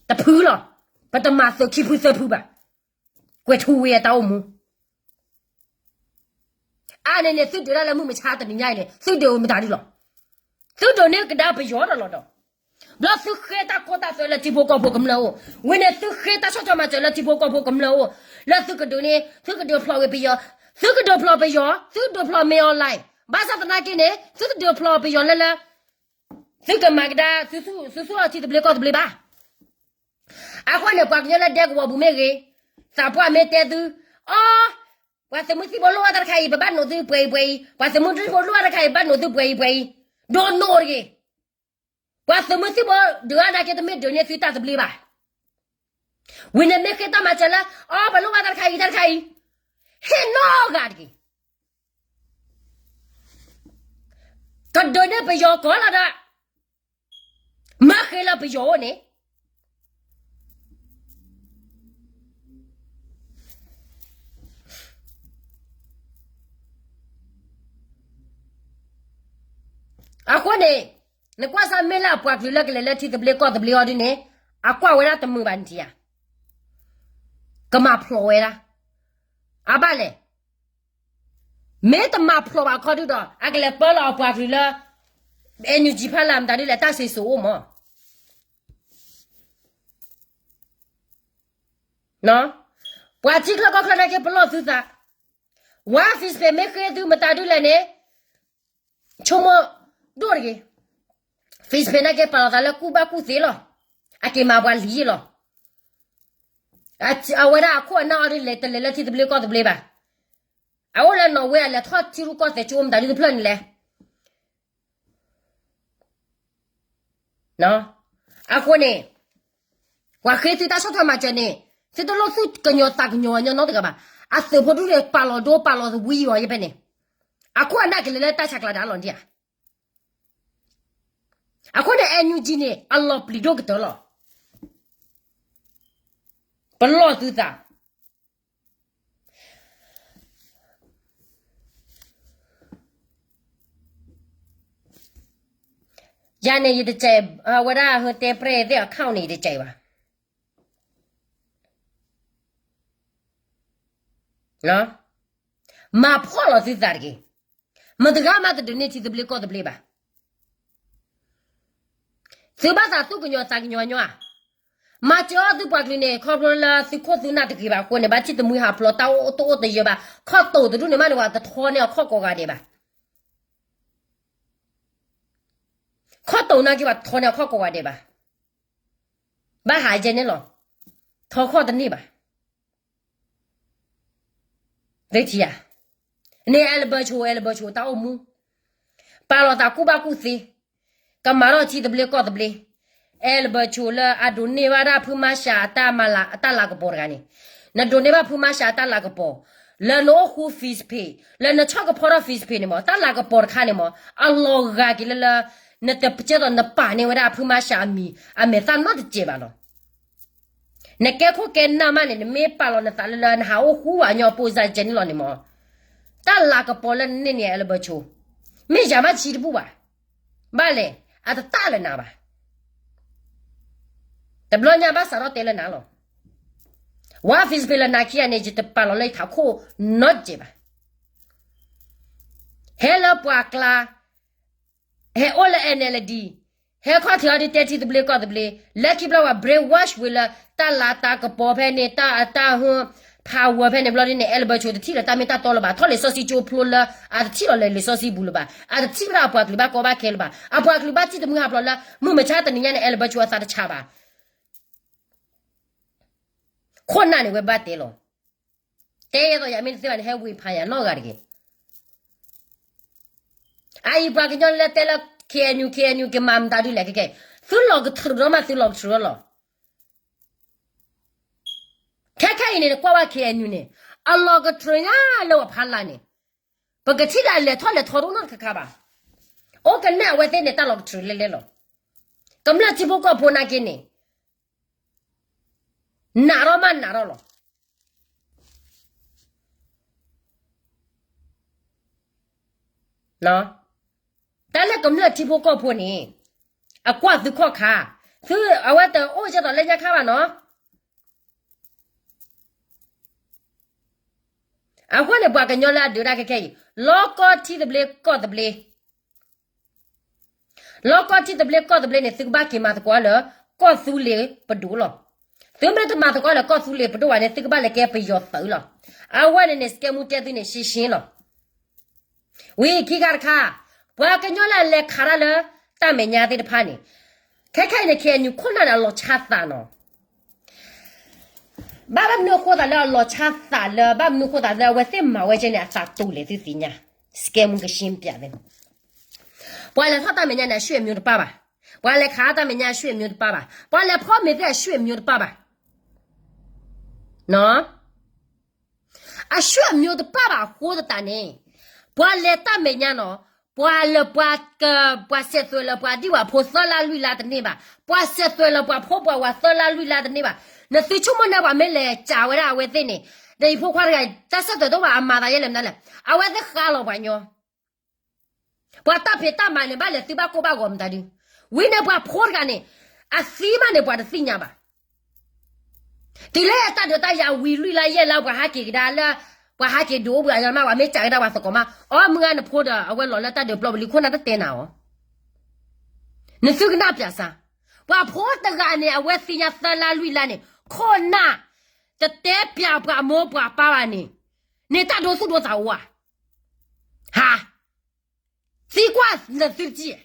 တဖုလီၤ, ပတမၤသုးခံဖုသၢဖုဘၣ်. ကွဲၤထူဝ့အတၢ်အိၣ်မူ အါန့ၣ်န့ၣ် သုဒုးတၢ်လၢမုၢ်မဆါတနံၤညါအံၤန့ၣ် သုဒုးမတၤဒုလီၤ. သုဒုးန့ၢ်ကဒါပယီၤဒီးလီၤဒီး, ဘျီသုဃ့တၢ်ကီတၢ်သွဲလၢထံဖိကီၢ်ဖိကမျၢၢ်အိၣ်, ဝံၤန့ၣ်သုဃ့တၢ်ဆီၣ်ထွဲမၤစၢၤလၢထံဖိကီၢ်ဖိကမျၢၢ်အိၣ်, လၢသုကဒုးန့ၣ် သုကဒုးဖျိးဝဲပယီၤ, သုကဒုးဖျိးပယီၤ, သုဒုးဖျိးမ့ၢ်အီၤလဲၣ်, ဘၣ်ဆၣ်သနာ်က့န့ၣ် သုတဒုးဖျိးပယီၤလၢလၢ သုကမၤကဒါ သုသူၣ်ထီၣ်ထံသဘျ့ကီၢ်သဘျ့ဘၣ်. အဃိန့ၣ် ပှၤကညီလၢဒဲကဝီၤပူၤမ့ၢ်ဂ့ၤ, သးပှၢ်မ့ၢ်တဲသု, အီ, ပှၤသုးမုၢ်သံၣ်ဘိလိၣ်ဘၣ်တၢ်တခါအံၤ ပဘၣ်နိးသုပှဲၤအံၤပှဲၤအံၤ, ပှၤသုးမုၢ်သံၣ်ဘိလိၣ်ဘၣ်တၢ်တခါအံၤ ဘၣ်နိးသုပှဲၤအံၤပှဲၤအံၤ, ဒိၣ်နိးတဂ့ၤ. ပှၤသုးမုၢ်သံၣ်ဘိဒုးအါနာ်က့ တမ့ၢ်ဒုးန့ၢ်သုတၢ်သဘျ့ဘၣ်. ဝံၤန့ၣ်မ့ၢ်ဃ့တၢ်မၤစၢၤလၢ အီ ပလိၣ်ဘၣ်တၢ်တခါအံၤတၢ်တခါအံၤ, ဟ့ၣ်နီၢ်ဂၤတဂ့ၤ. ကဒုးန့ၢ်ပယီၤကီးလီၤဒီး မၤဃ့လၢပယီၤအိၣ်န့ၣ် အဃိန့ၣ် နကွၢ်စၢ်မ့ၢ်လၢအပှၤကလုာ်လၢကလဲၤလၢထံသဘျ့ကီၢ်သဘျ့အီၤဒ်န့ၣ် အကွၢ်ဝဲဒၣ်တမုာ်ဘၣ်နထံၣ်ဧါ. ကမၤဖျိးဝဲဒၣ်. အဘၣ်လဲၣ်. မ့ၢ်တမၤဖျိးဘၣ်ခီဒုဒီး အကလဲၤပၢလီၤအပှၤကလုာ်လၢ NUG ဖီလာ်မတၤဒ်လဲၣ် တၢ်စံၣ်စိၤအိၣ်မး. ပှၤထံချၢကီၢ်ချၢနာ်က့ ပလီၢ်သုသး, ဝါ Facebook မ့ၢ်ဃ့သုမတၤဒ်လဲၣ်န့ၣ် ဆိကမိၣ်ဒိၣ်တဂ့ၤ. Facebook နာ်က့ ပာ်လီၤသးလၢကူၣ်ဘၣ်ကူၣ်သ့လီၤ. အက့ၤမၤပှၤလံၤလီၤ. အဝဲဒၣ်အခိၣ်အနၢ်အီၤဒ်လဲၣ် တလဲၤလၢထံသဘျ့ကီၢ်သဘျ့ဘၣ်. အအိၣ်လၢနီၣ်ဝ့ အလဲၤထီၣ်ထံရူၢ်ကီၢ်သဲးကၠိမတၤဒ်တဖျၢၣ်န့ၣ်လဲၣ်. အဃိန့ၣ် ပှၤဃ့သုတၢ်ဆီၣ်ထွဲမၤစၢၤန့ၣ် သုတလိၣ်သူၣ်ကညီၤသးကညီၤညီနီတဂၤဘၣ်. အသုးဖိဒူၣ်န့ၣ် ပာ်လီၤဒိပာ်လီၤဝံၤအီၤယဖဲန့ၣ်, အခိၣ်အနၢ်ကလဲၤလၢတၢ်ဆါကျးဒၣ်လီၤဒံးဧါ. အဃိန့ၣ် NUG န့ၣ် အလီၤပျံၤဒိၣ်ကတၢၢ်လီၤ. ပလီၢ်သုသး ယၤန့ၣ် ယတကဲး အဝဲဒၣ်ဟၢတဲပြဲၢ်သ့ၣ် account န့ၣ် ယတကဲးဘၣ်. မၤဖှီၣ်လီၤသုသးတဂ့ၤ. မတၤတဂၤမးတဒုးန့ၢ်ထံသဘျ့ကီၢ်သဘျ့ဘၣ်. သုဘၣ်သးသူၣ်ကညီၤသးကညီၤညီဧါ. မၤစၢၤအီၣ်သုပှၤကလုာ်န့ၣ် ခီဖျိလၢသုခိၣ်သုနၢ်တဂ့ၤဘၣ်အဃိန့ၣ် ဘၣ်ထံၣ်တမှံဟးဖျိးတၢ်အိၣ်တအိၣ်တယၢၤဘၣ်. ခီၣ်တိာ်တဒူၣ်န့ၣ်မးန့ၣ် ပှၤတထီန့ၢ်အခီၣ်ကိးဂၤဒဲးဘၣ်. ခီၣ်တိာ်နာ်က့ ပှၤတထီန့ၢ်အခီၣ်ကိးဂၤဒဲးဘၣ်. ဘၣ်ဟးယဲန့ၣ်လီၤ. ထီခီၣ်တန့ၢ်ဘၣ်. သ့ထံဧါ. န့ၣ် အဲလဘၢၡိ အဲလဘၢၡိ တၢ်အိၣ်မူ ပာ်လီၤသးကူၣ်ဘၣ်ကူၣ်သ့, ကမၤထီၣ်ထံသဘျ့ကီၢ်သဘျ့, အဲလဘၢၡိလၢအဒိးန့ၢ်ဘၣ်ဒၣ်ဖုမၤရှးအတၢ်မၤလၤ အတၢ်လၤကပီၤတဂၤန့ၣ်, နဒိးန့ၢ်ဘၣ်ဖုမၤရှးအတၢ်လၤကပီၤ, လၢနအိၣ်ဃူ Facebook, လၢနဆီၣ်ကဖီထီၣ် Facebook န့ၣ်မး တၢ်လၤကပီၤတခါန့ၣ်မး အလီၤဂာ်က့ၤလၢလၢ နတကဲသိးနပာ်န့ၢ်ဝဲဒၣ်ဖုမၤရှးအမံၤ အမဲာ်သၣ်နီတစဲးဘၣ်လီၤ. နကဲခိၣ်ကဲနၢ်မးန့ၣ် နမ့ၢ်ပာ်လီၤနသးလၢလၢနဟးအိၣ်ဃူဘၣ်ညီပိစါကဲန့ၣ်လီၤန့ၣ်မး, တၢ်လၤကပီၤလၢနန့ၢ်န့ၣ် အဲလဘၢၡိ, မ့ၢ်ယၤမးဆံတဘူၣ်ဘၣ်. ဘၣ်လဲၣ်, အတတၢ်လၢနၤဘၣ်. တဘျီညါဘၣ်စးထီၣ်တဲလၢနၤလီၤ. ဝါ Facebook လၢနၤခံဂၤန့ၣ် ယတပာ်လီၤလၢယထးခိၣ်နီတစဲးဘၣ်. ဟဲလၢပှၤကျါ ဟဲအိၣ်လၢ NLD, ဟဲခီၣ်ထံးအီၤဒ်တဲထံသဘျ့ကီၢ်သဘျ့, လၢခံဘျီဝဲ brainwash ဝံၤလၢ တၢ်လၤတၢ်ကပီၤဖဲန့ၣ် တၢ်အတၢ်ဟူ power ဖဲန့ၣ်ဘျီဒ်န့ၣ် အဲလဘၢၡိတထံၣ်လၢၤတၢ်မ့ၢ်တၢ်တီလၢၤဘၣ်, ထီၣ်လံာ်စီဆှံကၠိဖျိလၢ အတထံၣ်လီၤလၢလံာ်စီဆှံပူၤလၢၤဘၣ်, အတထံၣ်ဝဲဒၣ်အပှၤကလုာ်ဘၣ်ကီဘၣ်ခဲလၢၤဘၣ်, အပှၤကလုာ်ဘၣ်ထံၣ်တမှံဟးဖျိးလၢ မုၢ်မဆါတနံၤညါန့ၣ် အဲလဘၢၡိအသးတဆးဘၣ်. ခိၣ်နၢ်န့ၣ်ဝဲဘၣ်တဲလီၤ. တဲယဲသိးယၤမ့ၢ်တသ့ဘၣ်န့ၣ် ဟဲဝ့ၤဖးယၤနီတဂၤတဂ့ၤ. အအံၤပှၤကညီလၢတဲလၢ KNU KNU ကမၤမတၤဒုလဲၣ်ခဲကဲ, သုလီၤကထြူးဒီးမး သုလီၤကထြူးဒီးလီၤ. ခဲခဲအံၤန့ၣ် နကွၢ်ဝဲ KNU န့ၣ် အလီၤကထြူးညါလၢပှၤဖးလၢ်န့ၣ်, ပကထံၣ်လၢအလဲၤထီၣ်လဲၤထီတအိၣ်နီတခါခါဘၣ်. အိၣ်ကနဲၣ်အဝဲသ့ၣ်န့ၣ် တၢ်လီၤကထြူးလဲလဲလီၤ. ကမျၢၢ်ထံဖိကီၢ်ဖိနာ်က့န့ၣ် နးထီၣ်မးနးထီၣ်လီၤ. တၢ်လၢကမျၢၢ်ထံဖိကီၢ်ဖိန့ၣ် အကွၢ်သုခီၣ်ခါ, သုအဝဲတအိၣ်ကဲသိးလၢညါခါဘၣ်နီၤ. အဃိန့ၣ် ပှၤကညီလၢအဒုးတၢ်ခဲခဲအံၤ လီၤကီထံသဘျ့ကီၢ်သဘျ့ လီၤကီထံသဘျ့ကီၢ်သဘျ့န့ၣ် သုကဘၣ်က့ၤမၤသကိးလၢ ကီၢ်သူလ့ၤပဒိၣ်လီၤ. သုမ့ၢ်တမၤသကိးလၢကီၢ်သူလ့ၤပဒိၣ်ဘၣ်န့ၣ် သုကဘၣ်လဲၤကဲပယီၤသုးလီၤ. အဝဲန့ၣ်န့ၣ် စကဲမူတဲသုန့ၣ် ရှင်းရှင်းလီၤ. ဝံၤခံခါတခါ, ပှၤကညီလၢအလဲၤခးတၢ်လၢ တၢ်မဲာ်ညါသ့ၣ်တဖၣ်န့ၣ်, ခဲခဲအံၤန့ၣ် KNU ခိၣ်နၢ်န့ၣ် အလီၤဆါသးနီၤ. ဘၣ်မနုၤအဃိသးလၢအလီၤဆါသးလၢ ဘၣ်မနုၤအဃိသးလၢအဝဲသ့ၣ်မၤဝဲကဲန့ၣ် အသးတူၢ်လဲၣ်သုသ့ၣ်ညါ, စကဲမူကရှင်းပြသု, ပှၤလဲၤထီၣ်တၢ်မဲာ်ညါန့ၣ် အဆွေမျိုးတပါဘၣ်, ပှၤလဲၤခးတၢ်မဲာ်ညါ အဆွေမျိုးတပါဘၣ်, ပှၤလဲၤဖီမ့ၤသ့ၣ် အဆွေမျိုးတပါဘၣ်. အဆွေမျိုးတပါဘၣ်အဃိသတးန့ၣ်, ပှၤလဲၤတၢ်မဲာ်ညါနီၤ, ပှၤလၢပှၤက, ပှၤစဲးသွဲးလၢပှၤဒံၣ်ပှၤဖိသၢလါလွံၢ်လါတန့ၢ်ဘၣ်, ပှၤစဲးသွဲးလၢပှၤဖိပှၤဝၤသၢလါလွံၢ်လါတန့ၢ်ဘၣ်. နသုဆိကမိၣ်န့ၣ် ပှၤမ့ၢ်လဲၤစံးဝဲဒၣ်အဝဲသ့ၣ်န့ၣ်, ဒီးယဖိခွါတဂၤ တၢ်စဲးသွဲးတအိၣ်ဘၣ် အမၤသးယဲလဲၣ်မနုၤလဲၣ်, အဝဲသ့ၣ်ဃါလီၤပှၤကညီ ပှၤတၢ်ဖံးတၢ်မၤန့ၣ် ဘၣ်လဲၤသုဘၣ်ကိၢ်ဘၣ်ဂီၤမတၤဒု, ဝံၤန့ၣ်ပှၤဖိတဂၤန့ၣ်, အသံမးန့ၣ် ပှၤတသ့ၣ်ညါဘၣ်. တုၤလၢတၢ်ဒုးတၢ်ယၤဝံၤလွံၢ်လါယဲၢ်လါ ပှၤဟးက့ၤကဒါလၢ, ပှၤဟးက့ၤဒုးအိၣ်ဘှံးအါမး ပှၤမ့ၢ်စံးကဒါပှၤသကိးမး, အီ မုၢ်ဂၤနဖိဒီး အဝဲလီၤလၢတၢ်ဒုးပျီပူၤလံ ခိၣ်နၢ်တတဲနၤအီၤ. နသုကနၣ်ပၠးစၢ်, ပှၤဖိတဂၤန့ၣ် အဝဲသ့ၣ်ညါသၢလါလွံၢ်လါန့ၣ် ခိၣ်နၢ် တတဲပၠးပှၤမိၢ်ပှၤပၢ်ဘၣ်န့ၣ်, န့ၣ်တၢ်ဒိသူၣ်ဒိသးအိၣ်ဧါ. ဟါ, သံကွၢ်နသုတကံၢ်.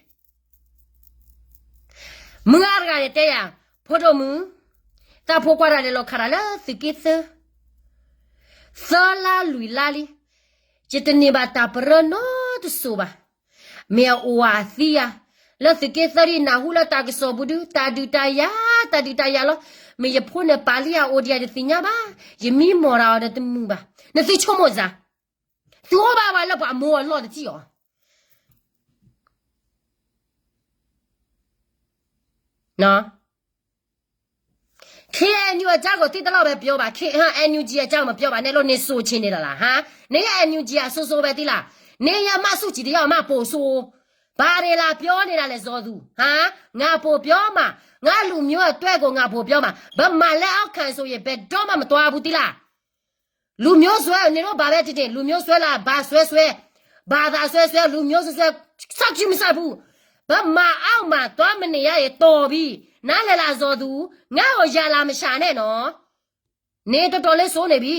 မုၢ်ဂၤတဂၤန့ၣ်တဲယၤ, ဖိဒိၣ်မုၣ်, တၢ်ဖိကွၢ်တၢ်လဲၤလီၤခးတၢ်လၢသုးက့သၢ သၢလါလွံၢ်လါလံ, ယတန့ၢ်ဘၣ်တၢ်ပရၢနီတစိၤဘၣ်. မ့ၢ်အအိၣ်ဧါအသံဧါ, လၢသုးက့သၢဒ်နၢ်ဟူလၢတၢ်ကစီၣ်ပူၤဒု တၢ်ဒုးတၢ်ယၤ, တၢ်ဒုးတၢ်ယၤလီၤ. မ့ၢ်ယဖိန့ၣ်ပာ်လံဧါအိၣ်ဒံးဧါတသ့ၣ်ညါဘၣ်. ယမံမီၢ်တၢ်အီၤဒီးတမုာ်ဘၣ်. နသုဆိကမိၣ်စၢ်, သုအိၣ်ဘၣ်ဝဲလၢပှၤမိၢ်အလီၢ်တကံၢ်အီၤ. KNU အကြောင်းကို သိသလောက်ပဲပြောပါ, NUG အကြောင်းမပြောပါနဲ့လို့ နေဆိုချင်နေတာလား, ဟါ? နေ NUG အဆိုးဆိုးပဲသိလား? နေရမဆုကြည်တယောက်မှပိုဆိုး, ဘာတွေလာပြောနေတာလဲ ဇော်သူ, ဟါ? ငါပိုပြောမှာ, ငါလူမျိုးအတွက်ကို ငါပိုပြောမှာ, ဗမာလက်အောက်ခံဆိုရင် ဘယ်တော့မှမသွားဘူးသိလား? လူမျိုးစွဲ နင်တို့ဘာပဲဖြစ်ဖြစ် လူမျိုးစွဲလား ဘာစွဲစွဲ ဘာသာစွဲစွဲ လူမျိုးစွဲစွဲ စောင့်ကြည့်မစောင့်ဘူး ဗမာအောက်မှာ သွားမနေရရင် တော်ပြီ နားလည်လား ဇော်သူ ငါ့ကို ရန်လာမရှာနဲ့နော် နင်တော်တော်လေး ဆိုးနေပြီ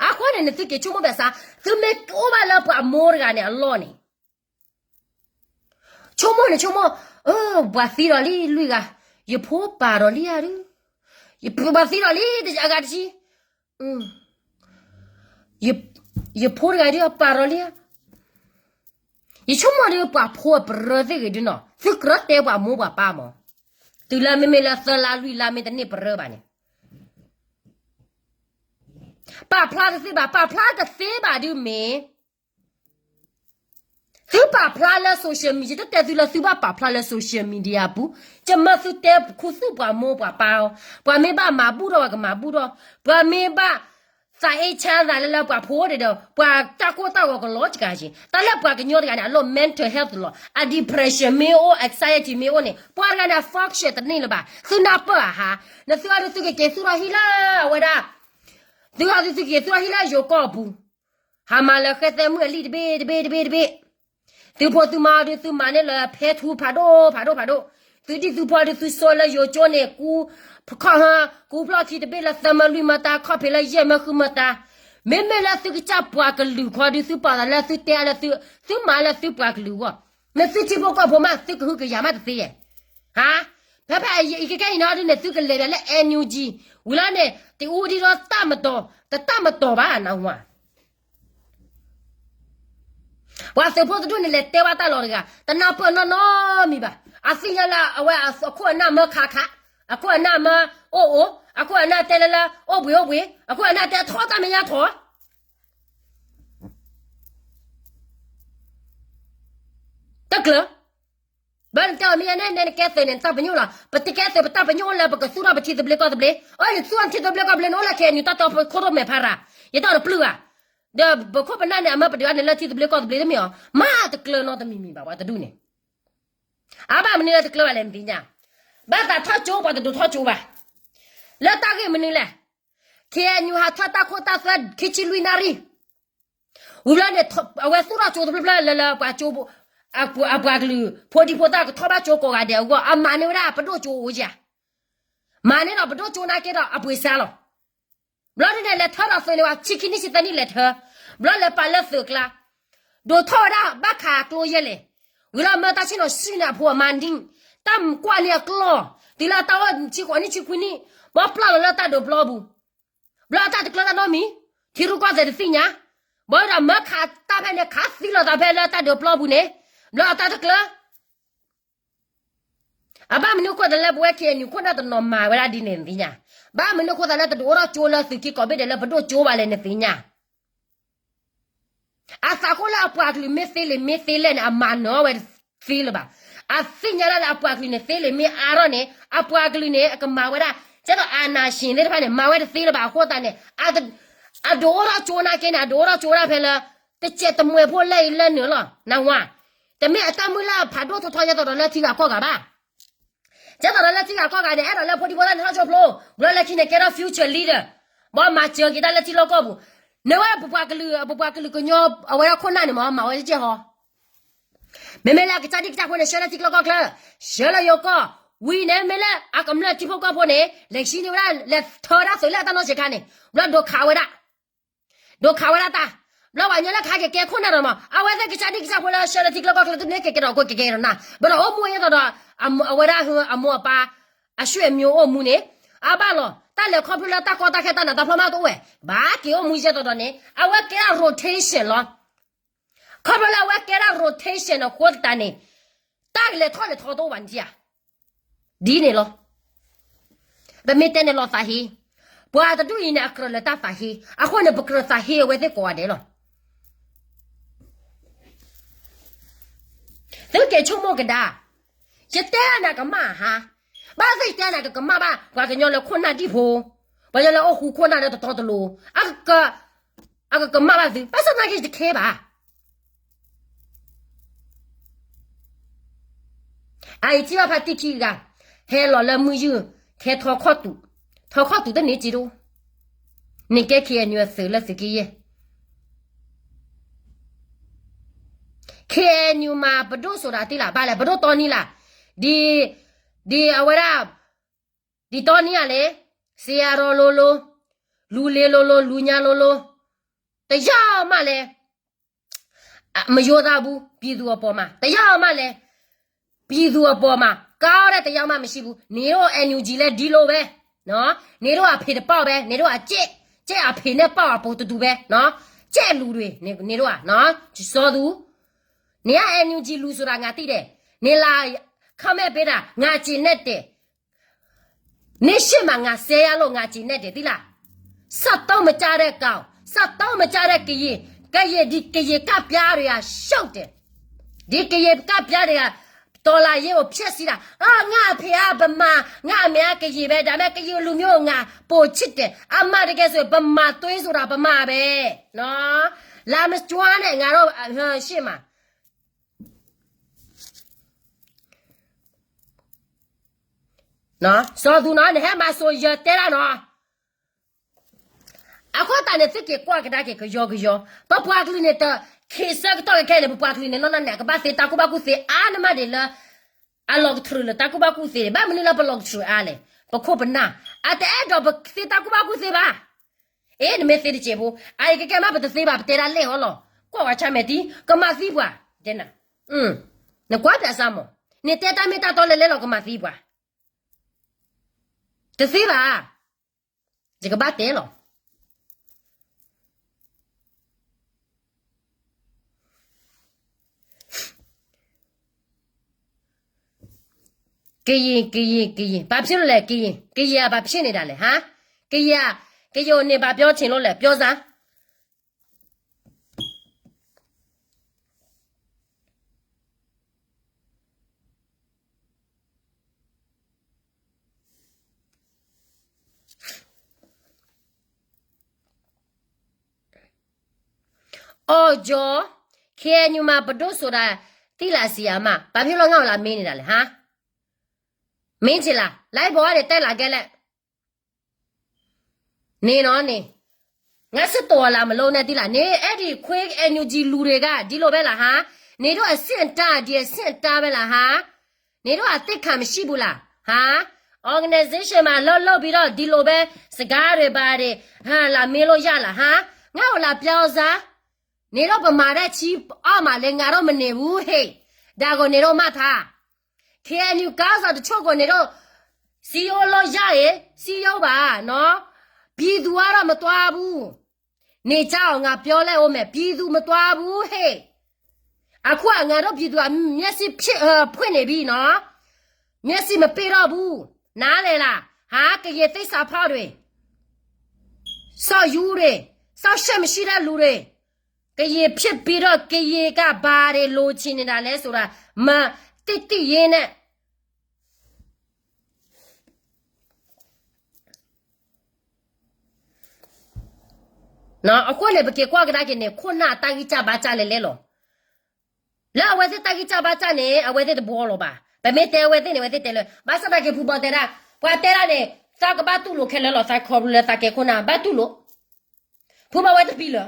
အဃိန့ၣ် နသုက့ၤဆိကမိၣ်ဘၣ်စး သုမ့ၢ်အိၣ်ဘၣ်လၢပှၤမိၢ်တဂၤန့ၣ်အလီၢ်န့ၣ် ဆိကမိၣ်န့ၣ်ဆိကမိၣ်, ပှၤသံဒီးလံလွံၢ်ဂၤ, ယဖိပာ်ဒီးလံဧါဒု, ပှၤသံဒီးလံအဂၤတဆံ, ယဖိတဂၤဒုပာ်ဒီးလံဧါ, ယဆိကမိၣ်ဒုပှၤဖိအပရၢသ့ၣ်ဂ့ၤဒုနီၤ, သုကြၢးတဲပှၤမိၢ်ပှၤပၢ်မး, တုၤလၢမ့မ့ၢ်လၢသၢလါလွံၢ်လါမ့ၢ်တန့ၢ်ပရၢဘၣ်န့ၣ် ပာ်ဖျါတသ့ဘၣ်, ပာ်ဖျါတသ့ဘၣ်ဒုမ့ၢ် သုပာ်ဖျါလၢ social media ယတတဲသုလၢသုဘၣ်ပာ်ဖျါလၢ social media ပူၤ, ယမၢသုတဲခူသူၣ်ပှၤမိၢ်ပှၤပၢ်အီၤ, ပှၤမ့ၢ်ဘၣ်မၤဘူၣ်ထီၣ်ပှၤကမၤဘူၣ်ထီၣ်, ပှၤမ့ၢ်ဘၣ်သးအ့ၣ်ဆါသးလၢလၢပှၤဖိအိၣ်ဒီး ပှၤတၢ်ကိၢ်တၢ်ဂီၤကလီၤကကးက့ၤ, တၢ်လၢပှၤကညီတဂၤန့ၣ် အလိၣ် mental health လီၤ, အ depression မ့ၢ်အိၣ် anxiety မ့ၢ်အိၣ်န့ၣ် ပှၤတဂၤန့ၣ် function တန့ၢ်လၢၤဘၣ်, သုနၢ်ပၢၢ်ဧါဟါ, နသုအီၤဒုသုကက့ၤသူၣ်ထီၣ်ဟံၣ်လၢအဝဲဒၣ် သုအီၤဒုသုကက့ၤသူၣ်ထီၣ်ဟံၣ်လၢယိၤကီၢ်အပူၤ ဟးမၤလၢဃဲသဲမုၣ်အလံၣ်တဘ့ၣ်တဘ့ၣ်တဘ့ၣ်တဘ့ၣ်, သုဖိသုမါအီၤဒုသုမၤန့ၢ်လၢဖဲထူဖးဒိၣ်ဖးဒိၣ်ဖးဒိၣ်, သုဒံၣ်သုဖိဒုသုစိလၢယိၤကၠိန့ၣ် ကူခီၣ်ဟၢ ကူဖျီၣ်ထံတဘ့ၣ်လၢသၢမၢလွံၢ်မၢတၢ် ခီၣ်ဖံးလၢယဲၢ်မၢဃုမၢတၢ်, မ့မ့ၢ်လၢသုကစၢ်ပှၤကလုာ်ခီဒုသုပာ်သးလၢသုတဲလၢသု သုမၤလၢသုပှၤကလုာ်အဂီၢ်, နသုထံဖိကီၢ်ဖိမးသုကဟုကယာ်မးတသ့ယဲၢ်, ဟါ, ဖဲဖဲအံၤကကဲအံၤနီၤဒုန့ၣ် သုကလဲၤဒီးလၢ NUG ဝံၤလီၤန့ၣ် တအူဒံဒီးတၢ်မတီၤ တတၢ်မတီၤဘၣ်နဝၤ ပှၤသုးဖိတဒူၣ်န့ၣ် လဲၤတဲဘၣ်တၢ်လီၤတဂၤ တနၢ်ပၢၢ်နီၢ်နီၢ်မံၤဘၣ်, အသ့ၣ်ညါလၢအဝဲအခိၣ်အနၢ်မၢခးခး, အခိၣ်အနၢ်မၢအိၣ်အိၣ်, အခိၣ်အနၢ်တဲလၢလၢအိၣ်ဘှံးအိၣ်ဘှံး, အခိၣ်အနၢ်တဲထီၣ်တၢ်မဲာ်ညါထီၣ် တကျၢၤ, ဘၣ်နတဲအီၤမ့ၢ်ယဲန့ၣ် နကဲသုးန့ၣ် နတၢ်ပညိၣ်လီၤ, ပတကဲသုး ပတၢ်ပညိၣ်အိၣ်လၢပကသူၣ်ထီၣ်ပထံသဘျ့ကီၢ်သဘျ့, အၢ နသူၣ်ထီၣ်ထံသဘျ့ကီၢ်သဘျ့ နအိၣ်လၢ KNU တၢ်တီခိၣ်ရိၣ်မဲာ်ဖးရၤ, ယတၢ်တပျုၢ်ဘၣ်, ဒီးပခိၣ်ပနၢ်န့ၣ် အမၢပဒုးအါန့ၣ်လၢထံသဘျ့ကီၢ်သဘျ့တမ့ၢ်အီၤ, မ့ၢ်တကျၢၤနီတမံၤမံၤဘၣ် ပှၤတဒူၣ်န့ၣ်, အဘၣ်မနုၤလၢတကျၢၤဘၣ်လဲၣ်နသ့ၣ်ညါ, ဘၣ်သးထီၣ်ကၠိပှၤတဒိးထီၣ်ကၠိဘၣ်, လၢတၢ်ဂ့ၢ်မနုၤလဲၣ်, KNU ဟးထီၣ်တၢ်ခိၣ်တၢ်သွဲခံဆံလွံၢ်နၣ်ရံၣ် ဝံၤလီၤန့ၣ် အဝဲသူၣ်ထီၣ်ကၠိတဖျၢၣ်ဖျၢၣ်လၢလၢပှၤကၠိ အပှၤကလုာ် ဖိဒံဖိသၣ်ကထီၣ်ဘၣ်ကၠိကိးဂၤဒဲးအဂီၢ် အမၤန့ၢ်ဝဲဒၣ်ပဒိၣ်ကၠိအိၣ်ဧါ, မၤန့ၢ်ဒီးပဒိၣ်ကၠိနာ်က့ဒီးအပှ့ၤစါလီၤ, ဘျီဒ်န့ၣ် လဲၤထၢဒီးသုးန့ၣ်ဝဲ ဆံခံနံၣ်ဆံသၢနံၣ်လဲၤထၢ, ဘျီလဲၤပာ်လၢသုးကျါ, ဒိးထီၣ်ဝဲဒၣ်ဘၣ်ခးကျိယဲၢ်လဲၣ်, ဝံၤလီၤမၢတၢ်ဆ့ၣ်နီၤဆံၣ်န့ၣ်အဖိအမါနံၣ်, တၢ်ကွၢ်န့ၢ်အကျီၢ်, တုၤလၢတၢ်အိၣ်ဆံဃိးနံၣ်ဆံခွံနံၣ်, ဘီပျၢ်လီၤလၢတၢ်ဒုးပျီပူၤ ဘျီအတၢ်တကျၢၤတၢ်နီတမံၤ, ထံရူၢ်ကီၢ်သဲးတသ့ၣ်ညါ, ဘၣ်ဝဲဒၣ်မၢခးတၢ်ဖဲန့ၣ် ခးသံလီၤသးဖဲလၢတၢ်ဒုးပျီပူၤန့ၣ်, ဘျီအတၢ်တကျၢၤ, အဘၣ်မနုၤအဃိသးလၢပဝဲ KNU ခိၣ်နၢ်တနီၤမၤဝဲဒၣ်ဒ်န့ၣ်နသ့ၣ်ညါ, ဘၣ်မနုၤအဃိသးလၢတဒုးအိၣ်ထီၣ်ကၠိလၢသုးက့ကိးဘ့ၣ်ဒဲးလၢပဒိၣ်ကၠိဘၣ်လဲၣ်နသ့ၣ်ညါ အသးဃိလၢအပှၤကလုာ်မ့ၢ်သ့လံာ်မ့ၢ်သ့လဲၣ်န့ၣ် အမၤနၢၤဝဲတသ့လၢၤဘၣ်. အသ့ၣ်ညါလၢအပှၤကလုာ်န့ၣ် သ့လံာ်မ့ၢ်အါထီၣ်န့ၣ် အပှၤကလုာ်န့ၣ် အကမၤဝဲဒၣ် ကဲသိးအနၢ်ရှင်သ့ၣ်တဖၣ်န့ၣ် မၤဝဲတသ့လၢၤဘၣ်အဃိသတးန့ၣ် အဒိးအိၣ်ထီၣ်ကၠိနာ်က့န့ၣ် အဒိးအိၣ်ထီၣ်ကၠိဝဲဒၣ်ဖဲလၢ တစဲးတမှဲၤဖိလၢအံၤလၢနုာ်လီၤ နဝၤ, တမ့ၢ်အတၢ်မုၢ်လၢ်ဖးဒိၣ်ထီထီယဲသိးဒီးလၢထံဂၤကီၢ်ဂၤဘၣ်. ကဲသိးဒီးလၢထံဂၤကီၢ်ဂၤန့ၣ် အဲၣ်ဒိးလၢဖိဒံဖိသၣ်န့ၣ်ထီၣ်ကၠိဖျိ, ဘျီလၢခံန့ၣ်ကဲထီၣ် future leader, ဘၣ်မၤစၢၤက့ၤတၢ်လၢထံလီၢ်ကီၢ်ပူၤ, နဝဲပပှၤကလုာ် ပပှၤကလုာ်ကညီ အဝဲဒၣ်ခိၣ်နၢ်န့ၣ်မ့ၢ် မၤဝဲတကဲၢ်ဟီ မ့မ့ၢ်လၢအကစၢ်ဒံၣ်ကစၢ်ဖိန့ၣ် ဆှၢလၢထံကျိကီၢ်ချၢ, ဆှၢလၢယိၤကီၢ်, ဝံၤန့ၣ်မ့ၢ်လၢအကမျၢၢ်ထံဖိကီၢ်ဖိန့ၣ် လဲၤဆံန့ၢ်ဝဲဒၣ် လဲၤထၢဝဲဒၣ်သုးလၢအတၢ်နီၢ်ဆံးခါန့ၣ် ဘျီဒိးခးဝဲဒၣ် ဒိးခးဝဲဒၣ်တၢ်, ဘျီပှၤကညီလၢခးက့ၤကဲခိၣ်နၢ်ဒီးမး အဝဲသ့ၣ်ကစၢ်ဒံၣ်ကစၢ်ဖိလၢဆှၢလၢထံကျိကီၢ်ချၢ သုန့ၣ်ကဲကဲထီၣ်ကဲကဲထီၣ်နၤ, ဘၣ်ဒီးအိၣ်မူယဲသိးဒီး အဝဲဒၣ်အမိၢ်အပၢ် အဆွေမျိုးအိၣ်မူန့ၣ်, အဘၣ်လီၤ တၢ်လဲၤခီဖျိလၢတၢ်ကီတၢ်ခဲတၢ်နးတၢ်ဖျီမးတအိၣ်ဝဲ, ဘၣ်က့ၤအိၣ်မူယဲသိးဒီးန့ၣ် အဝဲကဲဒၣ် rotation လီၤ. ခီဖျိလၢအဝဲကဲဒၣ် rotation အဃိသတးန့ၣ် တၢ်ကလဲၤထီၣ်လဲၤထီတအိၣ်ဘၣ်နထံၣ်ဧါ, ဒ်န့ၣ်လီၤ. ပမ့ၢ်တဲန့ၣ်လီၤသးဟ့, ပှၤတဒူၣ်အံၤန့ၣ် အကြၢးလၢတၢ်သးဟ့, အဃိန့ၣ် ပကြၢးသးဟ့အဝဲသ့ၣ်ကိးဂၤဒဲးလီၤ. သုက့ၤဆိကမိၣ်ကဒါ, ယတဲနၤကမၣ်ဟါ, ဘၣ်သ့ၣ်ယတဲနၤကကမၣ်ဘၣ် ပှၤကညီလၢခိၣ်နၢ်ဒံၣ်ဖိ, ပှၤကညီလၢအိၣ်ဃူခိၣ်နၢ်လၢတတီတလိၤ, အကကမၣ်ဘၣ်သု, ဘၣ်ဆၣ်သနာ်က့ယတခဲဘၣ် အအံၤထံၣ်ဘၣ်ဖါတံၢ်ခံဂၤ, ဟဲလီၤလၢမုၢ်ယုၢ်, ခဲထီခီၣ်တူာ်, ထီခီၣ်တူာ်တန့ၢ်က့ဒိၣ်, န့ၣ်ကဲ ခ့ၣ်အဲၣ်ယူၣ် အသုးလၢသုးက့ယဲၢ်, ခ့ၣ်အဲၣ်ယူၣ် မၤပဒိၣ်စိးဒၣ်သ့လၢ် ဘၣ်လဲၣ် ပဒိၣ်တီနံၤလၢ်, ဒ်, ဒ်အဝဲဒၣ်, ဒ်တီနံၤဧါလဲၣ်, စ့ယၤရီလိၤလိၤ, လူၤလ့ၤလိၤလိၤ လူၤညါလိၤလိၤ, တယၢ်မးလဲၣ် မယိသးဘူး ပြည်သူ့အပေါ်မှာ တယၢ်မးလဲၣ်, ပြည်သူ့အပေါ်မှာ ကောင်းတဲ့ တစ်ယောက်မှ မရှိဘူး, န့ၣ်ဒိၣ် NUG လဲၣ် ဒ်လိၤဝဲ, န့ၣ်ဒိၣ်အဖံးတပီၢ်ဝဲ, န့ၣ်ဒိၣ်အကဲ, ကဲအဖံးန့ၣ်ပီၢ်အပူၤတဒူၣ်ဝဲ, ကဲလူၤဒွဲၣ်, န့ၣ်ဒိၣ်ဧါ, စီၤသူ, န့ၣ်ဧါ NUG လူၤစိးဒၣ် ငါသံဒဲး, န့ၣ်လၢ comment ပေးတာ ငါကျေနပ်တယ်, နေ့ရှည်မှာ ငါဆဲရလို့ ငါကျေနပ်တယ် သိလား, စက်သုံးမကျတဲ့ကောင်, စက်သုံးမကျတဲ့ ကရင်, ကရင်, ဒီကရင်ကပ်ပြားတွေက ရှုပ်တယ်, ဒီကရင်ကပ်ပြားတွေက တော်လှန်ရေးကို ဖျက်ဆီးတာ, အာ, ငါ့အဖေကဗမာ, ငါ့အမေကကရင်ပဲ, ဒါပေမဲ့ ကရင်လူမျိုးကို ငါပိုချစ်တယ်, အမှန်တကယ်ဆိုရင် ဗမာသွေးဆိုတာ ဗမာပဲ, နော်, လာမစွမ်းနဲ့ ငါတို့ရှေ့မှာ စီၤသူနီၤ နဟဲမၤစိၤယတဲဒၣ်နီၤ, အဃိသတးန့ၣ် သုက့ၤကွၢ်ကဒါက့ၤ ကယီကယီ, ပပှၤကလုာ်န့ၣ် တခ့ဆၢကတီၢ်ခဲခဲန့ၣ် ပပှၤကလုာ်န့ၣ် နီၢ်နီၢ်န့ၣ် အကဘၣ်သ့တၢ်ကူၣ်ဘၣ်ကူၣ်သ့အါန့ၢ်မးဒံးလၢ အလီၤကတြူာ်လၢတၢ်ကူၣ်ဘၣ်ကူၣ်သ့န့ၣ်, ဘၣ်မနုၤလၢပလီၤကတြူာ်အါလဲၣ်, ပခိၣ်ပနၢ်, အတအဲၣ်ဒိးပသ့တၢ်ကူၣ်ဘၣ်ကူၣ်သ့ဘၣ်, အ့ နမ့ၢ်သ့တစဲးဖိ, အအံၤကကဲမး ပတသ့ဘၣ် ပတဲဒၣ်လဲၣ်ဟီလီၤ, ကွၢ်ဝဲဆါမဲာ်တံၢ် ကမၤသံပှၤ, တဲနၤ, နကွၢ်ပြးစၢ်မး, နတဲတၢ်မ့ၢ်တၢ်တီလဲၤလဲၤလီၤ ကမၤသံပှၤ, တသ့ဘၣ်, ယကဘၣ်တဲလီၤ ကရင်, ကရင်, ကရင်, ဘာဖြစ်လို့လဲ, ကရင်, ကရင်က ဘာဖြစ်နေတာလဲ, ဟါ, ကရင်, ကရင်ကို နင်ဘာပြောချင်လို့လဲ, ပြောစမ်း. အီၣ်ကၠီ, ခ့ၣ်အဲၣ်ယူၣ် မၤပဒိၣ်စိးဒၣ် သံလၢအစံးအမး, ဘာဖြစ်လို့ ငါ့ကို လာမေးနေတာလဲ, ဟါ, မင်းချင်လား, လိုက်ပေါ်ကနေ တက်လာခဲ့လဲ့. နင်နော်နင်, ငါစစ်တော်လာမလို့နဲ့ သိလား, နင်အဲ့ဒီခွေး NUG လူတွေက ဒီလိုပဲလားဟါ, နင်တို့အဆင့်အတန်း ဒီအဆင့်အတန်းပဲလားဟါ, နင်တို့အသိက္ခာမရှိဘူးလားဟါ, organization မှာ လုပ်လုပ်ပြီးတော့ ဒီလိုပဲ စကားတွေဘာတွေ ဟါ လာမေးလို့ရလားဟါ, ငါ့ကို လာပြောစမ်း, နင်တို့ဗမာပြည်ကြီးအောက်မှာလည်း ငါတို့မနေဘူးဟေ့, ဒါကို နင်တို့မှတ်ထား. KNU ခေါင်းဆောင်တချို့ကို နင်တို့ စည်းရုံးလို့ရရင် စည်းရုံးပါနော်, ပြည်သူကတော့ မသွားဘူး, နေကြအောင် ငါပြောလိုက်ဦးမယ်, ပြည်သူမသွားဘူးဟေ့, အခုက ငါတို့ပြည်သူက မျက်စိဖြစ်, ဖွင့်နေပြီနော်, မျက်စိမပိတ်တော့ဘူး, နားလည်လား, ဟာ ကရင်သစ္စာဖောက်တွေ, စောက်ယူတွေ, စောက်ရှက်မရှိတဲ့လူတွေ, ကရင်ဖြစ်ပြီးတော့ ကရင်က ဘာတွေလိုချင်နေတာလဲဆိုတာ မသိသိရေးနဲ့ အဃိန့ၣ် ပက့ၤကွၢ်ကဒါက့ၤန့ၣ် ခိၣ်နၢ်တၢ်ဂံၢ်စၢ်ဘါစၢ်လဲၤလဲလီၤ. လၢအဝဲသ့ၣ်တၢ်ဂံၢ်စၢ်ဘါစၢ်န့ၣ် အဝဲသ့ၣ်တဘှီလီၤဘၣ်. ပမ့ၢ်တဲအဝဲသ့ၣ်န့ၣ် အဝဲသ့ၣ်တဲလၢ ဘၣ်ဆၣ်သနာ်က့ ဖုဘီတဲဒၣ်, ပှၤတဲဒၣ်န့ၣ် သးကဘၣ်တူၢ်လိာ်ခဲလၢာ်လီၤ, သးခီဖျိလၢသးကဲခိၣ်နၢ် ဘၣ်တူၢ်လိာ်. ဖုဘီဝဲတပံလၢၤ,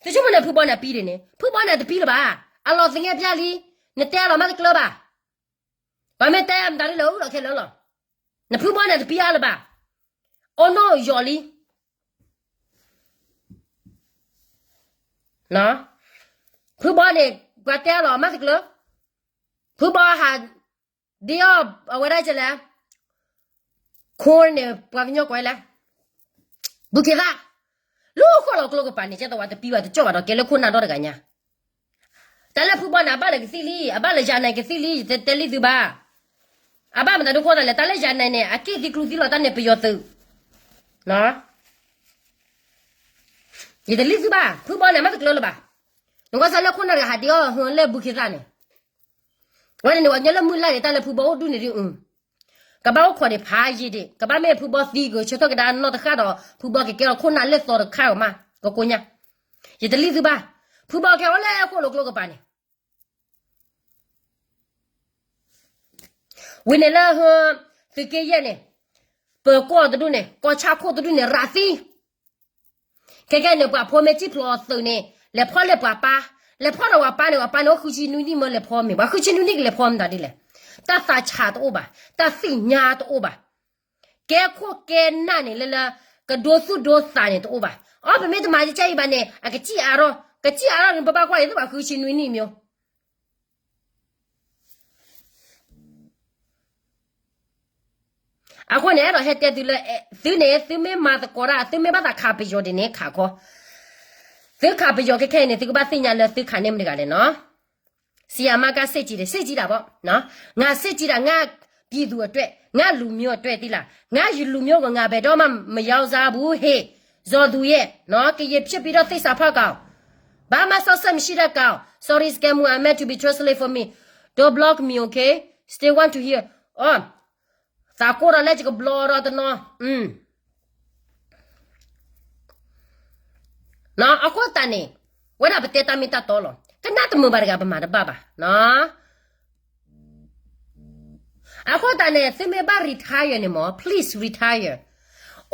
သုဆိကမိၣ်န့ၣ် ဖုဘီန့ၣ်ပံဒ်န့ၣ်, ဖုဘီန့ၣ်တပံလၢၤဘၣ်. အလီၤသငဲးပျၢ်လံ, နတဲအလီၤမၢ်တကျၢၤဘၣ်. ပှၤမ့ၢ်တဲအမတၤဒ်လဲၣ် အိၣ်ဒီးခဲလၢာ်လီၤ. နဖုဘီန့ၣ်တပံအါလၢၤဘၣ်. အိၣ်နီၢ်ယီၤလံ. ဖုဘီန့ၣ် ပှၤတဲအလီၤမၢ်တကျၢၤ, ဖုဘီဟး ဒ်အီၣ်အဝဲဒၣ်ကလဲၣ်, ခိၣ်န့ၣ် ပှၤကညီကွဲးလဲၣ်, ဘူးက့ၤသၣ်, လၢဃိၣ်လီၤကျိကပၤန့ၣ် ကဲသိးဝဲတပံဘၣ် တကၠီၣ်ဘၣ်ဒီး ကဲလၢခိၣ်နၢ်ဒီတဂၤညါ. တၢ်လၢဖုဘီန့ၣ် အဘၣ်လၢကသံၣ်လံ, အဘၣ်လၢယၤနဲၣ်ကသံၣ်လံ, ယတဲလံသုဘၣ်. အဘၣ်မတၤဒုးဃိသးလဲၣ်, တၢ်လၢယၤနဲၣ်န့ၣ် အက့ၢ်သံကျူသံလီၤတၢ်န့ၣ် ပယီၤသုး ယတလံသုဘၣ်, ဖုဘီန့ၣ် မ့ၢ်တကျၢၤလၢၤဘၣ်. နကွၢ်စၢ်လၢခိၣ်နၢ်တဂၤဟးဒ်အီၣ်ဟၢလၢဘူးက့ၤသၣ်န့ၣ်, ဝဲန့ၣ်န့ၣ် ပှၤကညီလၢမုၢ်လၢ်န့ၣ် တၢ်လၢဖုဘီအိၣ်ဒူၣ်န့ၣ်ဒ်အု, ကဘၣ်အိၣ်ခိးန့ၣ်ဖးယံာ်ဒံး, ကဘၣ်မ့ၢ်ဖုဘီသံကဆၢထၢၣ်ကဒါနီၢ်တဃၣ်ဒီး ဖုဘီကကဲထီၣ်ခိၣ်နၢ်လၢသီတခါအီၤမး ကကိညါ. ယတလံသုဘၣ်, ဖုဘီကဲအိၣ်လၢဃိၣ်လီၤကျိကပၤန့ၣ် ဝံၤန့ၣ်လၢ သုးက့ယဲၢ်န့ၣ်, ပၢၤကီၢ်တဒူၣ်န့ၣ် ကီၢ်ဆၣ်ခိၣ်တဒူၣ်န့ၣ် ရၤသံ ခဲကဲန့ၣ် ပှၤဖိမ့ၢ်စံၣ်ဖျိးအီၤသုးန့ၣ် လဲၤဖီၣ်လၢပှၤပၢ်, လဲၤဖီၣ်ဒီးပှၤပၢ်န့ၣ် ပှၤပၢ်န့ၣ် အိၣ်ဃုဆံနွံနံၣ်မ့ၢ်လဲၤဖီမ့ၢ် ပှၤဃုဆံနွံနံၣ်ကလဲၤဖီမတၤဒ်လဲၣ်. တၢ်သးဆးတအိၣ်ဘၣ်, တၢ်သ့ၣ်ညါတအိၣ်ဘၣ်, ကဲခိၣ်ကဲနၢ်န့ၣ် လၢလၢ ကဒိသူၣ်ဒိသးန့ၣ်တအိၣ်ဘၣ်. အီ ပမ့ၢ်တမၤကဲအံၤဘၣ်န့ၣ် အကစံၣ်အါထီၣ်, ကစံၣ်အါထီၣ်န့ၣ် ပဘၣ်ကွၢ်အံၤ သုဘၣ်ဃုဆံနွံနံၣ်မ့ၢ် အဃိန့ၣ် အဲၣ်ဒိးဟဲတဲသုလၢ သုန့ၣ် သုမ့ၢ်မၤသကိးတၢ် သုမ့ၢ်ဘၣ်သးခးပယီၤဒ်န့ၣ် ခးခီ, သုခးပယီၤခဲခဲအံၤန့ၣ် သုကဘၣ်သ့ၣ်ညါလၢသုခးန့ၢ်မတၤတဂၤလဲၣ်နီၤ. စံယမက စစ်ကြည့်တယ်, စစ်ကြည့်တာပေါ့နော်, ငါစစ်ကြည့်တာ ငါပြည်သူအတွက် ငါလူမျိုးအတွက်သီးလား, ငါလူမျိုးကို ငါဘယ်တော့မှ မရောင်းစားဘူးဟေ့, ဇော်သူရဲ့နော်, ကရင်ဖြစ်ပြီးတော့ သစ္စာဖောက်ကောင်, ဘာမှစောင့်စက်မရှိတဲ့ကောင်, sorry scam, I meant to be translate for me, don't block me, okay, still want to hear, အီ သးကိၢ်ဒီးလၢယကဘျီဒီးတနီၤ, အဃိသတးန့ၣ် ဝဲဒၣ်ပတဲတၢ်မ့ၢ်တၢ်တီလီၤ. ကနၣ်တမုာ်ဘၣ်တဂၤ ပမၤတဘၣ်ဘၣ်. အဃိသတးန့ၣ် သုမ့ၢ်ဘၣ် retire န့ၣ်မ့ၢ် please retire,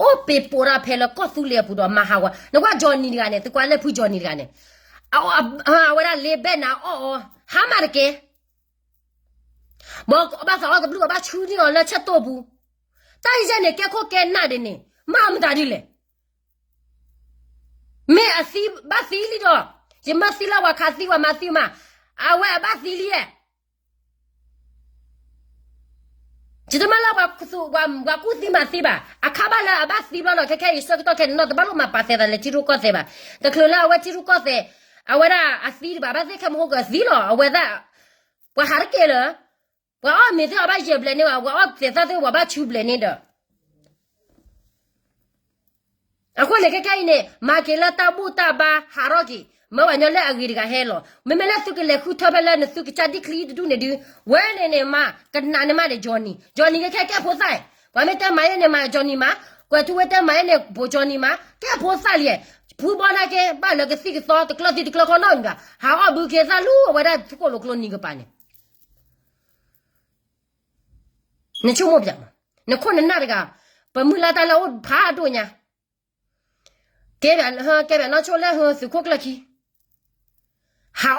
အိၣ်ပ့ၤပိာ်တၢ်ဖဲလၢကီၢ်သူလ့ၤအပူၤဒီးမၤဟးဂီၤ, နကွၢ် Johnny တဂၤန့ၣ်, သုကွၢ်လၢဖု Johnny တဂၤန့ၣ်, အဝဲဒၣ်လ့ဘဲၣ်နၤအီၣ်အီၤ ဟါမၢ်တကဲ ဘီဘၣ်သးအီၣ်တဘျုး အဘၣ်ဆူန့ၢ်အီၤလၢဆဲးတိၢ်ပူၤ, တၢ်အံၤယဲန့ၣ် ကဲခိၣ်ကဲနၢ်ဒ်န့ၣ် မၤမတၤဒ်လဲၣ်. မ့ၢ်အသံဘၣ်သံလံဒီး, ယမ့ၢ်သံလၢပှၤခးသံ ပှၤမၤသံမး, အဝဲအဘၣ်သံလံဧါ. ယတမ့ၢ်လၢပှၤကူၣ်သံမၤသံဘၣ်, အခါဘၣ်လၢအဘၣ်သံဘျီဒီး ခဲခဲအံၤဆၢကတီၢ်ခဲအံၤန့ၣ် တဘၣ်လိၣ်မၤပာ်သဲသးလၢထံရူၢ်ကီၢ်သဲးဘၣ်. တချုးလၢအဝဲထံရူၢ်ကီၢ်သဲး အဝဲဒၣ်အသံတဘၣ် ဘၣ်သ့ၣ်ခဲမဟိကသံလီၤ, အဝဲဒၣ် ပှၤဟးတက့ၢ်လၢ ပှၤအီၣ်မ့ၤသ့ၣ်အီၤဘၣ်ယဲၢ်ဘျဲၣ်န့ၣ်ဘၣ်, ပှၤအီၣ်သဲးသၣ်သ့ၣ် ပှၤဘၣ်ဆူဘျဲၣ်န့ၣ်ဒီး အဃိန့ၣ် ခဲခဲအံၤန့ၣ် မၤက့ၤလၢတၢ်ဘူၣ်တၢ်ဘါဟးထီၣ်က့ၤ, မၢပှၤကညီလၢအဂ့ၤတဂၤဟဲလီၤ. မ့မ့ၢ်လၢသုကလဲၤဃုထၢဖဲလၢနသုကစၢ်ဒံၣ်ချံတဒူၣ်န့ၣ်ဒုး, ဝဲန့ၣ်န့ၣ်မး ကနးန့ၣ်မးန့ၣ် Johnny, Johnny ခဲခဲကဲဖိသၣ်, ပှၤမ့ၢ်တဲမၤယဲန့ၣ်မး Johnny မး, ကွဲးထူဝဲတဲမၤယဲန့ၣ် ဘိး Johnny မး ကဲဖိသၣ်လံ, ဖုဘီနာ်က့ ဘၣ်လၢကသံၣ်ကသီတကျၢၢ်သံတကျၢၢ်ခီနီတမံၤဘၣ်, ဟးအီၣ်ဘုခ့သၣ်လူၤအဝဲဒၣ်ဃိၣ်လိာ်ကျိနံၤကပၤန့ၣ် နဆိကမိၣ်ပျဲမး, နခိၣ်နနၢ်တဂၤ, ပမုၢ်လၢ်တၢ်လၢအိၣ်ဖးဒိၣ်ညါ, ကဲဘၣ်, ကဲဘၣ်နီၢ်ဆိလၢသုးခိၣ်ကျၢၢ်ခံ,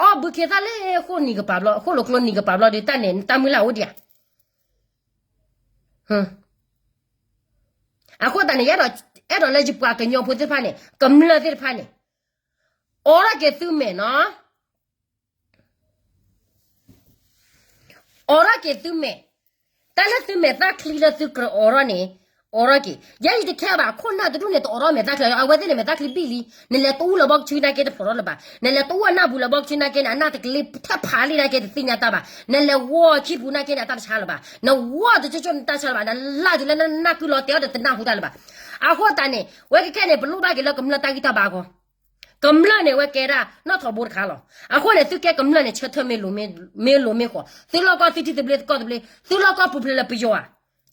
ဟးအီၣ်ဘုခ့သၣ်လၢဃိၣ်နံၤကပၤဘျီ, ဃိၣ်လိာ်ကျိနံၤကပၤဘျီဒီး တၢ်န့ၣ် တၢ်မုၢ်လၢ်အိၣ်ဒံးဧါ. အဃိသတးန့ၣ် အဲၣ်ဒိးလၢယပှၤကညီဖိသ့ၣ်တဖၣ်န့ၣ် ကမျၢၢ်သ့ၣ်တဖၣ်န့ၣ် အိးထီၣ်က့ၤသုမဲာ်နီၤ, အိးထီၣ်က့ၤသုမဲာ်, တၢ်လၢသုမဲာ်သၣ်ချံလၢသုကြၢးအိးထီၣ်န့ၣ်, အိးထီၣ်က့ၤ, ယဲယတခဲဘၣ် ခိၣ်နၢ်တဒူၣ်န့ၣ် တအိးထီၣ်မဲာ်သၣ်ချံ, အဝဲသ့ၣ်န့ၣ် မဲာ်သၣ်ချံဘံၣ်လံ, နလဲၤတအူလၢဘီကဆူနာ်က့ တဖျိးထီၣ်လၢၤဘၣ်, နလဲၤတအူအနၢ်ပူၤလၢဘီကဆူနာ်က့န့ၣ် အနၢ်တကလ့ထၢၣ်ဖးလံနာ်က့တသ့ၣ်ညါတၢ်ဘၣ်, နလဲၤဂီၤခံပူၤနာ်က့န့ၣ် အတၢ်တဆါလၢၤဘၣ်, နဂီၤတကၠိကၠိန့ၣ်တၢ်ဆါလၢၤဘၣ်, နလၢ်တုၤလၢနနၢ်ကုလီၤတဲအီၤဒီးတနၢ်ဟူတၢ်လၢၤဘၣ်. အဃိသတးန့ၣ် ဝဲခဲခဲန့ၣ် ပလိၣ်ဘၣ်က့ၤလၢကမျၢၢ်တၢ်ဂံၢ်တၢ်ဘါအဂီၢ်, ကမျၢၢ်န့ၣ် ဝဲကဲဒၣ်နီၣ်ထိးဘိတခါလီၤ. အဃိန့ၣ် သုကဲကမျၢၢ်န့ၣ် ဆၢထၢၣ်မ့ၢ်လိၤမ့ၢ်ဃိး, သုလီၢ်ကီၢ်သုထံသဘျ့သကိးသဘျ့, သုလီၢ်ကီၢ်ပူၤဖျဲးလၢပယီၤဧါ,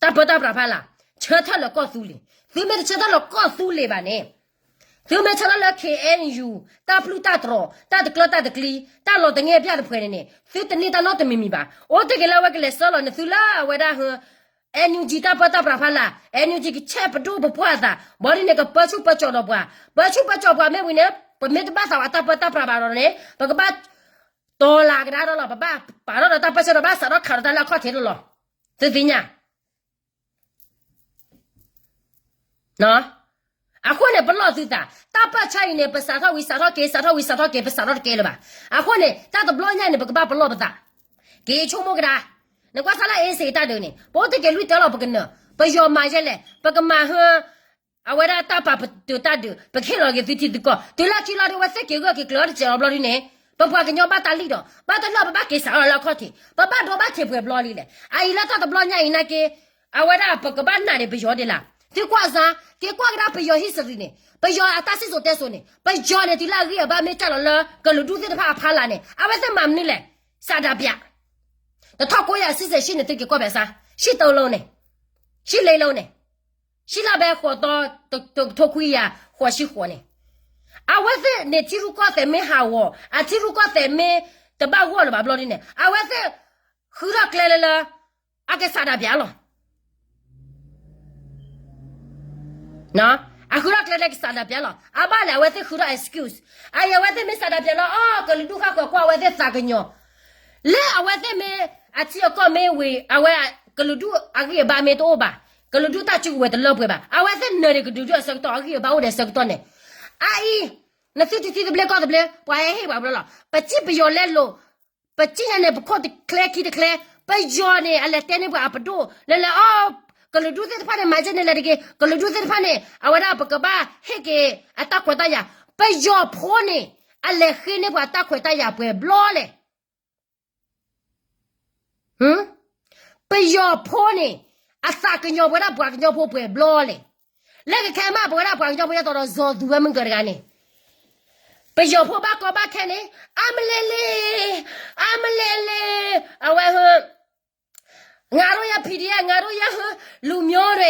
တၢ်ပၢတၢ်ပြးဖးလၢ်, ဆၢထၢၣ်လၢကီၢ်သူလ့ၤ, သုမ့ၢ်တဆၢထၢၣ်လၢကီၢ်သူလ့ၤဘၣ်န့ၣ်, သုမ့ၢ်ဆၢထၢၣ်လၢ ခ့ၣ်အဲၣ်ယူၣ် တၢ်ပျုၢ်တၢ်တြီၤ တၢ်တကျၢၢ်တၢ်တကျံ တၢ်လီၤတငဲၢ်ပျၢ်တဖှဲးန့ၣ်န့ၣ် သုတန့ၢ်တၢ်နီတမံၤမံၤဘၣ်. အိၣ်တ့ၢ်က့ၤလၢအဝဲကလဲၤဆှၢလီၤနသုလၢအဝဲဒၣ် NUG တၢ်ပၢတၢ်ပြးဖးလၢ်, NUG ကဆဲးပဒိၣ်ပပှၢ်အသး, ဘီဒ်န့ၣ် ကပၢဆူၣ်ပၢကၠီၣ်ဒီးပှၤ, ပၢဆူၣ်ပၢကၠီၣ်ပှၤမ့ၢ်ဝံၤန့ၣ် ပမ့ၢ်တဘၣ်သးဝဲတၢ်ပၢတၢ်ပြးဘၣ်ဒီးန့ၣ် ပကဘၣ်တီၤလၤကဒါဒီးလီၤ, ပဘၣ်ပာ်ထီၣ်ဒီးတၢ်ပၢဆှၢဒီး ဘၣ်စးထီၣ်ခးဒီးတၢ်လၢအခီၣ်ထံးဒီးလီၤ. သုသ့ၣ်ညါ အဃိန့ၣ် ပလီၢ်သုသး, တၢ်ပၢဆှၢအံၤန့ၣ် ပစးထီၣ်ဝံၤစးထီၣ်က့ၤ, စးထီၣ်ဝံၤစးထီၣ်က့ၤ, ပစးထီၣ်တကဲလၢၤဘၣ်. အဃိန့ၣ် တၢ်တဘျီညါအံၤန့ၣ် ပကဘၣ်ပလီၢ်ပသး, က့ၤဆိကမိၣ်ကဒါ. နကွၢ်စၢ်လၢ အ့စ့း တၢ်ဒုးန့ၣ် ပအိၣ်တ့ၢ်က့ၤလွံၢ်တၢလီၤ ပကနၢၤ, ပယီၤမၤယဲလဲၣ်, ပကမၤဟၢ အဝဲဒၣ်တၢ်ပာ်ပတုာ်တၢ်ဒုး, ပကဟ့ၣ်လီၤက့ၤသုထံသုကီၢ်, တုၤလၢခံလီၤဒုး အဝဲသ့ၣ်က့ၤဂၢၢ်က့ၤကျၢၤတစဲးလီၤဘျီဒုးန့ၣ်, ပပှၤကညီဘၣ်တၢ်လံၣ်ဒီး ဘၣ်တလၢပဘၣ်က့ၤစးထီၣ်လၢအခီၣ်ထံး, ပဘၣ်ဒိဘၣ်ထံးပှဲၤဘျီလံလဲၣ်. အအံၤလၢတၢ်တဘျီညါအံၤနာ်က့ အဝဲဒၣ်ပကဘၣ်နာ်န့ၣ် ပယီၤဒ်လဲၣ်. သုကွၢ်စၢ်, က့ၤကွၢ်ကဒါပယီၤ history န့ၣ်, ပယီၤအတၢ်စံၣ်စိၤတဲစိၤန့ၣ်, ပယီၤန့ၣ် တုၤလၢအဂံၢ်အဘါမ့ၢ်ကၢ်လီၤလၢကလုာ်ဒူၣ်သ့ၣ်တဖၣ်အဖီလာ်န့ၣ် အဝဲသ့ၣ်မၤမနုၤလဲၣ်. စးဒၤပၠး, တထီၣ်ကိးယၤစံၣ်စဲးဆံၣ်န့ၣ် သုက့ၤကွၢ်ဘၣ်စၢ်, ဆံၣ်တလုံးန့ၣ်, ဆံၣ်လ့လုံးန့ၣ်, ဆံၣ်လၢဘဲဃိးသီ တကထိခွံကယၤဃိးဆံဃိးန့ၣ်, အဝဲသ့ၣ်န့ၣ် ထံရူၢ်ကီၢ်သဲးမ့ၢ်ဟးဂီၤ, အထံရူၢ်ကီၢ်သဲးမ့ၢ်တဘၣ်ဂီၢ်လၢၤဘၣ်ဘျီဒ်န့ၣ် အဝဲသ့ၣ် ဃုထီၣ်ကျဲလၢလၢ အကစးဒၤပၠးလီၤ. အဃုထီၣ်ကျဲလၢကစးဒၣ်ပျးလီၤ. အဘၣ်လဲၣ် အဝဲသ့ၣ်ဃုထီၣ် excuse. အအံၤ အဝဲသ့ၣ်မ့ၢ်စးဒၣ်ပျးလီၤ အီ ကလုာ်ဒူၣ်ဃၣ်ဃၢၤကွၢ်အဝဲသ့ၣ်သးကညီၤ, လၢအဝဲသ့ၣ်မ့ၢ်အထံအကီၢ်မ့ၢ်ဝံၤ အဝဲကလုာ်ဒူၣ်အဂံၢ်အဘါမ့ၢ်တအိၣ်ဘၣ်, ကလုာ်ဒူၣ်တၢ်စုကဝဲၤတလၢပှဲၤဘၣ်, အဝဲသ့ၣ်နၢၤန့ၣ် ကလုာ်ဒူၣ်အဆၢကတီၢ် အဂံၢ်အဘါအိၣ်ဒီးဆၢကတီၢ်န့ၣ်, အအံၤ နသုတသံသဘျ့ကီၢ်သဘျ့ ပှၤဟဲဟ့ၣ်ပှၤဘျီလီၤ. ပစံၣ်ပယီၤလဲလိာ် ပစံၣ်ညါန့ၣ် ပခိၣ်တချဲခံတချဲ, ပယီၤန့ၣ် အလဲၤတဲန့ၢ်ပှၤအပဒိၣ်လၢလဲၤအီၤ, ကလုာ်ဒူၣ်သ့ၣ်တဖၣ်န့ၣ် မၤစ့ၢ်န့ၣ်လဲၤတက့ၢ်, ကလုာ်ဒူၣ်သ့ၣ်တဖၣ်န့ၣ် အဝဲဒၣ်ပကဘၣ်ဟ့ၣ်က့ၤအတၢ်ခွဲးတၢ်ယာ်, ပယီၤဖိန့ၣ် အလဲၤဃ့န့ၢ်ပှၤတၢ်ခွဲးတၢ်ယာ်ပှဲၤဘျီလဲၣ် ပယီၤဖိန့ၣ် အသးကညီၤပဝဲဒၣ်ပှၤကညီဖိပှဲၤဘျီလဲၣ်. လၢကခဲမး ပဝဲဒၣ်ပှၤကညီဖိ ယဲသိးဒီး စီၤသူဝဲမုၢ်ကၢတဂၤန့ၣ်, ပယီၤဖိဘၣ်ကီဘၣ်ခဲန့ၣ် အမလဲလဲ, အမလဲလဲ, အဝဲဟ ငါတို့ရဲ့ PDF ငါတို့ရဲ့ လူမျိုးတွေ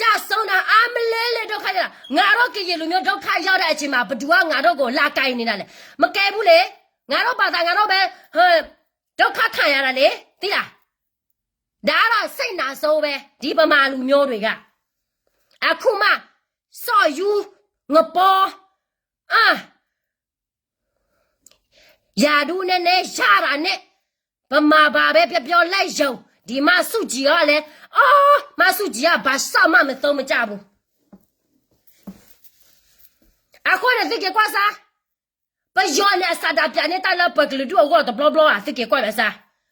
ကျဆုံးတာ အမလဲလဲ ဒုက္ခရောက်တာ ငါတို့ကရင်လူမျိုး ဒုက္ခရောက်တဲ့အချိန်မှာ ဘယ်သူက ငါတို့ကို လာကင်နေတာလဲ မကဲဘူးလေ, ငါတို့ဘာသာ ငါတို့ပဲ ဒုက္ခခံရတာလေ, သိလား, ဒါကတော့ စိတ်နာဆိုးပဲ ဒီဗမာလူမျိုးတွေက, အခုမှ စော့ယူ ငပီ အ ရာထူးနည်းနည်းရတာနဲ့ ဗမာဘာပဲပြောပြော လက်ယုံ ဒီမဆုကြည်ကလည်း အော် မဆုကြည်က ဘာမှမသုံးမကျဘူး အဃိန့ၣ် သုက့ၤကွၢ်စါ, ပယီၤန့ၣ် အစးဒၣ်ပျးန့ၢ်တၢ်လၢပကလုာ်ဒူၣ်အဂီၢ်တဘျီဘျီဧါ, သုက့ၤကွၢ်စါ,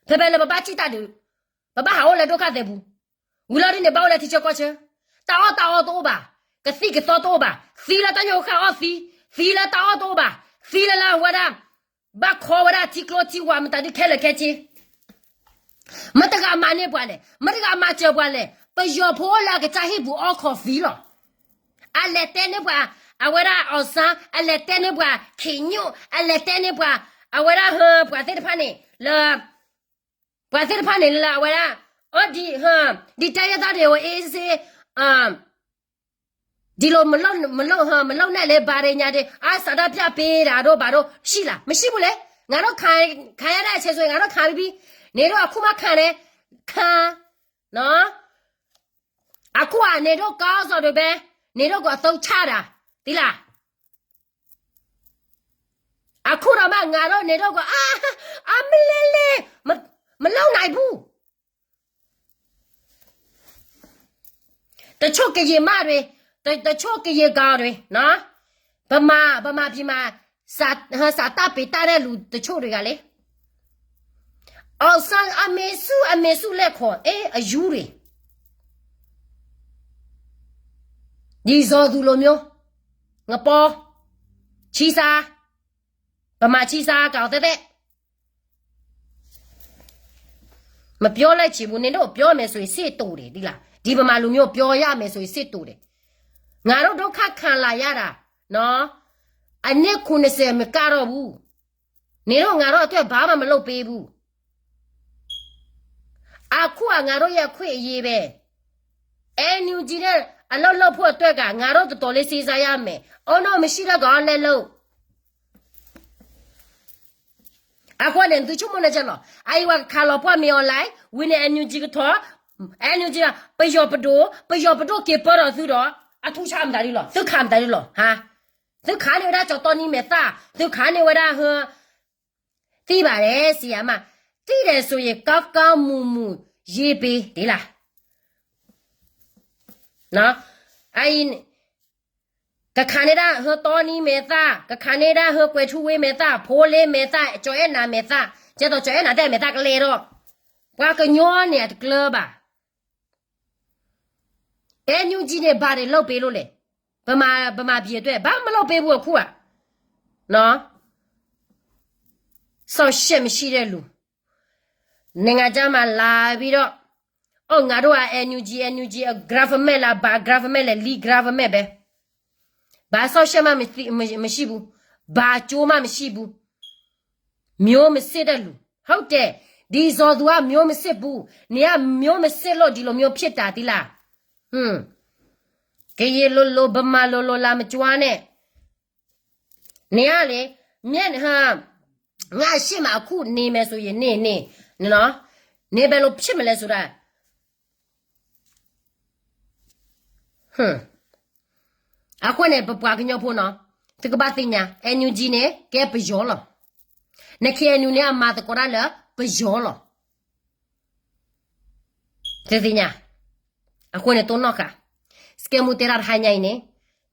ဖဲဖဲလၢပဘၣ်စံၣ်တၢ်ဒုး, ပဘၣ်ဟးအိၣ်လၢဒုက္ခသည်ပူၤ, ဝံၤလီၤဒ်န့ၣ် ဘၣ်အိၣ်လၢထံဆၢကီၢ်ဆၢ, တၢ်အီၣ်တၢ်အီတအိၣ်ဘၣ်, ကသံၣ်ကသီတအိၣ်ဘၣ်, သံလၢတၢ်ညိၣ်ဃၣ်အီၣ်သံ, သံလၢတၢ်အီၣ်တအိၣ်ဘၣ်, သံလၢလၢအဝဲဒၣ် ဘၣ်ခီဝဲဒၣ်ထံကျိထံဝး မတၤဒုခဲလၢာ်ခဲဆ့ မတၤတဂၤမၤန့ၢ်ပှၤလဲၣ်, မတၤတဂၤမၤစၢၤပှၤလဲၣ်, ပယီၤဖိအိၣ်လၢအကစၢ်ဟံၣ်ပူၤအီၣ်ခီၣ်သံလီၤ. အလဲၤတဲန့ၢ်ပှၤ, အဝဲဒၣ်အီၣ်စၣ်, အလဲၤတဲန့ၢ်ပှၤ ခ့ညိၣ်, အလဲၤတဲန့ၢ်ပှၤ, အဝဲဒၣ်ဟၢ ပှၤသ့ၣ်တဖၣ်န့ၣ်လၢ, ပှၤသ့ၣ်တဖၣ်န့ၣ်လၢအဝဲဒၣ်, အီဒ်, ဒီတိုင်းရင်းသားတွေကို အေးအေးဆေးဆေး ဒီလိုမလုပ်, မလုပ်, မလုပ်နဲ့လေ ဘာတွေညာတွေ, အစးထီၣ်ပျးပေးတာတို့ ဘာတို့ ရှိလား, မရှိဘူးလေ, ငါတို့ခံရတဲ့အချိန်ဆိုရင် ငါတို့ခံပြီးပြီ, နင်တို့အခုမှခံတယ်, ခံ, နော်, အခုက နင်တို့ခေါင်းဆောင်တွေပဲ, နင်တို့ကိုအသုံးချတာ, သိလား, အခုတော့မှ ငါတို့ နင်တို့ကို အာ, အမလဲလဲ, မ, မလုပ်နိုင်ဘူး. တချို့ကရင်မတွေ, တ, တချို့ကရင်ကောင်တွေနော်, ဗမာ, ဗမာပြည်မှာ စာ, စာတတ်ပေတတ်တဲ့လူတချို့တွေကလေ, အောင်ဆန်း အမေစု အမေစုလက်ခုံ, အဲ, အယူတွေ, ဒီဇော်သူလိုမျိုး, ငပီ, ချီဆါ, ဗမာချီဆါ ကောင်သက်သက် မပြောလိုက်ချင်ဘူး, နင်တို့ပြောမယ်ဆိုရင် စစ်တိုတယ်, ဒီလား, ဒီဗမာလူမျိုးပြောရမယ်ဆိုရင် စစ်တိုတယ်. ငါတို့ဒုက္ခခံလာရတာနော်, အနှစ်ခုနှစ်ဆယ်မကတော့ဘူး, နင်တို့ငါတို့အတွက်ဘာမှမလုပ်ပေးဘူး. အခုကငါတို့ရဲ့အခွင့်အရေးပဲ, NUG နဲ့အလုပ်လုပ်ဖို့အတွက်က ငါတို့တော်တော်လေးစဉ်းစားရမယ်. အုံးတော့မရှိတော့ကောင်လဲလို့ အဃိန့ၣ် သုဆိကမိၣ်န့ၣ်ကလီၤ, အအံၤဝဲကခးလီၤပှၢ်မ့ၢ် online, ဝံၤန့ၣ် NUG ကထီၣ်, NUG ပယီၤပဒိၣ်, ပယီၤပဒိၣ်က့ၤပၢဒီးသုဒီး, အထူးဆါမတၤဒ်လီၤ, သုခးမတၤဒ်လီၤ, ဟါ, သုခးန့ၢ်ဝဲဒၣ်ကၠီၤတီနံမဲာ်သၣ်, သုခးန့ၢ်ဝဲဒၣ်ဟၢ သိပါတယ် ဆီးယၤမး, သိတယ်ဆိုရင် ကောင်းကောင်းမွန်မွန်ရေးပေး, ဒ်လၢ အအံၤ ကခးန့ၢ်ဒၣ်ဟၢတီနံမဲာ်သၣ်, ကခးန့ၢ်ဒၣ်ဟၢကွဲၤထူဝ့မဲာ်သၣ်, ဖိလ့မဲာ်သၣ်, ကၠီၤအဲၣ်နၤမဲာ်သၣ်, ကဲသိးကၠီၤအဲၣ်နၤတဲမဲာ်သၣ်ကလဲၣ်ဒီး, ပှၤကညီန့ၣ်အတကျၢၤဘၣ်. NUG န့ၣ် ဘာတွေလုပ်ပေးလို့လဲ, ဗမာ, ဗမာပြည်အတွက် ဘာမှမလုပ်ပေးဘူးအခုက, နော်, စောင့်ရှောက်မရှိတဲ့လူ, နိုင်ငံခြားမှာလာပြီးတော့, အိုး ငါတို့က NUG, NUG, government လား, ဘာ government လဲ, လီ government ပဲ, ဘာစောင့်ရှောက်မှမရှိဘူး, ဘာကြိုးမှမရှိဘူး, မျိုးမစစ်တဲ့လူ, ဟုတ်တယ်, ဒီဇော်သူက မျိုးမစစ်ဘူး, နင်က မျိုးမစစ်လို့ ဒီလိုမျိုးဖြစ်တာ သိလား, ကရင်လိုလို ဗမာလိုလို လာမကြွားနဲ့ နင်ကလေ, မျက်, ငါ့ရှေ့မှာ အခုနေမယ်ဆိုရင် နေ, နေ, နေနော်, နေဘယ်လိုဖြစ်မလဲဆိုတာ, ဟွန်း, အဃိန့ၣ် ပပှၤကညီဖိနီၤ, သုကဘၣ်သ့ၣ်ညါ NUG န့ၣ် ကဲပယီၤလီၤ. န KNU န့ၣ် အမၤသကိးတၢ်လၢပယီၤလီၤ. သုသ့ၣ်ညါ, အဃိန့ၣ်တိၢ်နီၣ်ဃာ်, စကဲမူတဲတၢ်တဟါညါအံၤန့ၣ်,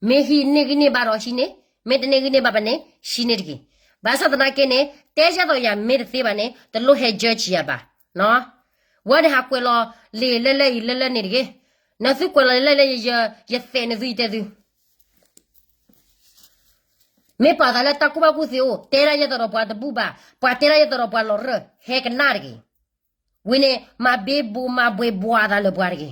မ့ၢ်ဟံးန့ၢ်ဂံၢ်န့ၢ်ဘါဒီးဟံးန့ၢ်, မ့ၢ်တန့ၢ်ဂံၢ်န့ၢ်ဘါဘၣ်န့ၣ် ဟံးန့ၢ်တဂ့ၤ. ဘၣ်ဆၣ်သနာ်က့န့ၣ် တဲယဲၢ်သိးယၤမ့ၢ်တသ့ဘၣ်န့ၣ် တလိၣ်ဟဲ judge ယၤဘၣ်. ဝဲန့ၣ်ဟးကွဲးလီၤလံာ်လၢလၢအံၤလၢလၢန့ၣ်တဂ့ၤ. နသုကွဲးလီၤလၢလၢယ, ယသဲးန့ၣ်သုယတဲသု မ့ၢ်ပာ်သးလၢတၢ်ကူၣ်ဘၣ်ကူၣ်သ့အိၣ်, တဲဒၣ်ယဲၢ်သိးဒီးပှၤတဘူၣ်ဘၣ်, ပှၤတဲဒၣ်ယဲၢ်သိးဒီးပှၤလီၤရၢၢ်, ဟဲကနၣ်တဂ့ၤ. ဝံၤန့ၣ် မၤဘ့ဘိးမၤဘှဲးဘှီသးလၢပှၤတဂ့ၤ.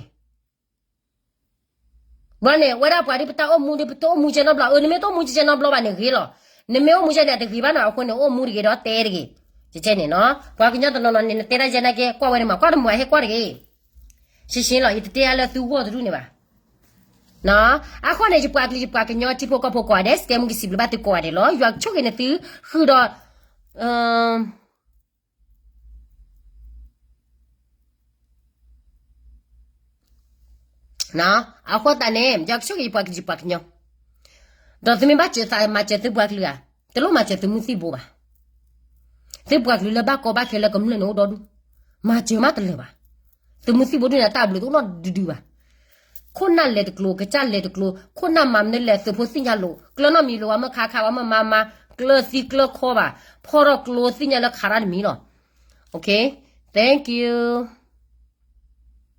ဘၣ်န့ၣ် ဝဲဒၣ်ပှၤဒ်ပတၢ်အိၣ်မူဒ်ပတအိၣ်မူကဲနီတဘျီ, အၢ နမ့ၢ်တအိၣ်မူကဲနီတဘျီဘၣ်န့ၣ်ဂ့ၤလီၤ. နမ့ၢ်အိၣ်မူကဲန့ၣ် အတဂ့ၤဘၣ်နီၤ, အဃိန့ၣ် အိၣ်မူတဂ့ၤဒီးတဲတဂ့ၤ. ကဲန့ၣ်နီၤ, ပှၤကညီတနီၤနီၤန့ၣ် နတဲဒၣ်ယဲၢ်နာ်က့ ကွၢ်ဝဲန့ၣ်မး, ကွၢ်တမုာ်ဟဲကွၢ်တဂ့ၤ. ရှင်းရှင်းလီၤ, ယတတဲအါလၢသုဂီၢ်တဒူၣ်န့ၣ်ဘၣ်. အဃိန့ၣ် ယပှၤကလုာ်ယပှၤကညီထံဖိကီၢ်ဖိကိးဂၤဒဲး, စကဲမူကစံးဘျုးဘၣ်သုကိးဂၤဒဲးလီၤ. ယွၤကဆိၣ်ဂ့ၤန့ၢ်သု, ဃုာ်ဒီး အဃိသတးန့ၣ် ယွၤကဆိၣ်ဂ့ၤယပှၤကလုာ်ယပှၤကညီ, ဒီးသုမ့ၢ်ဘၣ်စၢၤသးမၤစၢၤသုပှၤကလုာ်ဧါ, တလိၣ်မၤစၢၤသုးမုၢ်သံၣ်ဘိဘၣ်. သုပှၤကလုာ်လၢဘၣ်ကီဘၣ်ခဲလၢကမျၢၢ်န့ၣ်အိၣ်ဒီဒူၣ်, မၤစၢၤမးတလၢာ်ဘၣ်. သုးမုၢ်သံၣ်ဘိဒ်န့ၣ် တၢ်ဘျုးတအိၣ်နီတဒုဒုဘၣ်. ခိၣ်နၢ်လဲၤတကျိၤ, ကစၢ်လဲၤတကျိၤ, ခိၣ်နၢ်မၤမနုၤလဲၣ် သုးဖိသ့ၣ်ညါလိာ်, ကျၢၤနီတမံၤလိာ်, ပှၤမၢခးခး, ပှၤမၢမၤမၤ, ကျၢၤသံကျၢၤခီဘၣ်, ဖီၣ်ထီၣ်ကျိသ့ၣ်ညါလၢခးတၢ်တမံၤလီၤ. Okay, thank you.